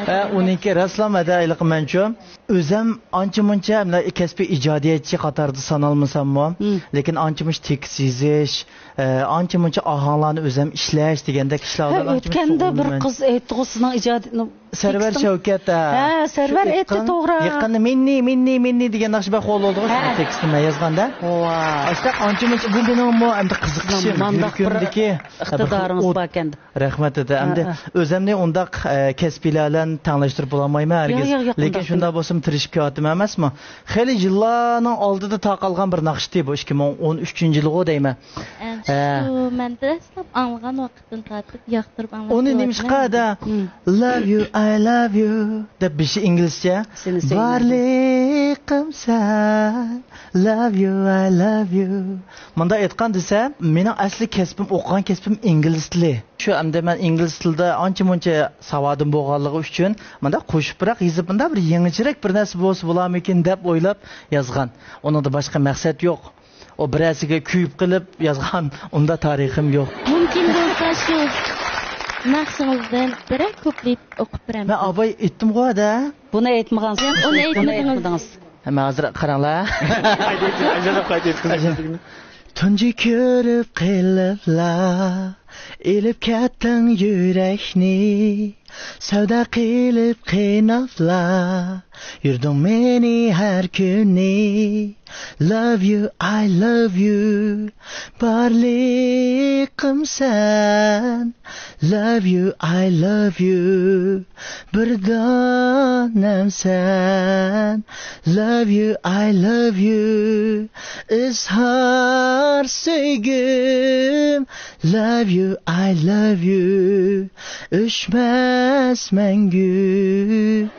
ھە، ئۇنىڭكى رەسلام ھەدە ھېلىقى مەنچۇ. ئۆزەم ئانچە-مۇنچە، مۇنداق كەسپىي ئىجادىيەتچى قاتارىدا سانالمىساممۇ، مم. لېكىن ئانچە-مۇنچە تېكىست يېزىش، ئە، ئانچە-مۇنچە ئاھاڭلارنى ئۆزەم ئىشلەش دېگەندەك ئىشلار ھە، بىلەن ئانچە-مۇنچە ئۆتكەندە بىر شۇغۇللىنىمەن. قىز ئېيتتىغۇ سىزنىڭ ئىجادىيىتىڭىز. ھە، سەرۋەر تېكىستىڭ-، ئېيتتى، توغرا. يېقىندا مېنى، مېنى، مېنى دېگەن ناخشا بەك خول بولدىغۇ، ھە. شۇ تېكىستنى مەن يازغاندا. ۋاي. ئاشۇنداق ئانچە-مۇنچە، بۇ مېنىڭمۇ ئەمدى قىزىقىشىم، مانداق بىر يۈرىكىمدىكى ئىقتىدارىڭىز باركەن. رەھمەت ھەدە. ئەمدى ھە، ھە. ئۆزەمنى ئۇنداق، ئە، كەسپىيلەر بىلەن تەڭلەشتۈرۈپ بولالمايمەن ھەرگىز. ياق، ياق، ياق، لېكىن ئۇنداق شۇنداق دېمەڭ. بولسىمۇ تىرىشىپ كېلىۋاتىمەن ئەمەسمۇ؟ خېلى يىللارنىڭ ئالدىدا تارقالغان بىر ناخشىتى بۇ، ئىككى مىڭ ئون ئۈچىنچى يىلغۇ دەيمەن. ئە، ھە. شۇ مەن دەسلەپ ئاڭلىغان ۋاقىتتىن تارتىپ ياقتۇرۇپ ئاڭلاپ ئۇنى نېمىشقا كېلىۋاتىمەن. ھەدە؟ مم. Love you, I love you دەپ بېشى ئىنگلىزچە. سېنى سۆيىمەن. بارلىقىمسەن، love you, I love you. مۇنداق ئېيتقان دېسە، مېنىڭ ئەسلى كەسپىم، ئوقۇغان كەسپىم ئىنگلىز تىلى. شۇ ئەمدى مەن ئىنگلىز تىلىدا ئانچە-مۇنچە ساۋادىم بولغانلىقى ئۈچۈن، مۇنداق قوشۇپ بىراق يېزىپ، مۇنداق بىر يېڭىچىرەك بىر نەرسە بولسا بولارمىكىن دەپ ئويلاپ يازغان. ئۇنىڭدا باشقا مەقسەت يوق. ئۇ بىرەرسىگە كۆيۈپ قېلىپ يازغان ئۇنداق تارىخىم يوق. مۇمكىن بولسا شۇ ناخشىڭىزدىن بىرەر كۇپلېت ئوقۇپ بېرەمسىز؟ مەن ئاباي ئېيتتىمغۇ ھەدە. بۇنى ئېيتمىغانسىز. ياق، ئۇنى ئېيتمىدىڭىز. ھەممە ھازىر قاراڭلار. قايتا ئېيتقىن، ئەجەب قايتا ئېيتقىن. تۇنجى كۆرۈپ قېلىپلا، ئېلىپ كەتتىڭ يۈرەكنى، سەۋدا قىلىپ قىيناپلا، يۈردۈڭ مېنى ھەر كۈنى. Love you, I love you، بارلىقىمسەن. Love you, I love you، بىر دانەمسەن. Love you, I love you، ئىزھار سۆيگۈم. Love you, I love you، ئۆچمەس مەڭگۈ.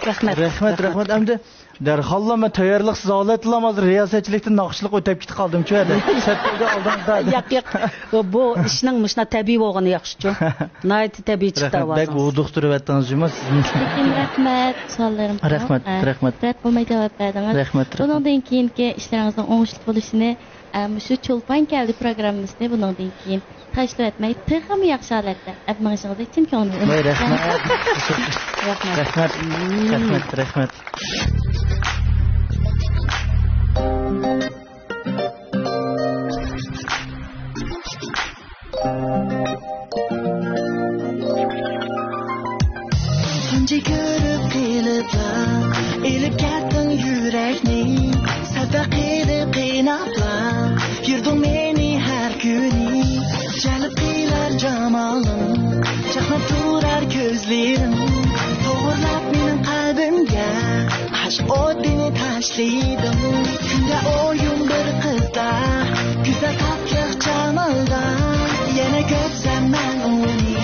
رەھمەت. رەھمەت، رەھمەت. ئەمدى دەرھاللا مەن تەييارلىقسىز ھالەتتىلا ھازىر رىياسەتچىلىكتىن ناخشىلىق ئۆتەپ كېتىپ قالدىمچۇ ھەدە. سەت بولدى ئالدىڭىزدا. ياق، ياق. بۇ، بۇ ئىشنىڭ مۇشۇنداق تەبىئىي بولغىنى ياخشىچۇ. ناھايىتى تەبىئىي چىقتى رەھمەت، بەك ئاۋازىڭىز. ھودۇقتۇرۇۋەتتىڭىز جۇمۇ سىزنى. لېكىن رەھمەت، سوئاللىرىم رەھمەت، ئە، رەھمەت. رەت بولماي جاۋاب بەردىڭىز. رەھمەت، رەھمەت. بۇنىڭدىن كېيىنكى ئىشلىرىڭىزنىڭ ئوڭۇشلۇق بولۇشىنى، ئە، مۇشۇ چولپان كەلدى پروگراممىسىنى بۇنىڭدىن كېيىن تاشلىۋەتمەي، تېخىمۇ ياخشى ھالەتتە ئەپ مېڭىشىڭىزنى چىن كۆڭلۈمدىن ۋاي، ئۈمىد رەھمەت. قىلىمەن. رەھمەت. رەھمەت، رەھمەت، رەھمەت. تۇنجى كۆرۈپ قېلىپلا، ئېلىپ كەتتىڭ يۈرەكنى، سەۋدا قىلىپ قىيناپلا، يۈردۈڭ مېنى ھەر كۈنى. جەلپ قىلار جامالىڭ، ئىدىڭ كۈندە ئويۇن بىر قىزدا، گۈزەل تاتلىق جامالدا، يەنە كۆرسەم مەن ئۇنى،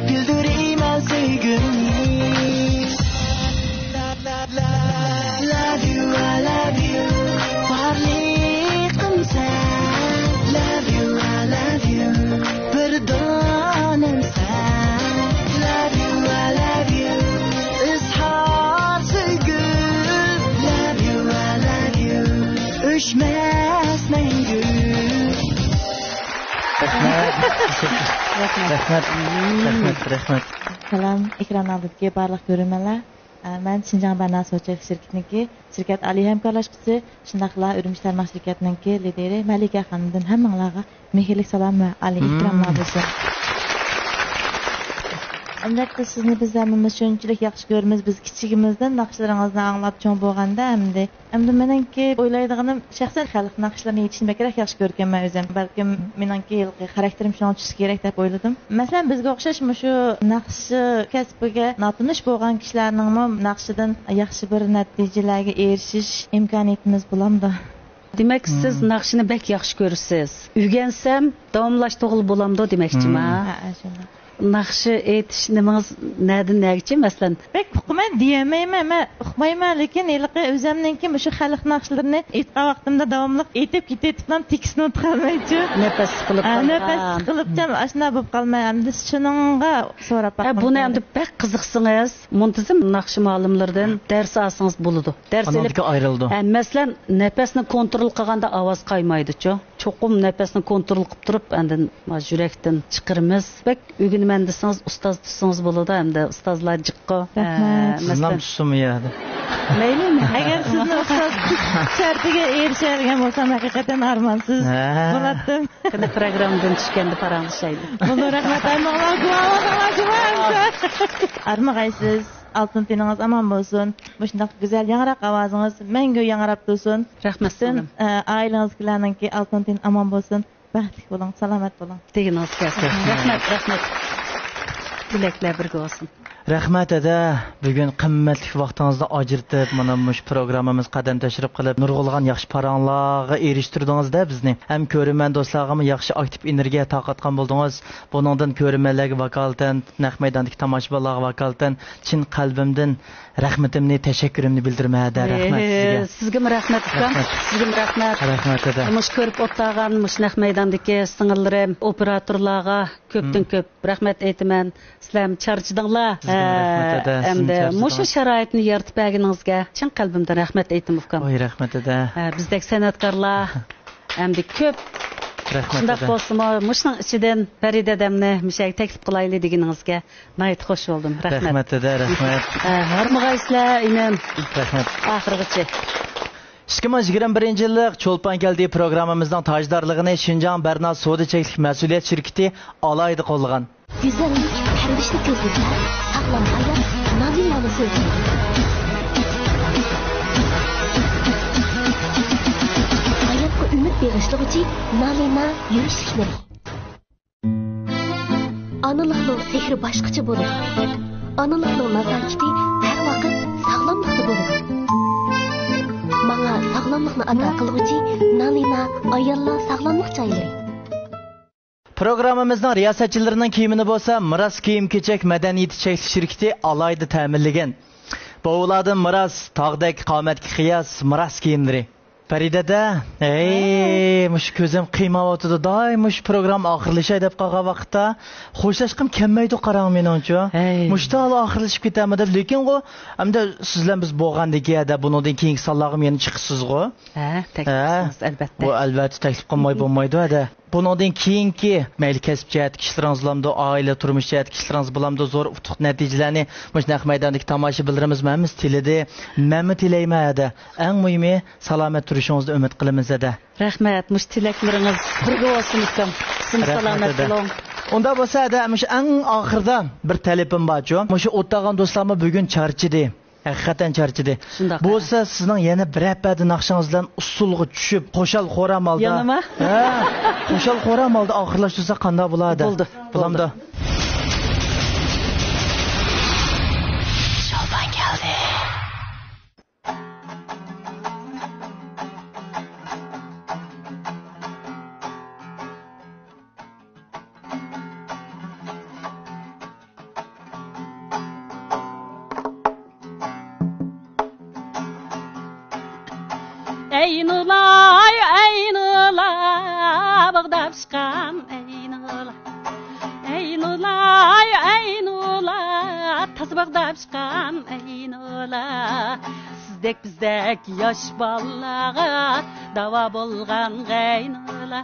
بىلدۈرىمەن سۆيگۈمنى. Love you, I love you، بارلىقىم سەن. Love you, I love you، بىر دانەم سەن. Love you, I love you، ئىزھار سۆيگۈ. Love you, I love you، ئۆچمەس مەڭگۈ. رەھمەت. رەھمەت. رەھمەت. رەھمەت. رەھمەت. سالام، ئېكران ئالدىدىكى بارلىق كۆرۈرمەنلەر. ئە، مەن شىنجاڭ بەرنا سودا چەكلىك شىركىتىنىڭكى شىركەت ئالىي ھەمكارلاشقۇچىسى، شۇنداقلا ئۈرۈمچى تارماق شىركەتنىڭكى لىدىرى مەلىكە خانىمدىن ھەممىڭلارغا مېھىرلىك سالام ۋە ئالىي ئېھتىراملار بولسۇن. ئەلۋەتتە، سىزنى بىز ھەممىمىز شۇنچىلىك ياخشى كۆرىمىز. بىز كىچىكىمىزدىن ناخشىلىرىڭىزنى ئاڭلاپ چوڭ بولغاندا، ئەمدى، ئەمدى مېنىڭكى ئويلايدىغىنىم، شەخسەن خەلق ناخشىلىرىنى ئېيتىشنى بەكرەك ياخشى كۆرگەنمەن ئۆزۈم. بەلكىم مېنىڭكى ھېلىقى خاراكتېرىم شۇڭا چۈشكە كېرەك دەپ ئويلىدىم. مەسىلەن، بىزگە ئوخشاش مۇشۇ ناخشا كەسپىگە ناتونۇش بولغان كىشىلەرنىڭمۇ ناخشىدىن ياخشى بىر نەتىجىلەرگە ئېرىشىش ئىمكانىيىتىمىز بولامدۇ؟ دېمەك، سىز ناخشىنى بەك ياخشى كۆرىسىز. ئۆگەنسەم، داۋاملاشتۇرغىلى بولامدۇ دېمەكچىما؟ ھە، شۇنداق. ناخشا ئېيتىش نېمىڭىز نەدىن نەگىچە، مەسىلەن؟ بەك ئۇقىمەن دېيەلمەيمەن، مەن ئۇقمايمەن، لېكىن ھېلىقى ئۆزەمنىڭكى مۇشۇ خەلق ناخشىلىرىنى ئېيتقان ۋاقتىمدا داۋاملىق ئېيتىپ كېتىۋېتىپلا تېكىستنى ئۇنتۇپ قالمايچۇ. نەپەس سىقىلىپ ھە، نەپەس سىقىلىپچە ئاشۇنداق بولۇپ قالماي، ئەمدى شۇنىڭغا سوراپ باققىم كەلدى. بۇنى ئەمدى بەك قىزىقسىڭىز، مۇنتىزىم ناخشا مۇئەللىملىرىدىن دەرس ئالسىڭىز بولىدۇ. دەرس ئېلىپ، ئانىڭدىكى ئايرىلىدۇ. ھە، مەسىلەن، نەپەسنى كونترول قىلغاندا ئاۋاز قايمايدۇچۇ. چوقۇم نەپەسنى كونترول قىلىپ تۇرۇپ، ئاندىن يۈرەكتىن چىقىرىمىز. بەك ئۆگىنىمەن دېسىڭىز، ئۇستاز تۇتسىڭىز بولىدۇ، ئەمدى ئۇستازلار جىققۇ. رەھمەت. ئە، سىزنىڭ مەسىلەن، تۇتسىمۇ يا. مەيلى، ئەگەر سىزنى ئۇستاز شەرتىگە ئېرىشەلىگەن بولسام، ھەقىقەتەن ئارمانسىز ھە. بولاتتىم. قېنى، پروگراممىدىن چۈشكەندە پاراڭلىشايلى. بولدى، رەھمەت. ئايماڭلار، گۇۋاھ بولساڭلار، جۇما ئەمسە. ئارمىغايسىز. ئالتۇن تېنىڭىز ئامان بولسۇن. مۇشۇنداق گۈزەل ياڭراق ئاۋازىڭىز مەڭگۈ ياڭراپ تۇرسۇن. رەھمەت پۈتۈن، سىڭلىم. ئە، ئائىلىڭىزدىكىلەرنىڭكى ئالتۇن تېنى ئامان بولسۇن. بەختلىك بولۇڭ، سالامەت بولۇڭ. دېگىنىڭىز كەلسۇن. رەھمەت، رەھمەت. تىلەكلەر بىرگە بولسۇن. رەھمەت، ھەدە. بۈگۈن قىممەتلىك ۋاقتىڭىزنى ئاجرىتىپ، مانا مۇشۇ پروگراممىمىز قەدەم تەشرىپ قىلىپ، نۇرغۇنلىغان ياخشى پاراڭلارغا ئېرىشتۈردىڭىز-دە بىزنى. ھەم كۆرۈرمەن دوستلارغىمۇ ياخشى ئاكتىپ ئېنېرگىيە تارقاتقان بولدىڭىز. بۇنىڭدىن كۆرۈرمەنلەرگە ۋاكالىتەن، نەق مەيداندىكى تاماشىبىنلارغا ۋاكالىتەن چىن قەلبىمدىن رەھمىتىمنى، تەشەككۈرۈمنى بىلدۈرىمەن، ھەدە. رەھمەت سىزگە. سىزگىمۇ رەھمەت، ئۇكام. رەھمەت. سىزگىمۇ رەھمەت. رەھمەت، ھەدە. مۇشۇ كۆرۈپ ئولتۇرغان مۇشۇ نەق مەيداندىكى سىڭىللىرىم، ئوپېراتورلارغا كۆپتىن كۆپ رەھمەت ئېيتىمەن. سىلەرمۇ چارچىدىڭلار. سىزگىمۇ رەھمەت، ھەدە. ئەمدى سىزمۇ مۇشۇ چارچىدىڭلار. شارائىتنى يارىتىپ بەرگىنىڭىزگە چىن قەلبىمدىن رەھمەت ئېيتىمەن، ئۇكام. ۋاي، رەھمەت، ھەدە. ھە، بىزدەك سەنئەتكارلار ئەمدى كۆپ. رەھمەت، شۇنداق ھەدە. بولسىمۇ، مۇشۇنىڭ ئىچىدىن پەرىدە ھەدەمنى مۇشۇ يەرگە تەكلىپ قىلايلى دېگىنىڭىزگە ناھايىتى خوش بولدۇم. رەھمەت. رەھمەت، ھەدە، رەھمەت. ھە، ھارمىغايسىلەر، ئىنىم. رەھمەت. ئاخىرغىچە. ئىككى مىڭ يىگىرمە بىرىنچى يىللىق چولپان كەلدى پروگراممىمىزنىڭ تاجدارلىقىنى شىنجاڭ بەرنا سودا چەكلىك مەسئۇلىيەت شىركىتى ئالاھىدە قوللىغان. گۈزەللىك پەرۋىشنى كۆزىتىدۇ، ساغلام ھايات نالىنانى سۆزلەيدۇ. ھاياتقا ئۈمىد بېغىشلىغۇچى نالىنا يۈرۈشلۈكلىرى. ئانىلىقنىڭ سېھرى باشقىچە بولىدۇ. ئانىلىقنىڭ نازاكىتى ھەر ۋاقىت ساغلاملىقتا بولىدۇ. ماڭا ساغلاملىقنى ئاتا قىلغۇچى نالىنا ئاياللار ساغلاملىق جايلىرى. پروگراممىمىزنىڭ رىياسەتچىلىرىنىڭ كىيىمىنى بولسا مىراس كىيىم-كېچەك مەدەنىيىتى چەكلىك شىركىتى ئالاھىدە تەمىنلىگەن. بوۋىلاردىن مىراس، تاغدەك قامەتكە قىياس، مىراس كىيىملىرى. پەرىدەدە، ھەي، مۇشۇ كۆزۈم قىيماۋاتىدۇ. دائىم مۇشۇ پروگرامما ئاخىرلىشاي دەپ قالغان ۋاقىتتا خوشلاشقۇم كەلمەيدۇ، قاراڭ مېنىڭچۇ. ھەي. مۇشۇ تالا ئاخىرلىشىپ كېتەمدۇ دەپ. لېكىنغۇ، ئەمدى سىز بىلەن بىز بولغاندىن كېيىن، ھەدە، بۇنىڭدىن كېيىنكى سانلارغىمۇ يەنە چىقىسىزغۇ. ھە، تەكلىپ ھە. قىلسىڭىز، ئەلۋەتتە. بۇ ئەلۋەتتە تەكلىپ قىلماي بولمايدۇ، ھەدە. بۇنىڭدىن كېيىنكى مەيلى كەسىپ جەھەتتىكى ئىشلىرىڭىز بولامدۇ، ئائىلە تۇرمۇش جەھەتتىكى ئىشلىرىڭىز بولامدۇ، زور ئۇتۇق نەتىجىلەرنى مۇشۇ نەق مەيداندىكى تاماشىبىنلىرىمىز ھەممىسى تىلىدى. مەنمۇ تىلەيمەن ھەدە. ئەڭ مۇھىمى سالامەت تۇرۇشىڭىزنى ئۈمىد قىلىمىز ھەدە. رەھمەت، مۇشۇ تىلەكلىرىڭىز بىرگە بولسۇن ئۇكام. سىزمۇ رەھمەت سالامەت ھەدە. بولۇڭ. ئۇنداق بولسا ھەدە، مۇشۇ ئەڭ ئاخىرىدا بىر تەلىپىم بارچۇ. مۇشۇ ئولتۇرغان دوستلارمۇ بۈگۈن چارچىدى. ھەقىقەتەن چارچىدى. شۇنداق، بولسا ھە. سىزنىڭ يەنە بىر ھەپتە ناخشىڭىز بىلەن ئۇسسۇلغا چۈشۈپ، خۇشال-خۇرام ھالدا. يەنىما؟ ھە، خۇشال-خۇرام ھالدا ئاخىرلاشتۇرسا قانداق بولار؟ بولدى، بولامدۇ؟ بولدى. شولپان كەلدى. ئەينۇلاي، ئەينۇلا، باغدا پىشقان ئەينۇلا. ئەينۇلاي، ئەينۇلا، تازا باغدا پىشقان ئەينۇلا. سىزدەك بىزدەك ياش بالىلارغا داۋا بولغان غەينۇلا.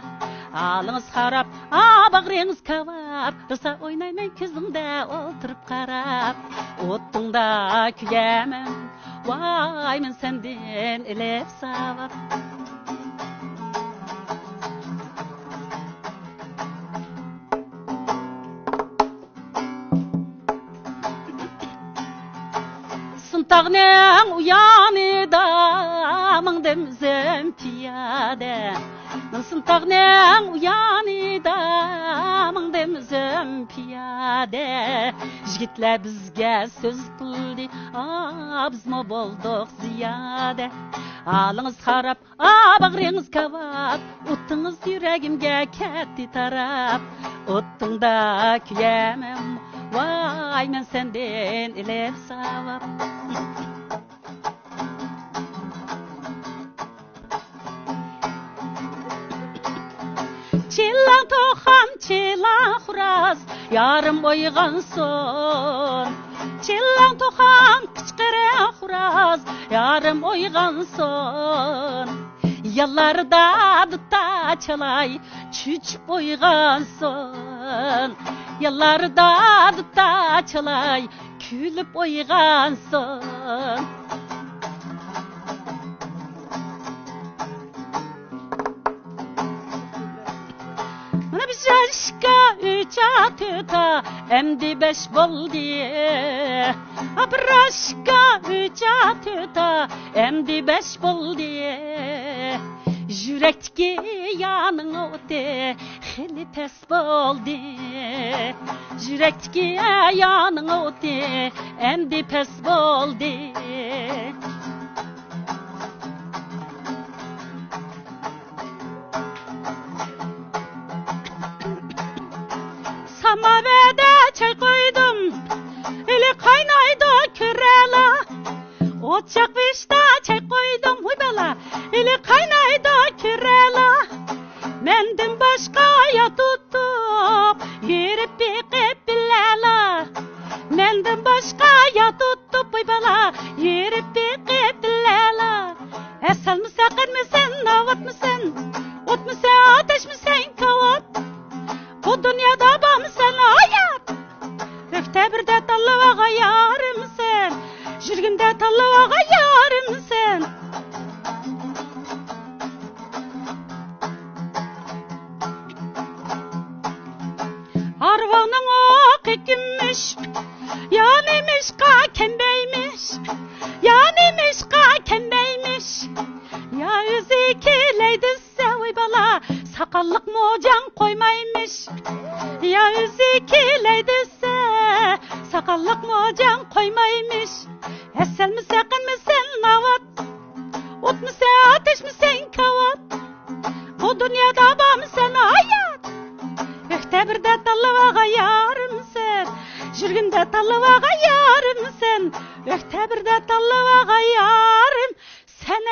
ھالىڭىز خاراب، ئا، باغرىڭىز كاۋاپ، راسا ئوينايمەن كۆزۈڭدە ئولتۇرۇپ قاراپ. ئوتۇڭدا كۆيەمەن، ۋاي مەن سەندىن ئېلىپ ساۋاب. سۇنتاغنىڭ ئۇيانىدا ماڭدىم ئۆزۈم پىيادە. سۇنتاغنىڭ ئۇيانىدا ماڭدىم ئۆزۈم پىيادە. يىگىتلەر بىزگە سۆز قىلدى، ئا، بىزمۇ بولدۇق زىيادە. ھالىڭىز خاراب، ئا، باغرىڭىز كاۋاپ، ئوتىڭىز يۈرەگىمگە كەتتى تاراپ. ئوتۇڭدا كۆيەمەن، ۋاي مەن سەندىن ئېلىپ ساۋاب. چىللاڭ توخام، چىللاڭ خوراز، يارىم ئويغانسۇن. چىللاڭ توخام، قىچقىرىق خوراز، يارىم ئويغانسۇن. يانلاردا دۇتا چالاي، چۆچۈپ ئويغانسۇن. يانلاردا دۇتا چالاي، كۈلۈپ ئويغانسۇن. مانا بىر ئىككى، ئۈچ، تۆت، ئەمدى بەش بولدى. بىر ئىككى، ئۈچ، تۆت، ئەمدى بەش بولدى. يۈرەكتىكى يارنىڭ ئوتى خېلى پەس بولدى. يۈرەكتىكى يارنىڭ ئوتى ئەمدى پەس بولدى. ساماۋەردە چاي قويدۇم، ھېلى قاينايدۇ كۆرەلا. ئوت چاقمىشتا چاي قويدۇم، ھۇي بالا، ھېلى قاينايدۇ كۆرەلا. مەندىن باشقا يار تۇتۇپ يۈرۈپ بېقىپ بىلەلا. مەندىن باشقا يار تۇتۇپ، ھۇي بالا، يۈرۈپ بېقىپ بىلەلا. ھەسەلمىسەن، قەندمىسەن، ناۋاتمىسەن، ئوتمىسەن، ئاتەشمىسەن، كاۋاپ. بۇ دۇنيادا بارمىسەن ھايات؟ ئۆكتەبىردە تاللىۋالغان يارىمسەن، يۈرىكىمدە تاللىۋالغان يارىمسەن. ئارىۋاڭنىڭ ئوقى كۈمۈش، يا نېمىشقا كەمبەيمىش؟ يا نېمىشقا كەمبەيمىش؟ يا ئۆزى كېلەي دېسە، ۋاي بالا، ساقاللىق موجاڭ قويمايمىش. يا ئۆزى كېلەي دېسە، ساقاللىق موجاڭ قويمايمىش. ھەسەلمىسەن، قەندمىسەن، ناۋات. ئوتمىسەن، ئاتەشمىسەن، كاۋاپ. بۇ دۇنيادا بارمىسەن ھايات؟ ئۆكتەبىردە تاللىۋالغان يارىمسەن، يۈرىكىمدە تاللىۋالغان يارىمسەن، ئۆكتەبىردە تاللىۋالغان يارىم سەن.